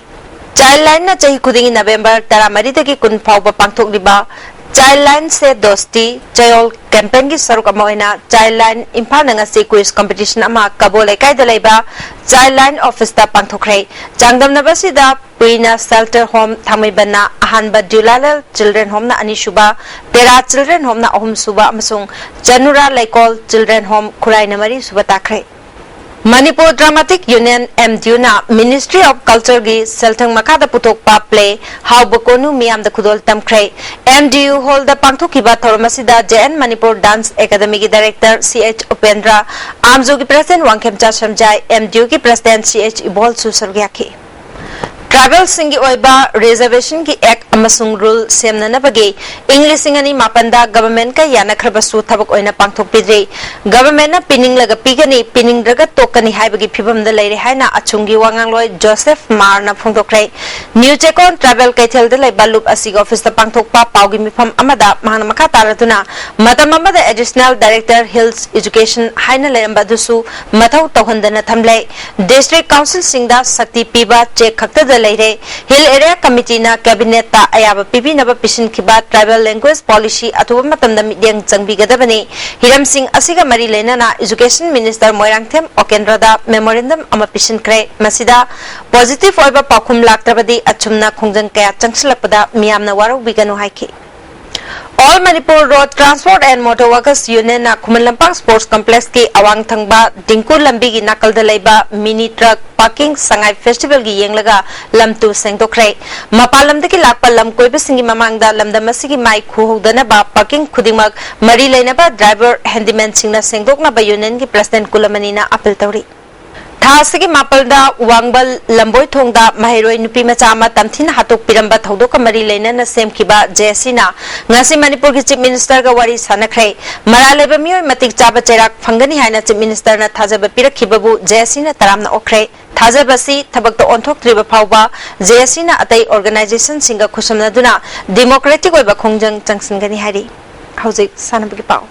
Childlineꯅ ꯆꯍꯤ ꯈꯨꯗꯤꯡꯒꯤ November ꯇꯔꯥꯃꯔꯤꯗꯒꯤ ꯀꯨꯟ ꯐꯥꯎꯕ ꯄꯥꯡꯊꯣꯛꯂꯤꯕ Child Line Se Dosti ꯆꯌꯣꯜ campaign ꯒꯤ ꯁꯔꯨꯛ ꯑꯃ ꯑꯣꯏꯅ Child Line ꯏꯝꯐꯥꯜꯅ ꯉꯁꯤ quiz competition ꯑꯃ ꯀꯕꯣ ꯂꯩꯀꯥꯏꯗ ꯂꯩꯕ Child Line office ꯇ ꯄꯥꯡꯊꯣꯛꯈ꯭ꯔꯦ꯫ ꯆꯥꯡꯗꯝꯅꯕ ꯑꯁꯤꯗ ꯄꯨꯏꯅ Shelter Home ꯊꯥꯡꯃꯩꯕꯟꯅ ꯑꯍꯥꯟꯕ, ꯗ꯭ꯌꯨꯂꯥꯂꯦꯜ Children Home ꯅ ꯑꯅꯤꯁꯨꯕ, ꯇꯦꯔꯥ Children Home ꯅ ꯑꯍꯨꯝꯁꯨꯕ ꯑꯃꯁꯨꯡ ꯆꯅꯨꯔꯥ ꯂꯩꯀꯣꯜ Children Home ꯈꯨꯔꯥꯏꯅ ꯃꯔꯤꯁꯨꯕ ꯇꯥꯈ꯭ꯔꯦ꯫ Manipur Dramatic Union, M D U ꯅ Ministry of Culture ꯒꯤ ꯁꯦꯜꯊꯪ ꯃꯈꯥꯗ ꯄꯨꯊꯣꯛꯄ play ꯍꯥꯎꯕ ꯀꯣꯅꯨ ꯃꯤꯌꯥꯝꯗ ꯈꯨꯗꯣꯜ ꯇꯝꯈ꯭ꯔꯦ꯫ M D U hall ꯗ ꯄꯥꯡꯊꯣꯛꯈꯤꯕ ꯊꯧꯔꯝ ꯑꯁꯤꯗ J N Manipur Dance Academy ꯒꯤ director C H Upendra, ꯑꯥꯝꯖꯨꯒꯤ president Wangkhemcha ꯁꯝꯖꯥꯏ, M D U ꯒꯤ president C H ꯏꯕꯣꯜꯁꯨ ꯁꯔꯨꯛ ꯌꯥꯈꯤ꯫ Tribal ꯁꯤꯡꯒꯤ ꯑꯣꯏꯕ Reservation ꯒꯤ Act ꯑꯃꯁꯨꯡ rule ꯁꯦꯝꯅꯅꯕꯒꯤ ꯏꯪ ꯂꯤꯁꯤꯡ ꯑꯅꯤ ꯃꯥꯄꯟꯗ government ꯀ ꯌꯥꯅꯈ꯭ꯔꯕꯁꯨ ꯊꯕꯛ ꯑꯣꯏꯅ ꯄꯥꯡꯊꯣꯛꯄꯤꯗ꯭ꯔꯤ꯫ Government ꯅ ꯄꯤꯅꯤꯡꯂꯒ ꯄꯤꯒꯅꯤ, ꯄꯤꯅꯤꯡꯗ꯭ꯔꯒ ꯇꯣꯛꯀꯅꯤ ꯍꯥꯏꯕꯒꯤ ꯐꯤꯚꯝꯗ ꯂꯩꯔꯦ ꯍꯥꯏꯅ ꯑꯆꯨꯝꯒꯤ ꯋꯥꯉꯥꯡꯂꯣꯏ ꯖꯣꯁꯦꯐ ꯃꯥꯔꯅ ꯐꯣꯡꯗꯣꯛꯈ꯭ꯔꯦ꯫ ꯅ꯭ꯌꯨ ꯆꯦꯛꯀꯣꯟ Tribal ꯀꯩꯊꯦꯜꯗ ꯂꯩꯕ ꯂꯨꯞ ꯑꯁꯤꯒꯤ office ꯇ ꯄꯥꯡꯊꯣꯛꯄ ꯄꯥꯎꯒꯤ ꯃꯤꯐꯝ ꯑꯃꯗ ꯃꯍꯥꯛꯅ ꯃꯈꯥ ꯇꯥꯔꯗꯨꯅ, ꯃꯇꯝ ꯑꯃꯗ Additional Director Hills Education ꯍꯥꯏꯅ ꯂꯩꯔꯝꯕ ꯑꯗꯨꯁꯨ ꯃꯊꯧ ꯇꯧꯍꯟꯗꯅ ꯊꯝꯂꯦ꯫ District Council ꯁꯤꯡꯗ ꯁꯛꯇꯤ ꯄꯤꯕ ꯆꯦꯛ ꯈꯛꯇꯗ ꯂꯩꯔꯦ꯫ Hill Area Committee ꯅ cabinet ꯇ ꯑꯌꯥꯕ ꯄꯤꯕꯤꯅꯕ ꯄꯤꯁꯤꯟꯈꯤꯕ Tribal Language Policy ꯑꯊꯨꯕ ꯃꯇꯝꯗ ꯃꯤꯠꯌꯦꯡ ꯆꯪꯕꯤꯒꯗꯕꯅꯤ꯫ ꯍꯤꯔꯝꯁꯤꯡ ꯑꯁꯤꯒ ꯃꯔꯤ ꯂꯩꯅꯅ Education Minister ꯃꯣꯏꯔꯥꯡꯊꯦꯝ ꯑꯣꯀꯦꯟꯗ꯭ꯔꯗ memorandum ꯑꯃ ꯄꯤꯁꯤꯟꯈ꯭ꯔꯦ꯫ ꯃꯁꯤꯗ positive ꯑꯣꯏꯕ ꯄꯥꯎꯈꯨꯝ ꯂꯥꯛꯇ꯭ꯔꯕꯗꯤ ꯑꯆꯨꯝꯅ ꯈꯣꯡꯖꯪ ꯀꯌꯥ ꯆꯪꯁꯤꯜꯂꯛꯄꯗ ꯃꯤꯌꯥꯝꯅ ꯋꯥꯔꯧꯕꯤꯒꯅꯨ ꯍꯥꯏꯈꯤ꯫ All Manipur Road Transport and Motor Workers Union ꯅ ꯈꯨꯃꯟ ꯂꯝꯄꯥꯛ Sports Complex ꯀꯤ ꯑꯋꯥꯡ ꯊꯪꯕ ꯗꯤꯡꯀꯨ ꯂꯝꯕꯤꯒꯤ ꯅꯥꯀꯜꯗ ꯂꯩꯕ mini truck parking ꯁꯉꯥꯏ festival ꯒꯤ ꯌꯦꯡꯂꯒ ꯂꯝ ꯇꯨ ꯁꯦꯡꯗꯣꯛꯈ꯭ꯔꯦ꯫ ꯃꯄꯥꯟ ꯂꯝꯗꯒꯤ ꯂꯥꯛꯄ ꯂꯝ ꯀꯣꯏꯕꯁꯤꯡꯒꯤ ꯃꯃꯥꯡꯗ ꯂꯝꯗꯝ ꯑꯁꯤꯒꯤ ꯃꯥꯏ ꯈꯨꯍꯧꯗꯅꯕ parking ꯈꯨꯗꯤꯡꯃꯛ ꯃꯔꯤ ꯂꯩꯅꯕ driver, handyman ꯁꯤꯡꯅ ꯁꯦꯡꯗꯣꯛꯅꯕ union ꯒꯤ president ꯀꯨꯂꯃꯅꯤꯅ appeal ꯇꯧꯔꯤ꯫ ꯊꯥ ꯑꯁꯤꯒꯤ ꯃꯥꯄꯜꯗ ꯋꯥꯡꯕꯜ ꯂꯝꯕꯣꯏ ꯊꯣꯡꯗ ꯃꯍꯩꯔꯣꯏ ꯅꯨꯄꯤ ꯃꯆꯥ ꯑꯃ ꯇꯝꯊꯤꯅ ꯍꯥꯠꯇꯣꯛꯄꯤꯔꯝꯕ ꯊꯧꯗꯣꯛꯀ ꯃꯔꯤ ꯂꯩꯅꯅ ꯁꯦꯝꯈꯤꯕ J C ꯅ ꯉꯁꯤ ꯃꯅꯤꯄꯨꯔꯒꯤ Chief Minister ꯒ ꯋꯥꯔꯤ ꯁꯥꯟꯅꯈ꯭ꯔꯦ꯫ ꯃꯔꯥꯜ ꯂꯩꯕ ꯃꯤꯑꯣꯏ ꯃꯇꯤꯛ ꯆꯥꯕ ꯆꯩꯔꯥꯛ ꯐꯪꯒꯅꯤ ꯍꯥꯏꯅ Chief Minister ꯅ ꯊꯥꯖꯕ ꯄꯤꯔꯛꯈꯤꯕꯕꯨ J C ꯅ ꯇꯔꯥꯝꯅ ꯑꯣꯛꯈ꯭ꯔꯦ꯫ ꯊꯥꯖꯕ ꯑꯁꯤ ꯊꯕꯛꯇ ꯑꯣꯟꯊꯣꯛꯇ꯭ꯔꯤꯕ ꯐꯥꯎꯕ J C ꯅ ꯑꯇꯩ organization ꯁꯤꯡꯒ ꯈꯨꯠꯁꯝꯅꯗꯨꯅ democratic ꯑꯣꯏꯕ ꯈꯣꯡꯖꯪ ꯆꯪꯁꯤꯟꯒꯅꯤ ꯍꯥꯏꯔꯤ꯫ ꯍꯧꯖꯤꯛ ꯁꯥꯟꯅꯕꯒꯤ ꯄꯥꯎ꯫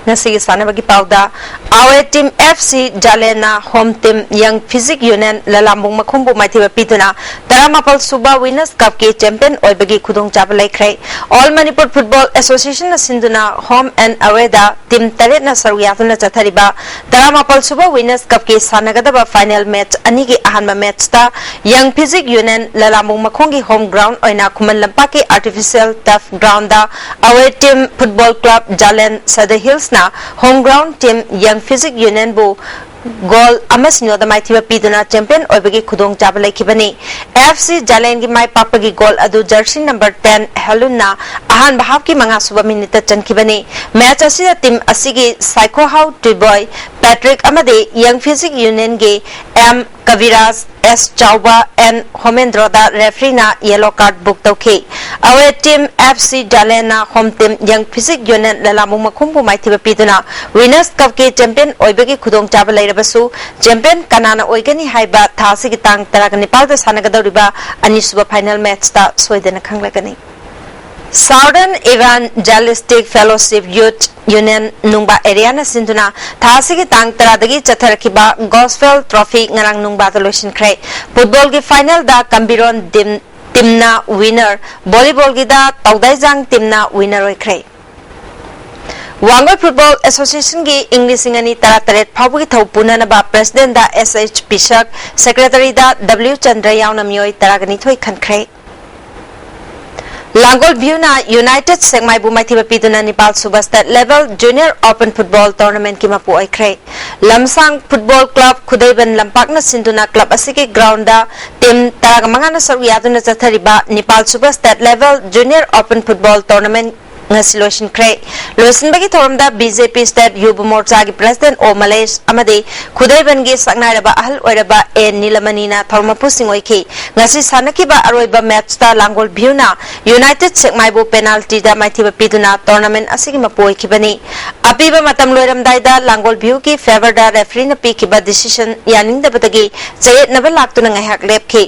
ꯉꯁꯤꯒꯤ ꯁꯥꯟꯅꯕꯒꯤ ꯄꯥꯎꯗ, ꯑꯋꯦ ꯇꯤꯝ ꯑꯦꯐ ꯁꯤ ꯖꯥꯂꯦꯟꯅ ꯍꯣꯝ ꯇꯤꯝ ꯌꯪ ꯐꯤꯖꯤꯛ ꯌꯨꯅꯤꯌꯟ ꯂꯂꯥꯝꯕꯨꯡ ꯃꯈꯣꯡꯕꯨ ꯃꯥꯏꯊꯤꯕ ꯄꯤꯗꯨꯅ ꯇꯔꯥꯃꯥꯄꯜ ꯁꯨꯕ ꯋꯤꯅꯔꯁ ꯀꯞꯀꯤ ꯆꯦꯝꯄꯤꯌꯟ ꯑꯣꯏꯕꯒꯤ ꯈꯨꯗꯣꯡꯆꯥꯕ ꯂꯩꯈ꯭ꯔꯦ꯫ ꯑꯣꯜ ꯃꯅꯤꯄꯨꯔ ꯐꯨꯠꯕꯣꯜ ꯑꯦꯁꯣꯁꯤꯌꯦꯁꯟꯅ ꯁꯤꯟꯗꯨꯅ ꯍꯣꯝ ꯑꯦꯟ ꯑꯋꯦꯗ ꯇꯤꯝ ꯇꯔꯦꯠꯅ ꯁꯔꯨꯛ ꯌꯥꯗꯨꯅ ꯆꯠꯊꯔꯤꯕ ꯇꯔꯥꯃꯥꯄꯜ ꯁꯨꯕ ꯋꯤꯅꯔꯁ ꯀꯞꯀꯤ ꯁꯥꯟꯅꯒꯗꯕ ꯐꯥꯏꯅꯦꯜ ꯃꯦꯆ ꯑꯅꯤꯒꯤ ꯑꯍꯥꯟꯕ ꯃꯦꯆꯇ ꯌꯪ ꯐꯤꯖꯤꯛ ꯌꯨꯅꯤꯌꯟ ꯂꯂꯥꯝꯕꯨꯡ ꯃꯈꯣꯡꯒꯤ ꯍꯣꯝ ꯒ꯭ꯔꯥꯎꯟ ꯑꯣꯏꯅ ꯈꯨꯃꯟ ꯂꯝꯄꯥꯛꯀꯤ ꯑꯥꯔꯇꯤꯐꯤꯁꯤꯌꯦꯜ ꯇꯔꯐ ꯒ꯭ꯔꯥꯎꯟꯗ away team football club Jalen ꯁꯗ ꯍꯤꯜꯁꯅ ꯍꯣꯝ ꯒ꯭ꯔꯥꯎꯟ ꯇꯤꯝ ꯌꯪ ꯐꯤꯖꯤꯛ ꯌꯨꯅꯤꯌꯟꯕꯨ ꯒꯣꯜ ꯑꯃ ꯁꯤꯅꯣꯗ ꯃꯥꯏꯊꯤꯕ ꯄꯤꯗꯨꯅ ꯆꯦꯝꯄꯤꯌꯟ ꯑꯣꯏꯕꯒꯤ ꯈꯨꯗꯣꯡꯆꯥꯕ ꯂꯩꯈꯤꯕꯅꯤ꯫ ꯑꯦꯐ ꯁꯤ ꯖꯥꯂꯦꯟꯒꯤ ꯃꯥꯏ ꯄꯥꯛꯄꯒꯤ ꯒꯣꯜ ꯑꯗꯨ ꯖꯔꯁꯤ ꯅꯝꯕꯔ ꯇꯦꯟ ꯍꯦꯂꯨꯟꯅ ꯑꯍꯥꯟꯕ ꯍꯥꯐꯀꯤ ꯃꯉꯥ ꯁꯨꯕ ꯃꯤꯅꯤꯠꯇ ꯆꯟꯈꯤꯕꯅꯤ꯫ ꯃꯦꯆ ꯑꯁꯤꯗ ꯇꯤꯝ ꯑꯁꯤꯒꯤ ꯁꯥꯏꯈꯣꯍꯥꯎ ꯇꯨꯏꯕꯣꯏ ꯄꯦꯇ꯭ꯔꯤꯛ ꯑꯃꯗꯤ ꯌꯪ ꯐꯤꯖꯤꯛ ꯌꯨꯅꯤꯌꯟꯒꯤ M Kabiraj, S Chaoba, N ꯍꯣꯃꯦꯟꯗ꯭ꯔꯣꯗ ꯔꯦꯐ꯭ꯔꯤꯅ ꯌꯦꯂꯣ ꯀꯥꯔꯗ ꯕꯨꯛ ꯇꯧꯈꯤ꯫ ꯑꯋꯦ ꯇꯤꯝ ꯑꯦꯐ ꯁꯤ ꯖꯥꯂꯦꯟꯅ ꯍꯣꯝ ꯇꯤꯝ ꯌꯪ ꯐꯤꯖꯤꯛ ꯌꯨꯅꯤꯌꯟ ꯂꯂꯥꯃꯨꯡ ꯃꯈꯣꯡꯕꯨ ꯃꯥꯏꯊꯤꯕ ꯄꯤꯗꯨꯅ ꯋꯤꯅꯔꯁ ꯀꯞꯀꯤ ꯆꯦꯝꯄꯤꯌꯟ ꯑꯣꯏꯕꯒꯤ ꯈꯨꯗꯣꯡꯆꯥꯕ ꯂꯩꯔꯕꯁꯨ, ꯆꯦꯝꯄꯤꯌꯟ ꯀꯅꯥꯅ ꯑꯣꯏꯒꯅꯤ ꯍꯥꯏꯕ ꯊꯥ ꯑꯁꯤꯒꯤ ꯇꯥꯡ ꯇꯔꯥꯒ ꯅꯤꯄꯥꯜꯗ ꯁꯥꯟꯅꯒꯗꯧꯔꯤꯕ ꯑꯅꯤꯁꯨꯕ ꯐꯥꯏꯅꯦꯜ ꯃꯦꯆꯇ ꯁꯣꯏꯗꯅ ꯈꯪꯂꯒꯅꯤ꯫ ꯁꯥꯎꯗꯔꯟ ꯏꯚꯥꯟꯖꯦꯂꯤꯁꯇꯤꯛ ꯐꯦꯂꯣꯁꯤꯞ ꯌꯨꯠ ꯌꯨꯅꯤꯌꯟ ꯅꯨꯡꯕꯥ ꯑꯦꯔꯤꯌꯥꯅ ꯁꯤꯟꯗꯨꯅ ꯊꯥ ꯑꯁꯤꯒꯤ ꯇꯥꯡ ꯇꯔꯥꯗꯒꯤ ꯆꯠꯊꯔꯛꯈꯤꯕ ꯒꯣꯁꯄꯦꯜ ꯇ꯭ꯔꯣꯐꯤ ꯉꯔꯥꯡ ꯅꯨꯡꯕꯥꯗ ꯂꯣꯏꯁꯤꯟꯈ꯭ꯔꯦ꯫ ꯐꯨꯠꯕꯣꯜꯒꯤ ꯐꯥꯏꯅꯦꯜꯗ ꯀꯝꯕꯤꯔꯣꯟ ꯗꯤꯝ ꯇꯤꯝꯅ ꯋꯤꯅꯔ, ꯚꯣꯂꯤꯕꯣꯜꯒꯤꯗ ꯇꯧꯗꯥꯏꯖꯥꯡ ꯇꯤꯝꯅ ꯋꯤꯅꯔ ꯑꯣꯏꯈ꯭ꯔꯦ꯫ ꯋꯥꯡꯒꯣꯏ ꯐꯨꯠꯕꯣꯜ ꯑꯦꯁꯣꯁꯤꯌꯦꯁꯟꯒꯤ ꯏꯪ ꯂꯤꯁꯤꯡ ꯑꯅꯤ ꯇꯔꯥꯇꯔꯦꯠ ꯐꯥꯎꯕꯒꯤ ꯊꯧ ꯄꯨꯅꯅꯕ ꯄ꯭ꯔꯦꯁꯤꯗꯦꯟꯗ ꯑꯦꯁ ꯑꯩꯆ ꯄꯤꯁꯛ, ꯁꯦꯀ꯭ꯔꯦꯇꯔꯤꯗ ꯗꯕ꯭ꯂꯤꯎ ꯆꯟꯗ꯭ꯔ ꯌꯥꯎꯅ ꯃꯤꯑꯣꯏ ꯇꯔꯥꯒ ꯅꯤꯊꯣꯏ ꯈꯟꯈ꯭ꯔꯦ꯫ ꯂꯥꯡꯒꯣꯜ ꯚ꯭ꯌꯨꯅ ꯌꯨꯅꯥꯏꯇꯦꯗ ꯁꯦꯛꯃꯥꯏꯕꯨ ꯃꯥꯏꯊꯤꯕ ꯄꯤꯗꯨꯅ ꯅꯤꯄꯥꯜ ꯁꯨꯕ state level junior open football ꯇꯣꯔꯅꯥꯃꯦꯟꯠꯀꯤ ꯃꯄꯨ ꯑꯣꯏꯈ꯭ꯔꯦ꯫ ꯂꯝꯁꯥꯡ ꯐꯨꯠꯕꯣꯜ ꯀ꯭ꯂꯕ ꯈꯨꯗꯩꯕꯟ ꯂꯝꯄꯥꯛꯅ ꯁꯤꯟꯗꯨꯅ ꯀ꯭ꯂꯕ ꯑꯁꯤꯒꯤ ꯒ꯭ꯔꯥꯎꯟꯗ ꯇꯤꯝ ꯇꯔꯥꯒ ꯃꯉꯥꯅ ꯁꯔꯨꯛ ꯌꯥꯗꯨꯅ ꯆꯠꯊꯔꯤꯕ ꯅꯤꯄꯥꯜ ꯁꯨꯕ state level junior open football tournament ꯉꯁꯤ ꯂꯣꯏꯁꯤꯟꯈ꯭ꯔꯦ꯫ ꯂꯣꯏꯁꯤꯟꯕꯒꯤ ꯊꯧꯔꯝꯗ ꯕꯤ ꯖꯦ ꯄꯤ ꯁ꯭ꯇꯦꯠ ꯌꯨꯕ ꯃꯣꯔꯆꯥꯒꯤ ꯄ꯭ꯔꯦꯁꯤꯗꯦꯟꯠ ꯑꯣ ꯃꯂꯦꯁ ꯑꯃꯗꯤ ꯈꯨꯗꯩꯕꯟꯒꯤ ꯁꯛꯅꯥꯏꯔꯕ ꯑꯍꯜ ꯑꯣꯏꯔꯕ ꯑꯦ ꯅꯤꯂꯃꯅꯤꯅ ꯊꯧꯔꯝ ꯃꯄꯨꯁꯤꯡ ꯑꯣꯏꯈꯤ꯫ ꯉꯁꯤ ꯁꯥꯟꯅꯈꯤꯕ ꯑꯔꯣꯏꯕ ꯃꯦꯆꯇ ꯂꯥꯡꯒꯣꯜ ꯚ꯭ꯌꯨꯅ ꯌꯨꯅꯥꯏꯇꯦꯗ ꯁꯦꯛꯃꯥꯏꯕꯨ ꯄꯦꯅꯥꯜꯇꯤꯗ ꯃꯥꯏꯊꯤꯕ ꯄꯤꯗꯨꯅ ꯇꯣꯔꯅꯥꯃꯦꯟꯠ ꯑꯁꯤꯒꯤ ꯃꯄꯨ ꯑꯣꯏꯈꯤꯕꯅꯤ꯫ ꯑꯄꯤꯕ ꯃꯇꯝ ꯂꯣꯏꯔꯝꯗꯥꯏꯗ ꯂꯥꯡꯒꯣꯜ ꯚ꯭ꯌꯨꯒꯤ ꯐꯦꯚꯔꯗ ꯔꯦꯐ꯭ꯔꯤꯅ ꯄꯤꯈꯤꯕ ꯗꯤꯁꯤꯁꯟ ꯌꯥꯅꯤꯡꯗꯕꯗꯒꯤ ꯆꯌꯦꯠꯅꯕ ꯂꯥꯛꯇꯨꯅ ꯉꯥꯏꯍꯥꯛ ꯂꯦꯞꯈꯤ꯫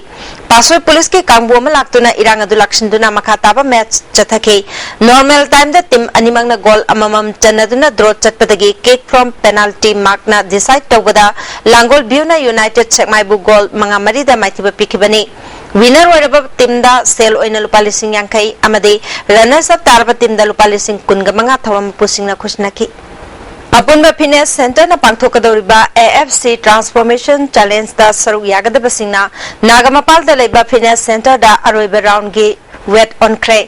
ꯄꯥꯁꯣꯏ ꯄꯨꯂꯤꯁꯀꯤ ꯀꯥꯡꯕꯨ ꯑꯃ ꯂꯥꯛꯇꯨꯅ ꯏꯔꯥꯡ ꯑꯗꯨ ꯂꯥꯛꯁꯤꯟꯗꯨꯅ ꯃꯈꯥ ꯇꯥꯕ ꯃꯦꯆ ꯆꯠꯊꯈꯤ꯫ ꯅꯣꯔꯃꯦꯜ timeꯗ team ꯑꯅꯤꯃꯛꯅ goal ꯑꯃꯃꯝ ꯆꯟꯅꯗꯨꯅ draw ꯆꯠꯄꯗꯒꯤ kick from penalty markꯅ decide ꯇꯧꯕꯗ ꯂꯥꯡꯒꯣꯜ Viewꯅ United ꯁꯦꯛꯃꯥꯏꯕꯨ goal ꯃꯉꯥ ꯃꯔꯤꯗ ꯃꯥꯏꯊꯤꯕ ꯄꯤꯈꯤꯕꯅꯤ꯫ Winner ꯑꯣꯏꯔꯕ teamꯗ ꯁꯦꯜ ꯑꯣꯏꯅ ꯂꯨꯄꯥ ꯂꯤꯁꯤꯡ ꯌꯥꯡꯈꯩ ꯑꯃꯗꯤ runners up ꯇꯥꯔꯕ teamꯗ ꯂꯨꯄꯥ ꯂꯤꯁꯤꯡ ꯀꯨꯟꯒ ꯃꯉꯥ ꯊꯧꯔꯝ ꯃꯄꯨꯁꯤꯡꯅ ꯈꯨꯠꯁꯤꯟꯅꯈꯤ꯫ ꯑꯄꯨꯟꯕ fitness centreꯅ ꯄꯥꯡꯊꯣꯛꯀꯗꯧꯔꯤꯕ AFC Transformation Challengeꯗ ꯁꯔꯨꯛ ꯌꯥꯒꯗꯕꯁꯤꯡꯅ ꯅꯥꯒꯥꯃꯄꯥꯜꯗ ꯂꯩꯕ fitness centreꯗ ꯑꯔꯣꯏꯕ roundꯒꯤ weight ꯑꯣꯟꯈ꯭ꯔꯦ꯫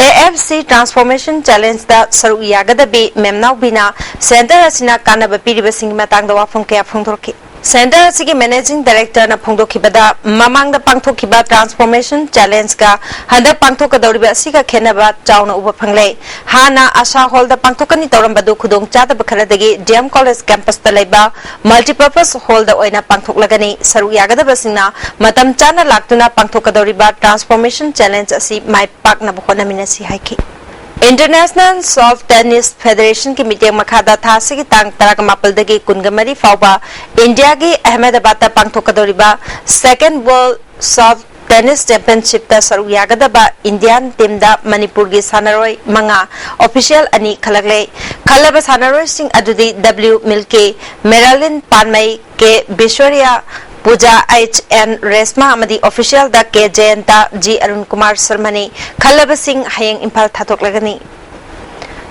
AFC Transformation Challengeꯗ ꯁꯔꯨꯛ ꯌꯥꯒꯗꯕꯤ ꯃꯦꯝꯅꯥꯎꯕꯤꯅ centre ꯑꯁꯤꯅ ꯀꯥꯟꯅꯕ ꯄꯤꯔꯤꯕꯁꯤꯡꯒꯤ ꯃꯇꯥꯡꯗ ꯋꯥꯐꯝ ꯀꯌꯥ ꯐꯣꯡꯗꯣꯔꯛꯈꯤ꯫ Centre ꯑꯁꯤꯒꯤ managing directorꯅ ꯐꯣꯡꯗꯣꯛꯈꯤꯕꯗ, ꯃꯃꯥꯡꯗ ꯄꯥꯡꯊꯣꯛꯈꯤꯕ Transformation Challengeꯒ ꯍꯟꯗꯛ ꯄꯥꯡꯊꯣꯛꯀꯗꯧꯔꯤꯕ ꯑꯁꯤꯒ ꯈꯦꯠꯅꯕ ꯆꯥꯎꯅ ꯎꯕ ꯐꯪꯂꯦ꯫ ꯍꯥꯟꯅ ꯑꯁꯥ hallꯗ ꯄꯥꯡꯊꯣꯛꯀꯅꯤ ꯇꯧꯔꯝꯕꯗꯨ ꯈꯨꯗꯣꯡꯆꯥꯗꯕ ꯈꯔꯗꯒꯤ DM College campusꯇ ꯂꯩꯕ multipurpose hallꯗ ꯑꯣꯏꯅ ꯄꯥꯡꯊꯣꯛꯂꯒꯅꯤ꯫ ꯁꯔꯨꯛ ꯌꯥꯒꯗꯕꯁꯤꯡꯅ ꯃꯇꯝ ꯆꯥꯅ ꯂꯥꯛꯇꯨꯅ ꯄꯥꯡꯊꯣꯛꯀꯗꯧꯔꯤꯕ Transformation Challenge ꯑꯁꯤ ꯃꯥꯏ ꯄꯥꯛꯅꯕ ꯍꯣꯠꯅꯃꯤꯟꯅꯁꯤ ꯍꯥꯏꯈꯤ꯫ International Soft Tennis Federationꯒꯤ ꯃꯤꯠꯌꯦꯡ ꯃꯈꯥꯗ ꯊꯥ ꯑꯁꯤꯒꯤ ꯇꯥꯡ ꯇꯔꯥꯃꯥꯄꯜꯗꯒꯤ ꯀꯨꯟꯃꯔꯤ ꯐꯥꯎꯕ ꯏꯟꯗꯤꯌꯥꯒꯤ ꯑꯍꯃꯦꯗꯕꯥꯗꯇ ꯄꯥꯡꯊꯣꯛꯀꯗꯧꯔꯤꯕ Second World Soft Tennis Championshipꯇ ꯁꯔꯨꯛ ꯌꯥꯒꯗꯕ Indian teamꯗ ꯃꯅꯤꯄꯨꯔꯒꯤ ꯁꯥꯟꯅꯔꯣꯏ ꯃꯉꯥ, official ꯑꯅꯤ ꯈꯜꯂꯛꯂꯦ꯫ ꯈꯜꯂꯕ ꯁꯥꯟꯅꯔꯣꯏꯁꯤꯡ ꯑꯗꯨꯗꯤ W Milke, Meralin Panmei, K Biswarya, Pooja H N Reshma ꯑꯃꯗꯤ officialꯗ K Jayanta, G Arun Kumar Sharmani꯫ ꯈꯜꯂꯕꯁꯤꯡ ꯍꯌꯦꯡ ꯏꯝꯐꯥꯜ ꯊꯥꯗꯣꯛꯂꯒꯅꯤ꯫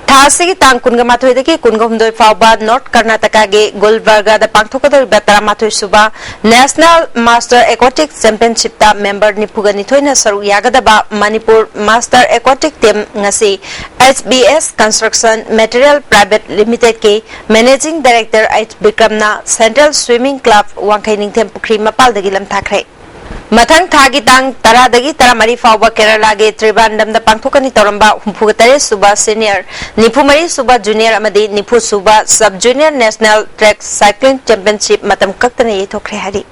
ꯊꯥ ꯑꯁꯤꯒꯤ ꯇꯥꯡ ꯀꯨꯟꯃꯥꯊꯣꯏꯗꯒꯤ ꯀꯨꯟꯍꯨꯝꯗꯣꯏ ꯐꯥꯎꯕ North Karnatakaꯒꯤ ꯒꯨꯜꯕꯔꯒꯥꯗ ꯄꯥꯡꯊꯣꯛꯀꯗꯧꯔꯤꯕ ꯇꯔꯥꯃꯥꯊꯣꯏ ꯁꯨꯕ National Master Aquatic Championshipꯇ member ꯅꯤꯐꯨꯒ ꯅꯤꯊꯣꯏꯅ ꯁꯔꯨꯛ ꯌꯥꯒꯗꯕ ꯃꯅꯤꯄꯨꯔ Master Aquatic Team ꯉꯁꯤ H B S Construction Material Private Limitedꯀꯤ Managing Director H ꯕꯤꯀ꯭ꯔꯝꯅ Central Swimming Club ꯋꯥꯡꯈꯩ ꯅꯤꯡꯊꯦꯝ ꯄꯨꯈ꯭ꯔꯤ ꯃꯄꯥꯜꯗꯒꯤ ꯂꯝꯊꯥꯈ꯭ꯔꯦ꯫ ꯃꯊꯪ ꯊꯥꯒꯤ ꯇꯥꯡ ꯇꯔꯥꯗꯒꯤ ꯇꯔꯥꯃꯔꯤ ꯐꯥꯎꯕ ꯀꯦꯔꯂꯥꯒꯤ ꯇ꯭ꯔꯤꯕꯥꯟꯗꯝꯗ ꯄꯥꯡꯊꯣꯛꯀꯅꯤ ꯇꯧꯔꯝꯕ ꯍꯨꯝꯐꯨꯒ ꯇꯔꯦꯠ ꯁꯨꯕ Senior, ꯅꯤꯐꯨ ꯃꯔꯤ ꯁꯨꯕ Junior ꯑꯃꯗꯤ ꯅꯤꯐꯨ ꯁꯨꯕ Sub Junior National Track Cycling Championship ꯃꯇꯝ ꯀꯛꯇꯅ ꯌꯩꯊꯣꯛꯈ꯭ꯔꯦ ꯍꯥꯏꯔꯤ꯫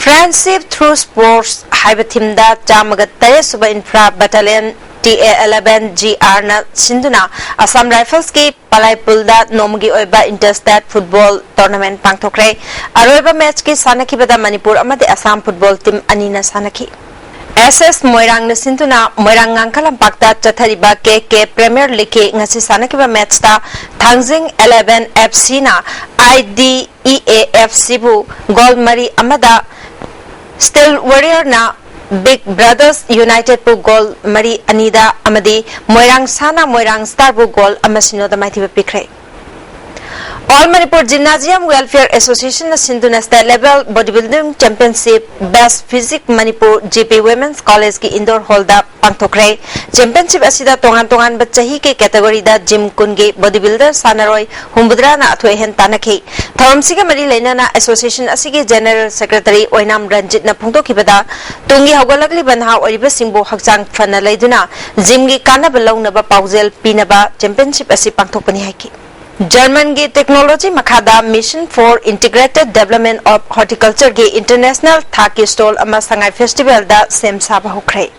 Friendship Through Sports ꯍꯥꯏꯕ themeꯗ ꯆꯥꯝꯃꯒ ꯇꯔꯦꯠ ꯁꯨꯕ Infantry Battalion T A eleven G Rꯅ ꯁꯤꯟꯗꯨꯅ Assam Riflesꯀꯤ ꯄꯂꯥꯏꯄꯨꯜꯗ ꯅꯣꯡꯃꯒꯤ ꯑꯣꯏꯕ inter-state football tournament ꯄꯥꯡꯊꯣꯛꯈ꯭ꯔꯦ꯫ ꯑꯔꯣꯏꯕ matchꯀꯤ ꯁꯥꯟꯅꯈꯤꯕꯗ ꯃꯅꯤꯄꯨꯔ ꯑꯃꯗꯤ ꯑꯁꯥꯝ football team ꯑꯅꯤꯅ ꯁꯥꯟꯅꯈꯤ꯫ ꯑꯦꯁ ꯑꯦꯁ ꯃꯣꯏꯔꯥꯡꯅ ꯁꯤꯟꯗꯨꯅ ꯃꯣꯏꯔꯥꯡ ꯉꯥꯡꯈ ꯂꯝꯄꯥꯛꯇ ꯆꯠꯊꯔꯤꯕ ꯀꯦ ꯀꯦ ꯄ꯭ꯔꯤꯃꯤꯌꯔ ꯂꯤꯒꯀꯤ ꯉꯁꯤ ꯁꯥꯟꯅꯈꯤꯕ ꯃꯦꯠꯁꯇ ꯊꯥꯡꯖꯤꯡ ꯏꯂꯦꯚꯦꯟ ꯑꯦꯐ ꯁꯤꯅ I D E A F ꯁꯤꯕꯨ ꯒꯣꯜ ꯃꯔꯤ ꯑꯃꯗ, ꯁ꯭ꯇꯤꯜ ꯋꯥꯔꯤꯌꯔꯅ ꯕꯤꯒ ꯕ꯭ꯔꯗꯔꯁ ꯌꯨꯅꯥꯏꯇꯦꯗꯄꯨ ꯒꯣꯜ ꯃꯔꯤ ꯑꯅꯤꯗ ꯑꯃꯗꯤ ꯃꯣꯏꯔꯥꯡ ꯁꯥꯅ ꯃꯣꯏꯔꯥꯡ ꯁ꯭ꯇꯥꯔꯕꯨ ꯒꯣꯜ ꯑꯃ ꯁꯤꯅꯣꯗ ꯃꯥꯏꯊꯤꯕ ꯄꯤꯈ꯭ꯔꯦ꯫ All Manipur Gymnasium Welfare Association ꯅ ꯁꯤꯟꯗꯨꯅ State Level Bodybuilding Championship Best Physique Manipur G P Women's College ꯀꯤ indoor hall ꯗ ꯄꯥꯡꯊꯣꯛꯈ꯭ꯔꯦ꯫ Championship ꯑꯁꯤꯗ ꯇꯣꯉꯥꯟ ꯇꯣꯉꯥꯟꯕ ꯆꯍꯤꯒꯤ category ꯗ gym ꯀꯨꯟꯒꯤ bodybuilder ꯁꯥꯟꯅꯔꯣꯏ ꯍꯨꯝꯐꯨꯇꯔꯥꯅ ꯑꯊꯣꯏ ꯑꯍꯦꯟ ꯇꯥꯟꯅꯈꯤ꯫ ꯊꯧꯔꯝꯁꯤꯒ ꯃꯔꯤ ꯂꯩꯅꯅ association ꯑꯁꯤꯒꯤ General Secretary ꯑꯣꯏꯅꯥꯝ ꯔꯟꯖꯤꯠꯅ ꯐꯣꯡꯗꯣꯛꯈꯤꯕꯗ, ꯇꯨꯡꯒꯤ ꯍꯧꯒꯠꯂꯛꯂꯤꯕ ꯅꯍꯥ ꯑꯣꯏꯔꯤꯕꯁꯤꯡꯕꯨ ꯍꯛꯆꯥꯡ ꯐꯅ ꯂꯩꯗꯨꯅ gym ꯒꯤ ꯀꯥꯟꯅꯕ ꯂꯧꯅꯕ ꯄꯥꯎꯖꯦꯜ ꯄꯤꯅꯕ championship ꯑꯁꯤ ꯄꯥꯡꯊꯣꯛꯄꯅꯤ ꯍꯥꯏꯈꯤ꯫ ꯖꯔꯃꯟꯒꯤ technology ꯃꯈꯥꯗ Mission for Integrated Development of Horticulture ꯒꯤ international ꯊꯥꯛꯀꯤ stall ꯑꯃ ꯁꯉꯥꯏ festival ꯗ ꯁꯦꯝ ꯁꯥꯕ ꯍꯧꯈ꯭ꯔꯦ꯫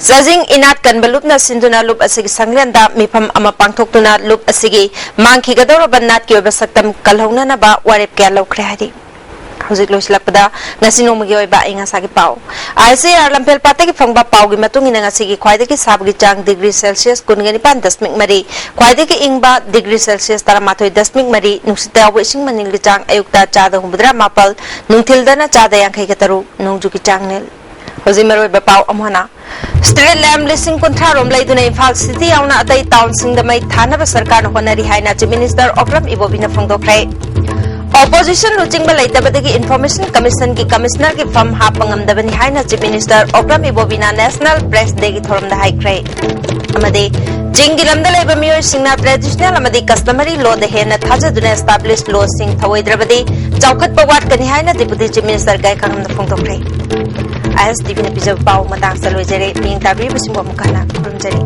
ꯆꯥꯖꯤꯡ ꯏꯅꯥꯠ ꯀꯟꯕ ꯂꯨꯞꯅ ꯁꯤꯟꯗꯨꯅ ꯂꯨꯞ ꯑꯁꯤꯒꯤ ꯁꯪꯂꯦꯟꯗ ꯃꯤꯐꯝ ꯑꯃ ꯄꯥꯡꯊꯣꯛꯇꯨꯅ ꯂꯨꯞ ꯑꯁꯤꯒꯤ ꯃꯥꯡꯈꯤꯒꯗꯧꯔꯕ ꯅꯥꯠꯀꯤ ꯑꯣꯏꯕ ꯁꯛꯇꯝ ꯀꯜꯍꯧꯅꯅꯕ ꯋꯥꯔꯦꯞ ꯀꯌꯥ ꯂꯧꯈ꯭ꯔꯦ ꯍꯥꯏꯔꯤ꯫ ꯍꯧꯖꯤꯛ ꯂꯣꯏꯁꯤꯜꯂꯛꯄꯗ ꯉꯁꯤ ꯅꯣꯡꯃꯒꯤ ꯑꯣꯏꯕ ꯑꯏꯪ ꯑꯁꯥꯒꯤ ꯄꯥꯎ꯫ ꯑꯥꯏ ꯑꯦꯁ ꯑꯥꯔ ꯂꯝꯐꯦꯜ ꯄꯥꯠꯇꯒꯤ ꯐꯪꯕ ꯄꯥꯎꯒꯤ ꯃꯇꯨꯡ ꯏꯟꯅ ꯉꯁꯤꯒꯤ ꯈ꯭ꯋꯥꯏꯗꯒꯤ ꯁꯥꯕꯒꯤ ꯆꯥꯡ degree Celsius ꯀꯨꯟꯒ ꯅꯤꯄꯥꯟ ꯗꯁꯃꯤꯛ ꯃꯔꯤ, ꯈ꯭ꯋꯥꯏꯗꯒꯤ ꯏꯪꯕ degree Celsius ꯇꯔꯥꯃꯥꯊꯣꯏ ꯗꯁꯃꯤꯛ ꯃꯔꯤ, ꯅꯨꯡꯁꯤꯠꯇ ꯌꯥꯎꯕ ꯏꯁꯤꯡ ꯃꯅꯤꯜꯒꯤ ꯆꯥꯡ ꯑꯌꯨꯛꯇ ꯆꯥꯗ ꯍꯨꯝꯐꯨꯇꯔꯥ ꯃꯥꯄꯜ, ꯅꯨꯡꯊꯤꯜꯗꯅ ꯆꯥꯗ ꯌꯥꯡꯈꯩꯒ ꯇꯔꯨꯛ, ꯅꯣꯡꯖꯨꯒꯤ ꯆꯥꯡ ꯅꯤꯜ꯫ ꯍꯧꯖꯤꯛ ꯃꯔꯨꯑꯣꯏꯕ ꯄꯥꯎ ꯑꯃꯨꯛ ꯍꯟꯅ꯫ Street lamp ꯂꯤꯁꯤꯡ ꯀꯨꯟꯊ꯭ꯔꯥ ꯔꯣꯝ ꯂꯩꯗꯨꯅ ꯏꯝꯐꯥꯜ city ꯌꯥꯎꯅ ꯑꯇꯩ town ꯁꯤꯡꯗ ꯃꯩ ꯊꯥꯅꯕ ꯁꯔꯀꯥꯔꯅ ꯍꯣꯠꯅꯔꯤ ꯍꯥꯏꯅ Chief Minister ꯑꯣꯀ꯭ꯔꯝ ꯏꯕꯣꯕꯤꯅ ꯐꯣꯡꯗꯣꯛꯈ꯭ꯔꯦ꯫ Opposition ꯂꯨꯆꯤꯡꯕ ꯂꯩꯇꯕꯗꯒꯤ Information Commission ꯒꯤ Commissioner ꯒꯤ ꯐꯝ ꯍꯥꯞꯄ ꯉꯝꯗꯕꯅꯤ ꯍꯥꯏꯅ Chief Minister Okram ꯏꯕꯣꯕꯤꯅ National Press Day ꯒꯤ ꯊꯧꯔꯝꯗ ꯍꯥꯏꯈ꯭ꯔꯦ꯫ ꯑꯃꯗꯤ ꯆꯤꯡꯒꯤ ꯂꯝꯗ ꯂꯩꯕ ꯃꯤꯑꯣꯏꯁꯤꯡꯅ traditional ꯑꯃꯗꯤ customary law ꯗ ꯍꯦꯟꯅ ꯊꯥꯖꯗꯨꯅ established law ꯁꯤꯡ ꯊꯧꯑꯣꯏꯗ꯭ꯔꯕꯗꯤ ꯆꯥꯎꯈꯠꯄ ꯋꯥꯠꯀꯅꯤ ꯍꯥꯏꯅ Deputy Chief Minister ꯒꯥꯏꯈꯥꯉꯝꯅ ꯐꯣꯡꯗꯣꯛꯈ꯭ꯔꯦ꯫ ꯑꯥꯏ ꯑꯦꯁ ꯇꯤ ꯚꯤ ꯅ ꯄꯤꯖꯕ ꯄꯥꯎ ꯃꯇꯥꯡꯁꯤꯗ ꯂꯣꯏꯖꯔꯦ꯫ ꯃꯤꯠꯌꯦꯡ ꯇꯥꯕꯤꯔꯤꯕꯁꯤꯡꯕꯨ ꯑꯃꯨꯛ ꯍꯟꯅ ꯈꯨꯔꯨꯝꯖꯔꯤ꯫